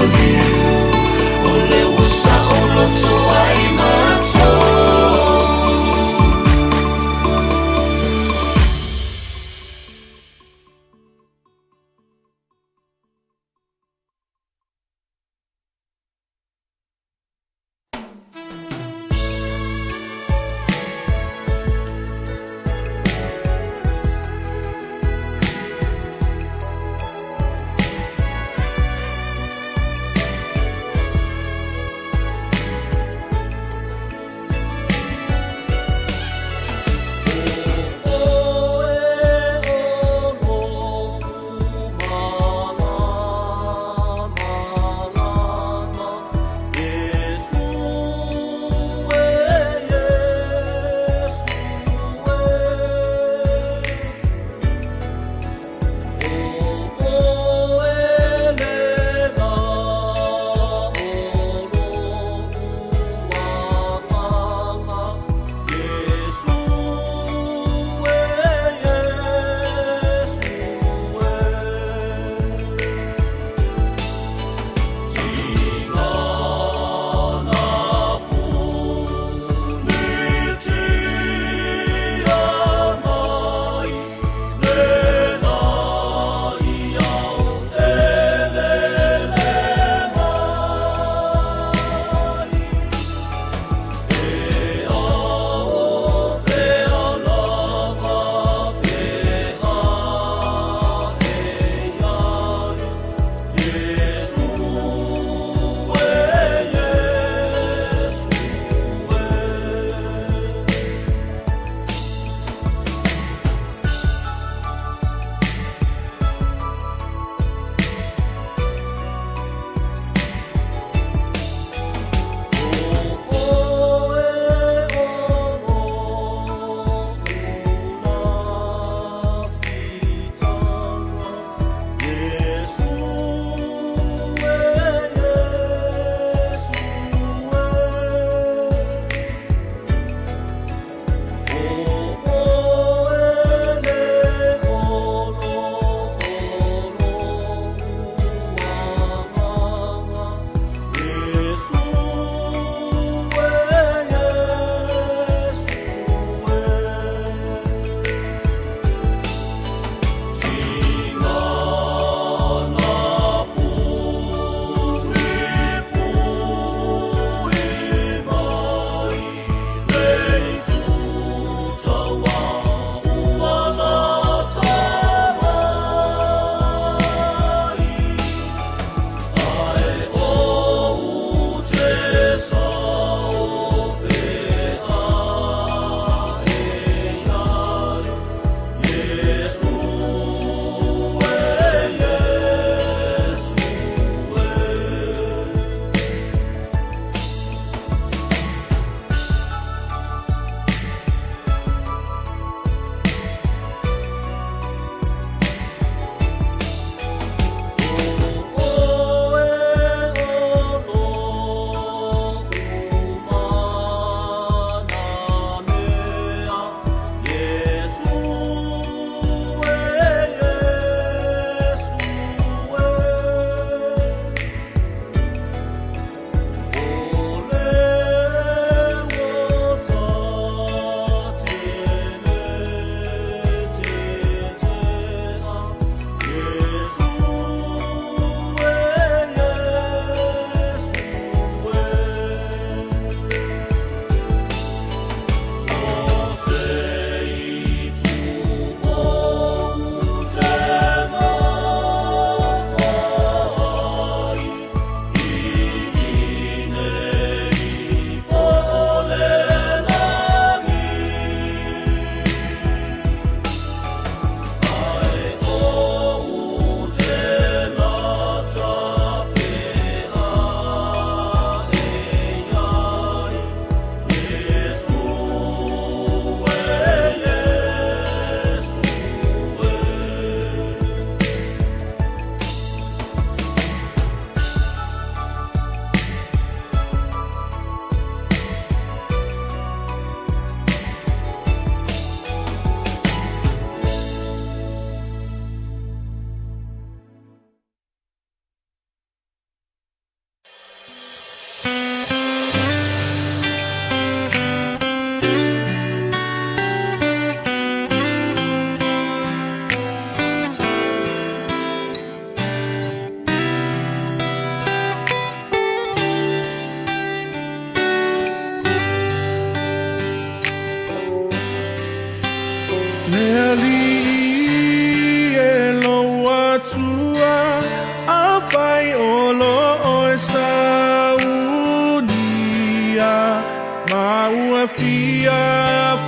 toe saunia ma ua fia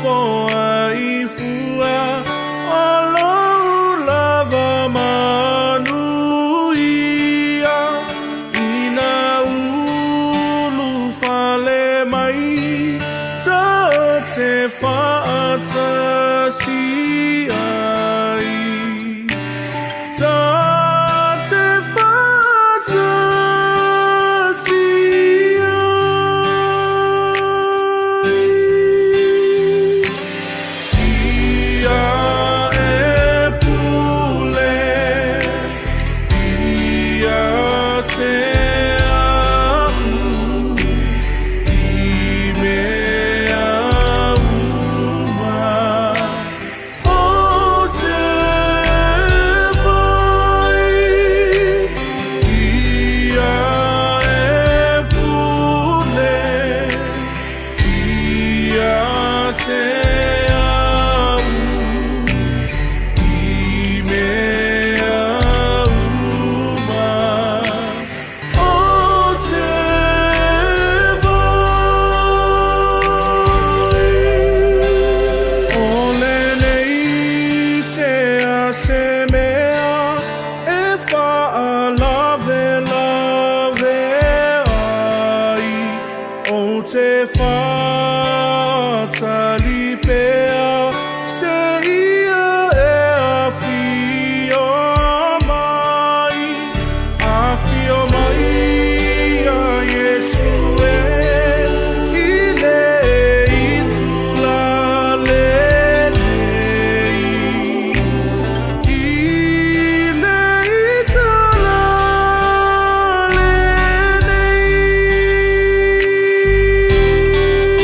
foa i fua o lou lava manuia ina ulu fale mai ta te faatasi ai ta te faatasi ai. Ia e pule ia te au i mea uma o te fai. Ia e pule ia te au i mea uma o te fai. O lenei se a se mea e faalavelave ai o te fatalipea se ia e afio mai, afio mai ia Iesu e i le itula lenei, i le itula lenei.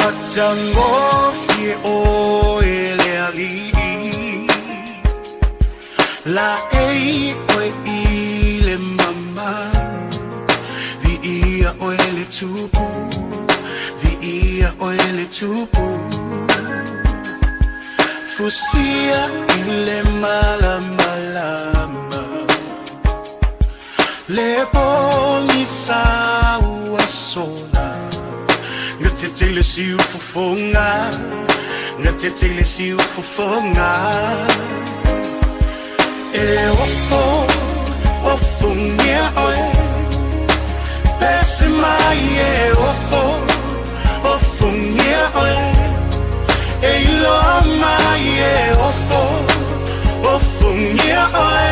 Matangofie o e le ali'i La ei oe i le mama Vi ia oe le tupu Vi ia oe le tupu Fusia i le malamalama Le pogisa ua sola Nga te le siu fofoga Nga te le siu fofoga E ofo, ofongia oe Pese mai e ofo, ofongia oe E iloa mai e ofo, ofongia oe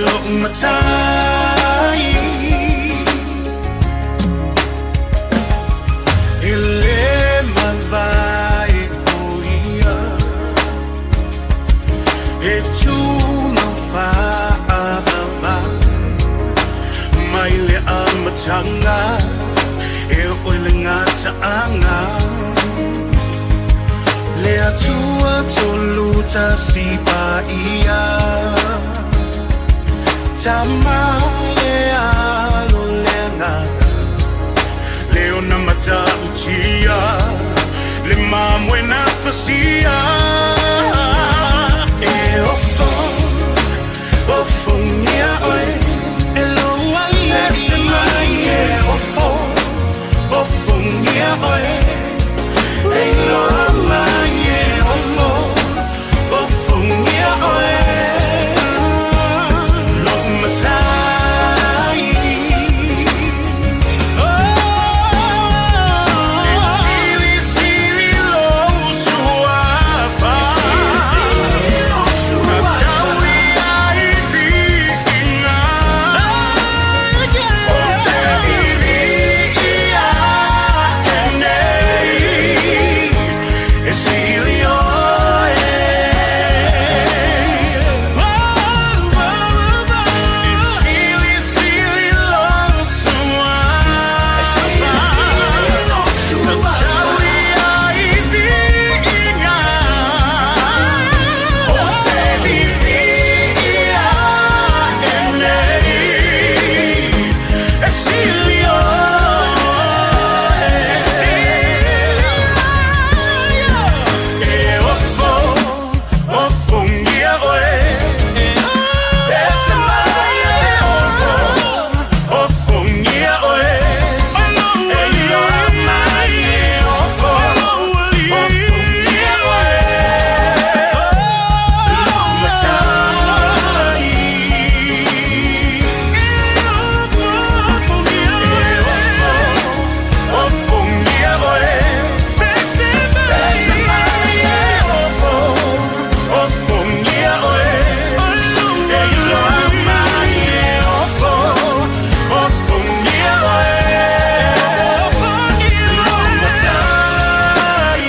Lo'u matai E le mavae o ia E tumau fa'avava Mai le amataga E oe le gata'aga Le Atua tolu tasi paia Tama le alo le agaga Le ona mata'utia Le mamoe na fasia E ofo, ofongia oe E lou ali'i Pese mai e ofo, ofongia oe E iloa mai e ofo, ofongia oe Lo'u matai E silisili lou suafa Tataui ai viiga O te viia e nei E sili oe E silisili lou suafa Tataui ai viiga O te viia e nei E sili oe E ofo, ofongia oe Pese mai e ofo, ofongia oe E iloa mai e ofo, ofongia oe Lo'u matai E ofo, ofongia oe Pese mai e ofo, ofongia oe E iloa mai e ofo, ofongia oe Lo'u matai.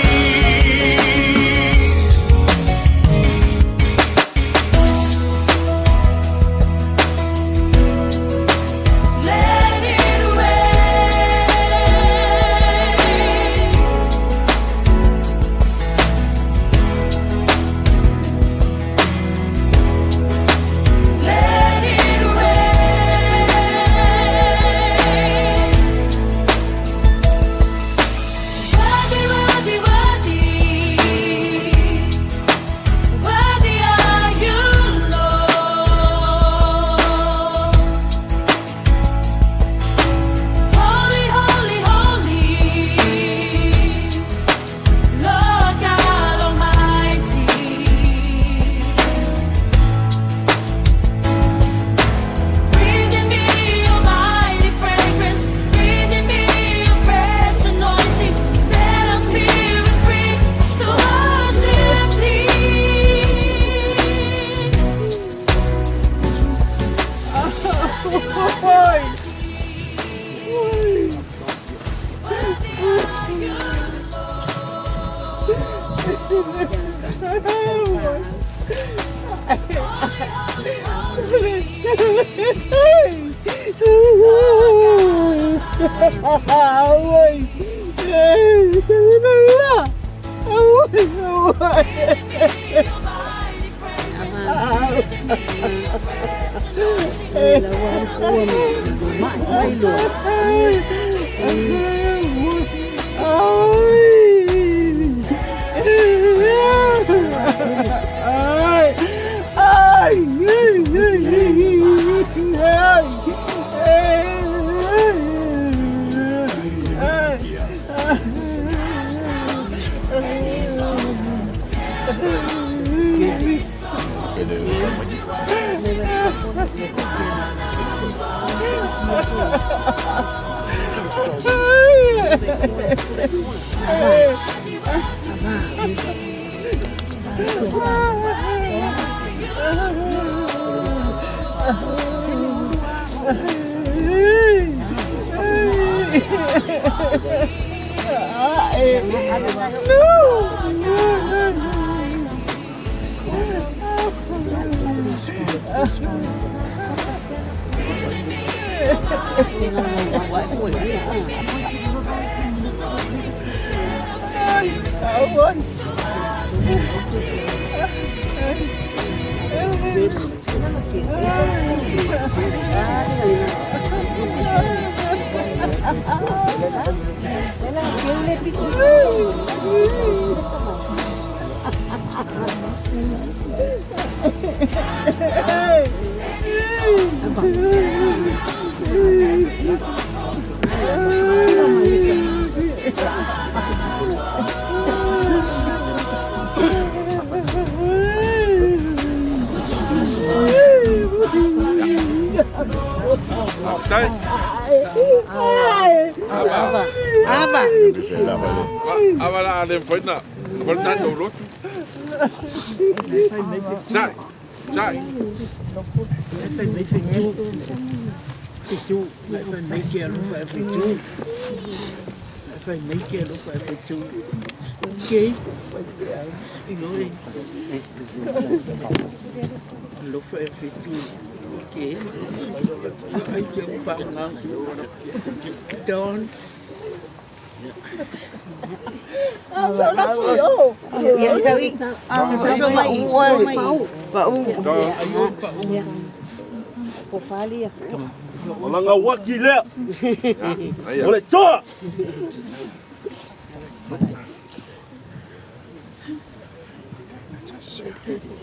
Let it rain. Let it rain. Worthy, worthy, worthy. Worthy are you, Lord. Holy, holy, holy, Lord God Almighty. Breathe in me your mighty fragrance. Breathe in me your fresh anointing. Set our spirit free to worship Thee.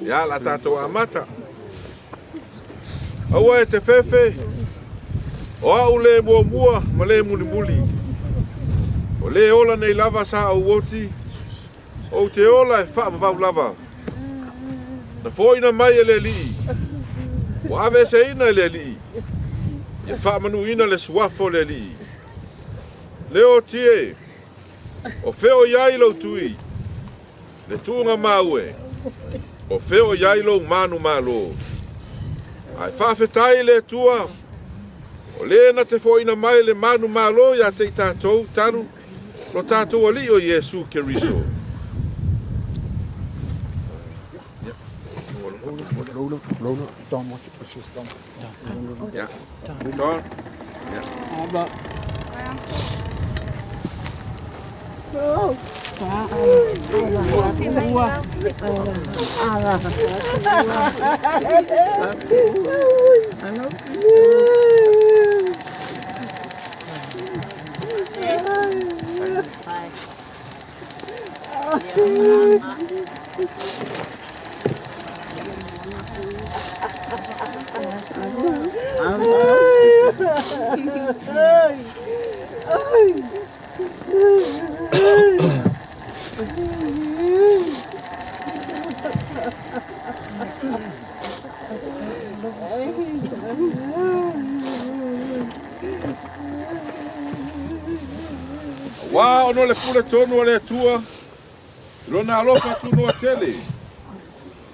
Ia la tātou amata. Aua e te fefe, o au le muamua ma le mulimuli. O le ola nei lava sa au oti, o te ola e whaamavau lava. Na foina mai e le lii, o ave se ina e le lii, e whaamanuina le suafo le lii. Leo tie, o feo iai lau tui, le tuunga maue, o feo iai lou manu malo. Ai whaafetai le tua, o le na te foina mai le manu malo ia te i tātou taru, lo tātou ali o Iesu Keriso. Yeah. Don. Yeah. Wā ono le pule tonu o le atua, lona alofa tunu a tele.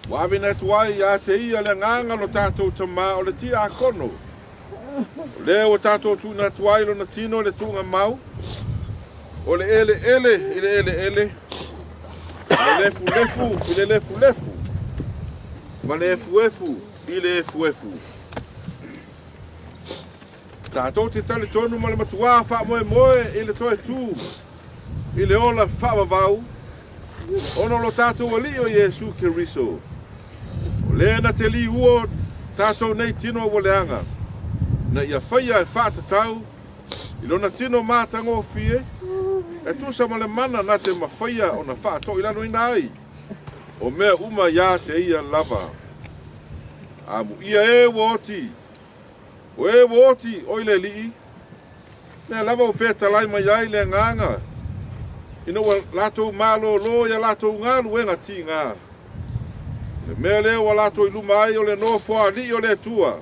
Wa avina atu ai ia te ia le nganga lo tātou tamā o le tia akono. O lea o tātou tuna atu ai lona tino le tunga mau, o le ele ele i le ele ele, le lefu lefu i le lefu lefu, ma le efu efu i le efu efu. Tātou te tale tonu ma le matuā wha moe moe i le toe tū. i le ola faavavau, ona o lo tatou Alii o Iesu Keriso. O lē na te liua o tatou nei tino ua leaga, na ia faia e faatatau i lona tino matagofie, e tusa ma le mana na te mafaia ona faatoilaloina ai o mea uma iā te ia lava. Amuia e ua oti, o e ua oti o i le alii, lea lava ua fetalai mai ai le agaga, ina ua latou malōlō ia latou galuega tigā. O le mea lea ua latou i luma ai o le nofoalii o le Atua,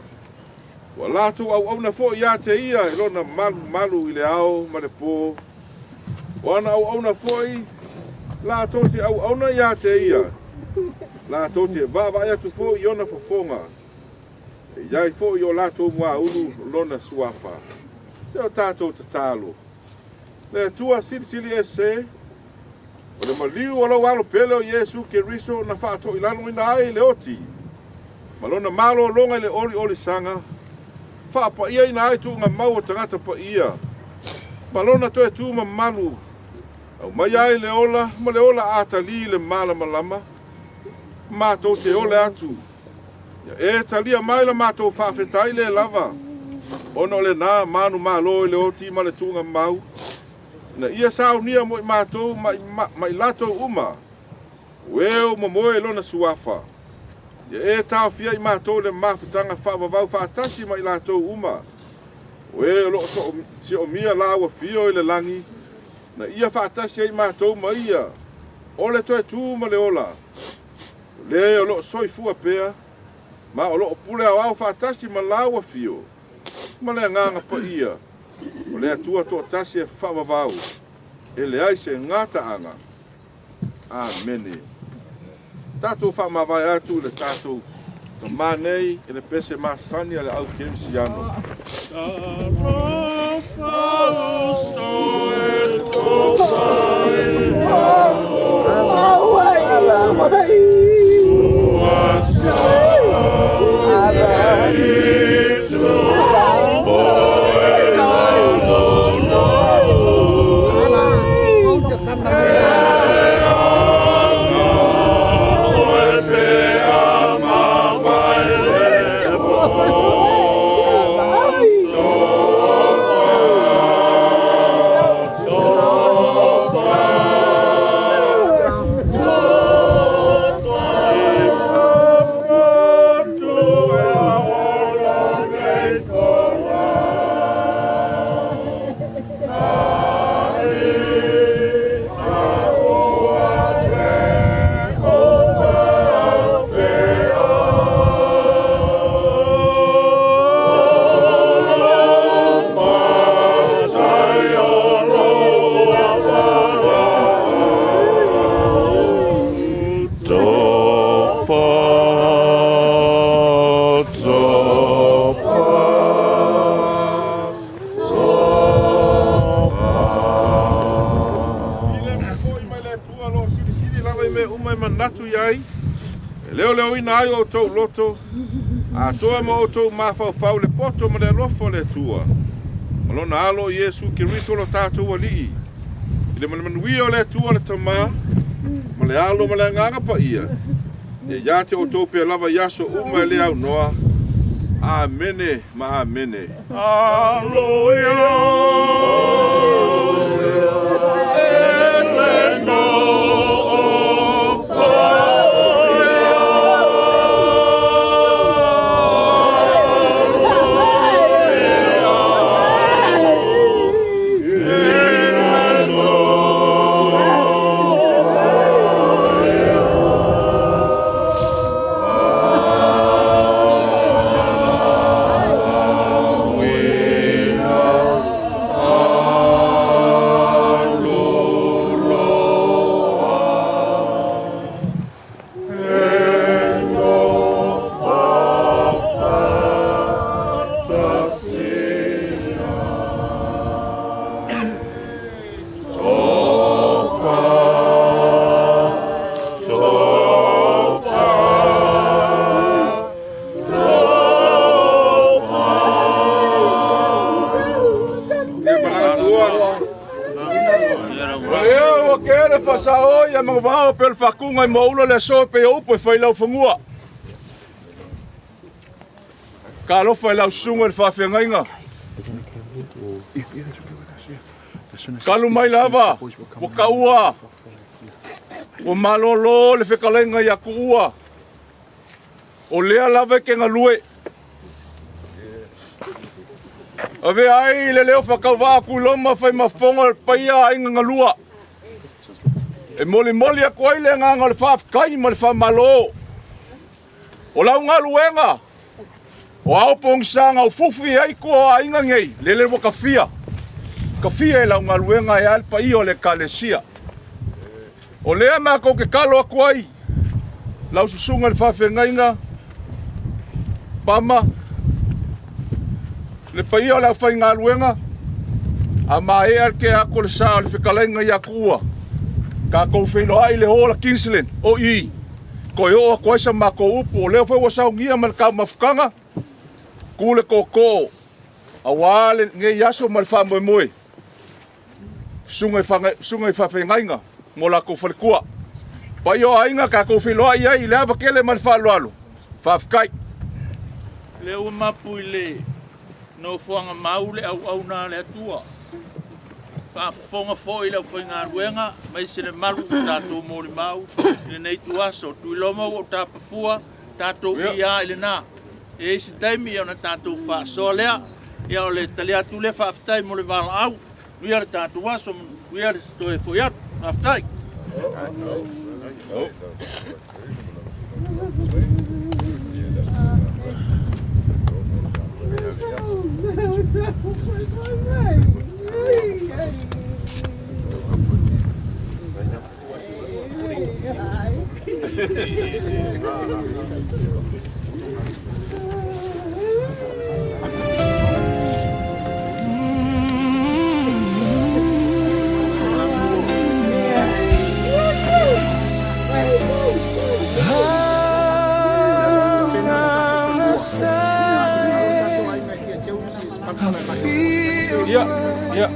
ua latou auauna foi iā te ia i lona malumalu i le ao ma le pō. O ana auauna foi latou te auauna iā te ia, latou te vaavaai atu foi i ona fofoga, e iai foi i o latou muaulu lona suafa. Se o tatou tatalo. Le Atua silisili ese, o le maliu o lou alo pele o Iesu Keriso na faatoilaloina ai le oti, ma lona malōlōga i le oliolisaga, faapa'iaina ai tuugamau o tagata paia, ma lona toe tumamalu, aumai ai le ola ma le ola atalī le malamalama, matou te ole atu. Ia e talia mai la matou faafetai lē lava, ona o lenā manumālō i le oti ma le tuugamau, na ia saunia mo i matou ma i latou uma, o e o momoe lona suafa. Ia e taofia i matou le mafutaga faavavau faatasi ma i latou uma, o e o loo siomia laua fio i le lagi, na ia faatasi ai matou ma ia, o le toe tū ma le ola. O lē o loo soifua pea, ma o loo pule aoao faatasi ma laua fio, ma le agaga paia, o le Atua toatasi e faavavau, e leai se gataaga. Amene. Tatou faamavae atu le tatou tamā nei i le pese masani a le au kerisiano. Ai outou loto, atoa ma outou mafaufau le poto ma le alofa o le Atua. Ma lona alo o Iesu Keriso lo tatou Alii, i le manumanuia o le Atua le Tamā, ma le alo ma le agaga paia, ia iā te outou pea lava i aso uma e le aunoa. Amene ma amene. Alleluia. Ua ke le fasao ia mangavao pe le fakunga i maula le aso pe upu e fai lau fagua. Ka alofa i lau susuga i le faafeagaiga. Kalu mai lava, ua kaua, ua malōlō le fekalaiga ia kuua. O lea lava e ke galue. Ave ai le leo whakauvaa kuloma whai mafonga le paia aiga galua. E moli moli aku ai le nganga o le whaafkai ma le whamalo. O lau ngaluenga, o ao pongisanga o fufi ai kua aiga ngei, lele ua kafia. Kafia e lau ngaluenga e ale paia o le kalesia. O lea mākou ke kalo aku ai, lau susuga le faafeagaiga, Pama, le paia o le aufaigaluega, a maea le ke ako le sa o le fekalaiga ia kuua. Kākou feiloai le o la Kingsland, o i, koe o aku ai sa mākou upu, o lea foi ua saugia ma le kaumafukaga, ku le kōkō, auā le ngei aso ma le faamoemoe. Susuga i faafeagaiga mo lakou falekua. Paia o aiga kākou feiloai ai i le ava kele ma le faaaloalo. Faafetai. Le ua mapu i le nofoaga mau le auauna le Atua. Faafofoga foi le aufaigaluega mai se le malu o tatou molimau i lenei tuaso. Tuiloma ua ou tapafua tatou ia i lena. E i se taimi ona tatou faasoa lea. Ia o le tali atu lea faafetai mo le valaau. Ia le tatou aso, ia le toe foi atu. Faafetai. Ia, ia.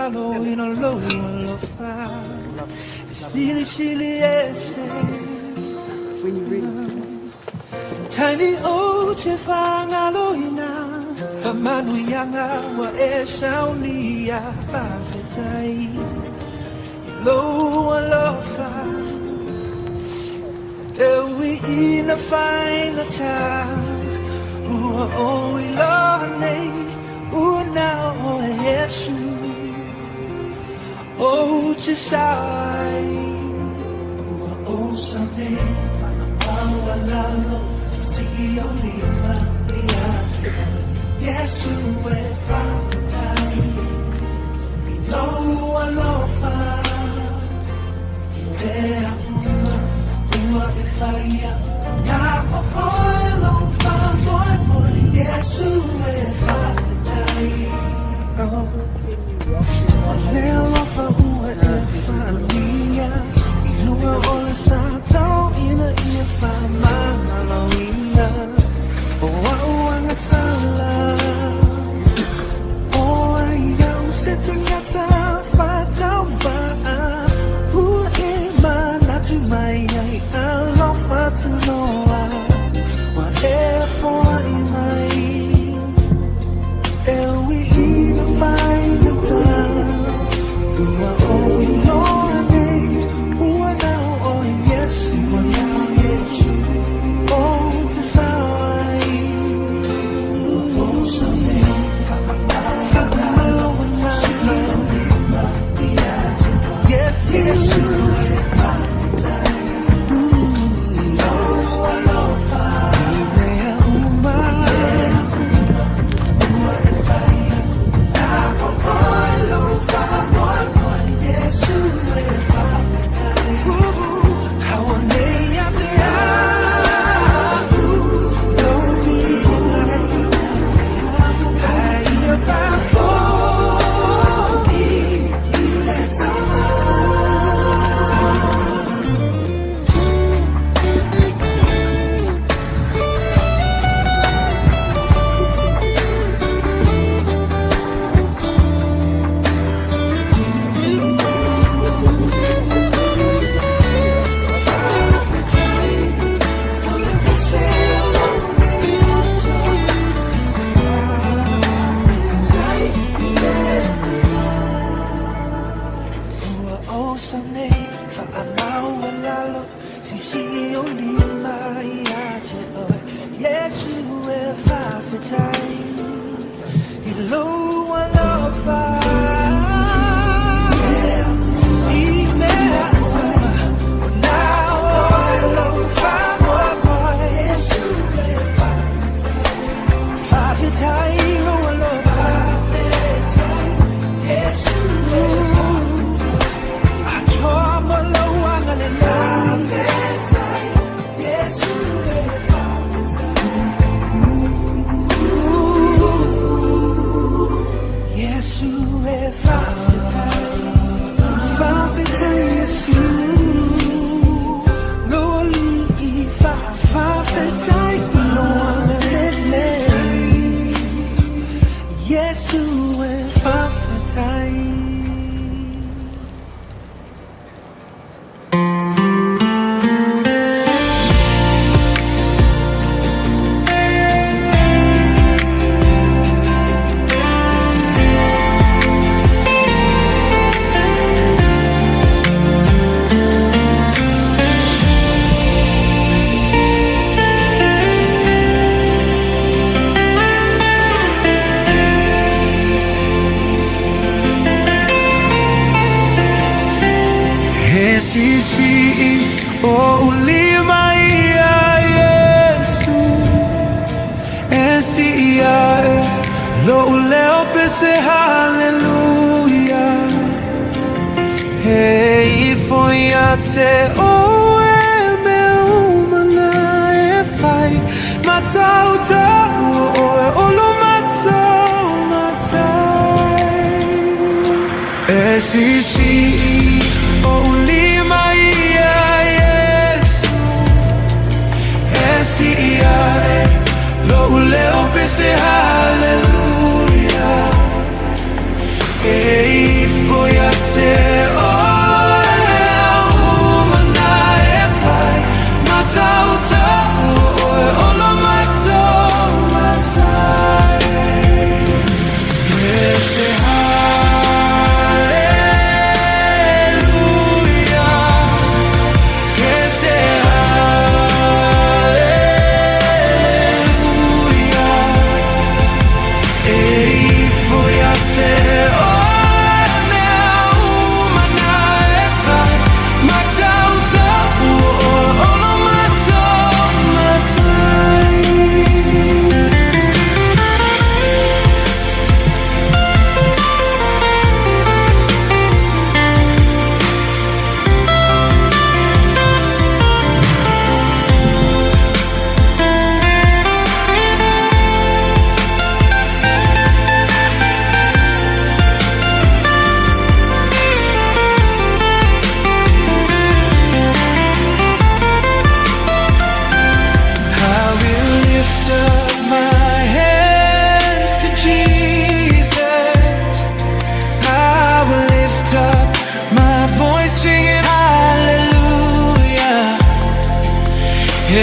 whaamalalo ina lou alofa. E sili sili ese. Taimi o te whangalo ina. Whamanuianga wa e saunia whawhetai. I lou alofa. E ui ina whaingata. Ua o i loa nei. Ua nao o Yesu. O te sai. Ua o sa nei. Whakamaualalo. Sisi o lima ia te. Yesu e whawhetai. I lou alofa. I mea uma. Ua e whaia. Ngā o oe lou whamoemoe. Yesu e whawhetai. Oh. O le alofa ua e whalia. I lunga o le sa tau ina ia whamangaloina. O au anga sala. O ai au se tangata whatau waa. Ua e manatu mai ai alofa tunoa. Wa e foai mai. E ui ina whaingata. Ua o i loa nei. Ua nao o Yesu. Ua nao Yesu. O te sai. Ua o sa nei. Whakamalo ana. Yesu. Yesu. Mea uma. Ua o sa nei, whaamaualalo, sisi o lima ia te oe. Yesu e whawhetai, i lou alofa. I mea uma, o nā oe lou whamoemoe. Yesu e whawhetai, whawhetai lou alofa. Yesu e whawhetai. Atoa mo lau anga le whawhetai. Yesu e whawhetai. Yesu e whawhetai. Whawhetai Yesu. Loli i whawhetai no anga lele. Yesu e whawhetai. He sisi o ulima ia Yesu. E si ia e lo uleo pese hallelujah. He ifo ia te oe me umana e whai. Matau tau oe olo matau matai. E sisi o ulima ia Yesu. E si ia e lo uleo pese hallelujah. E ifo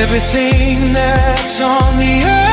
Everything that's on the earth.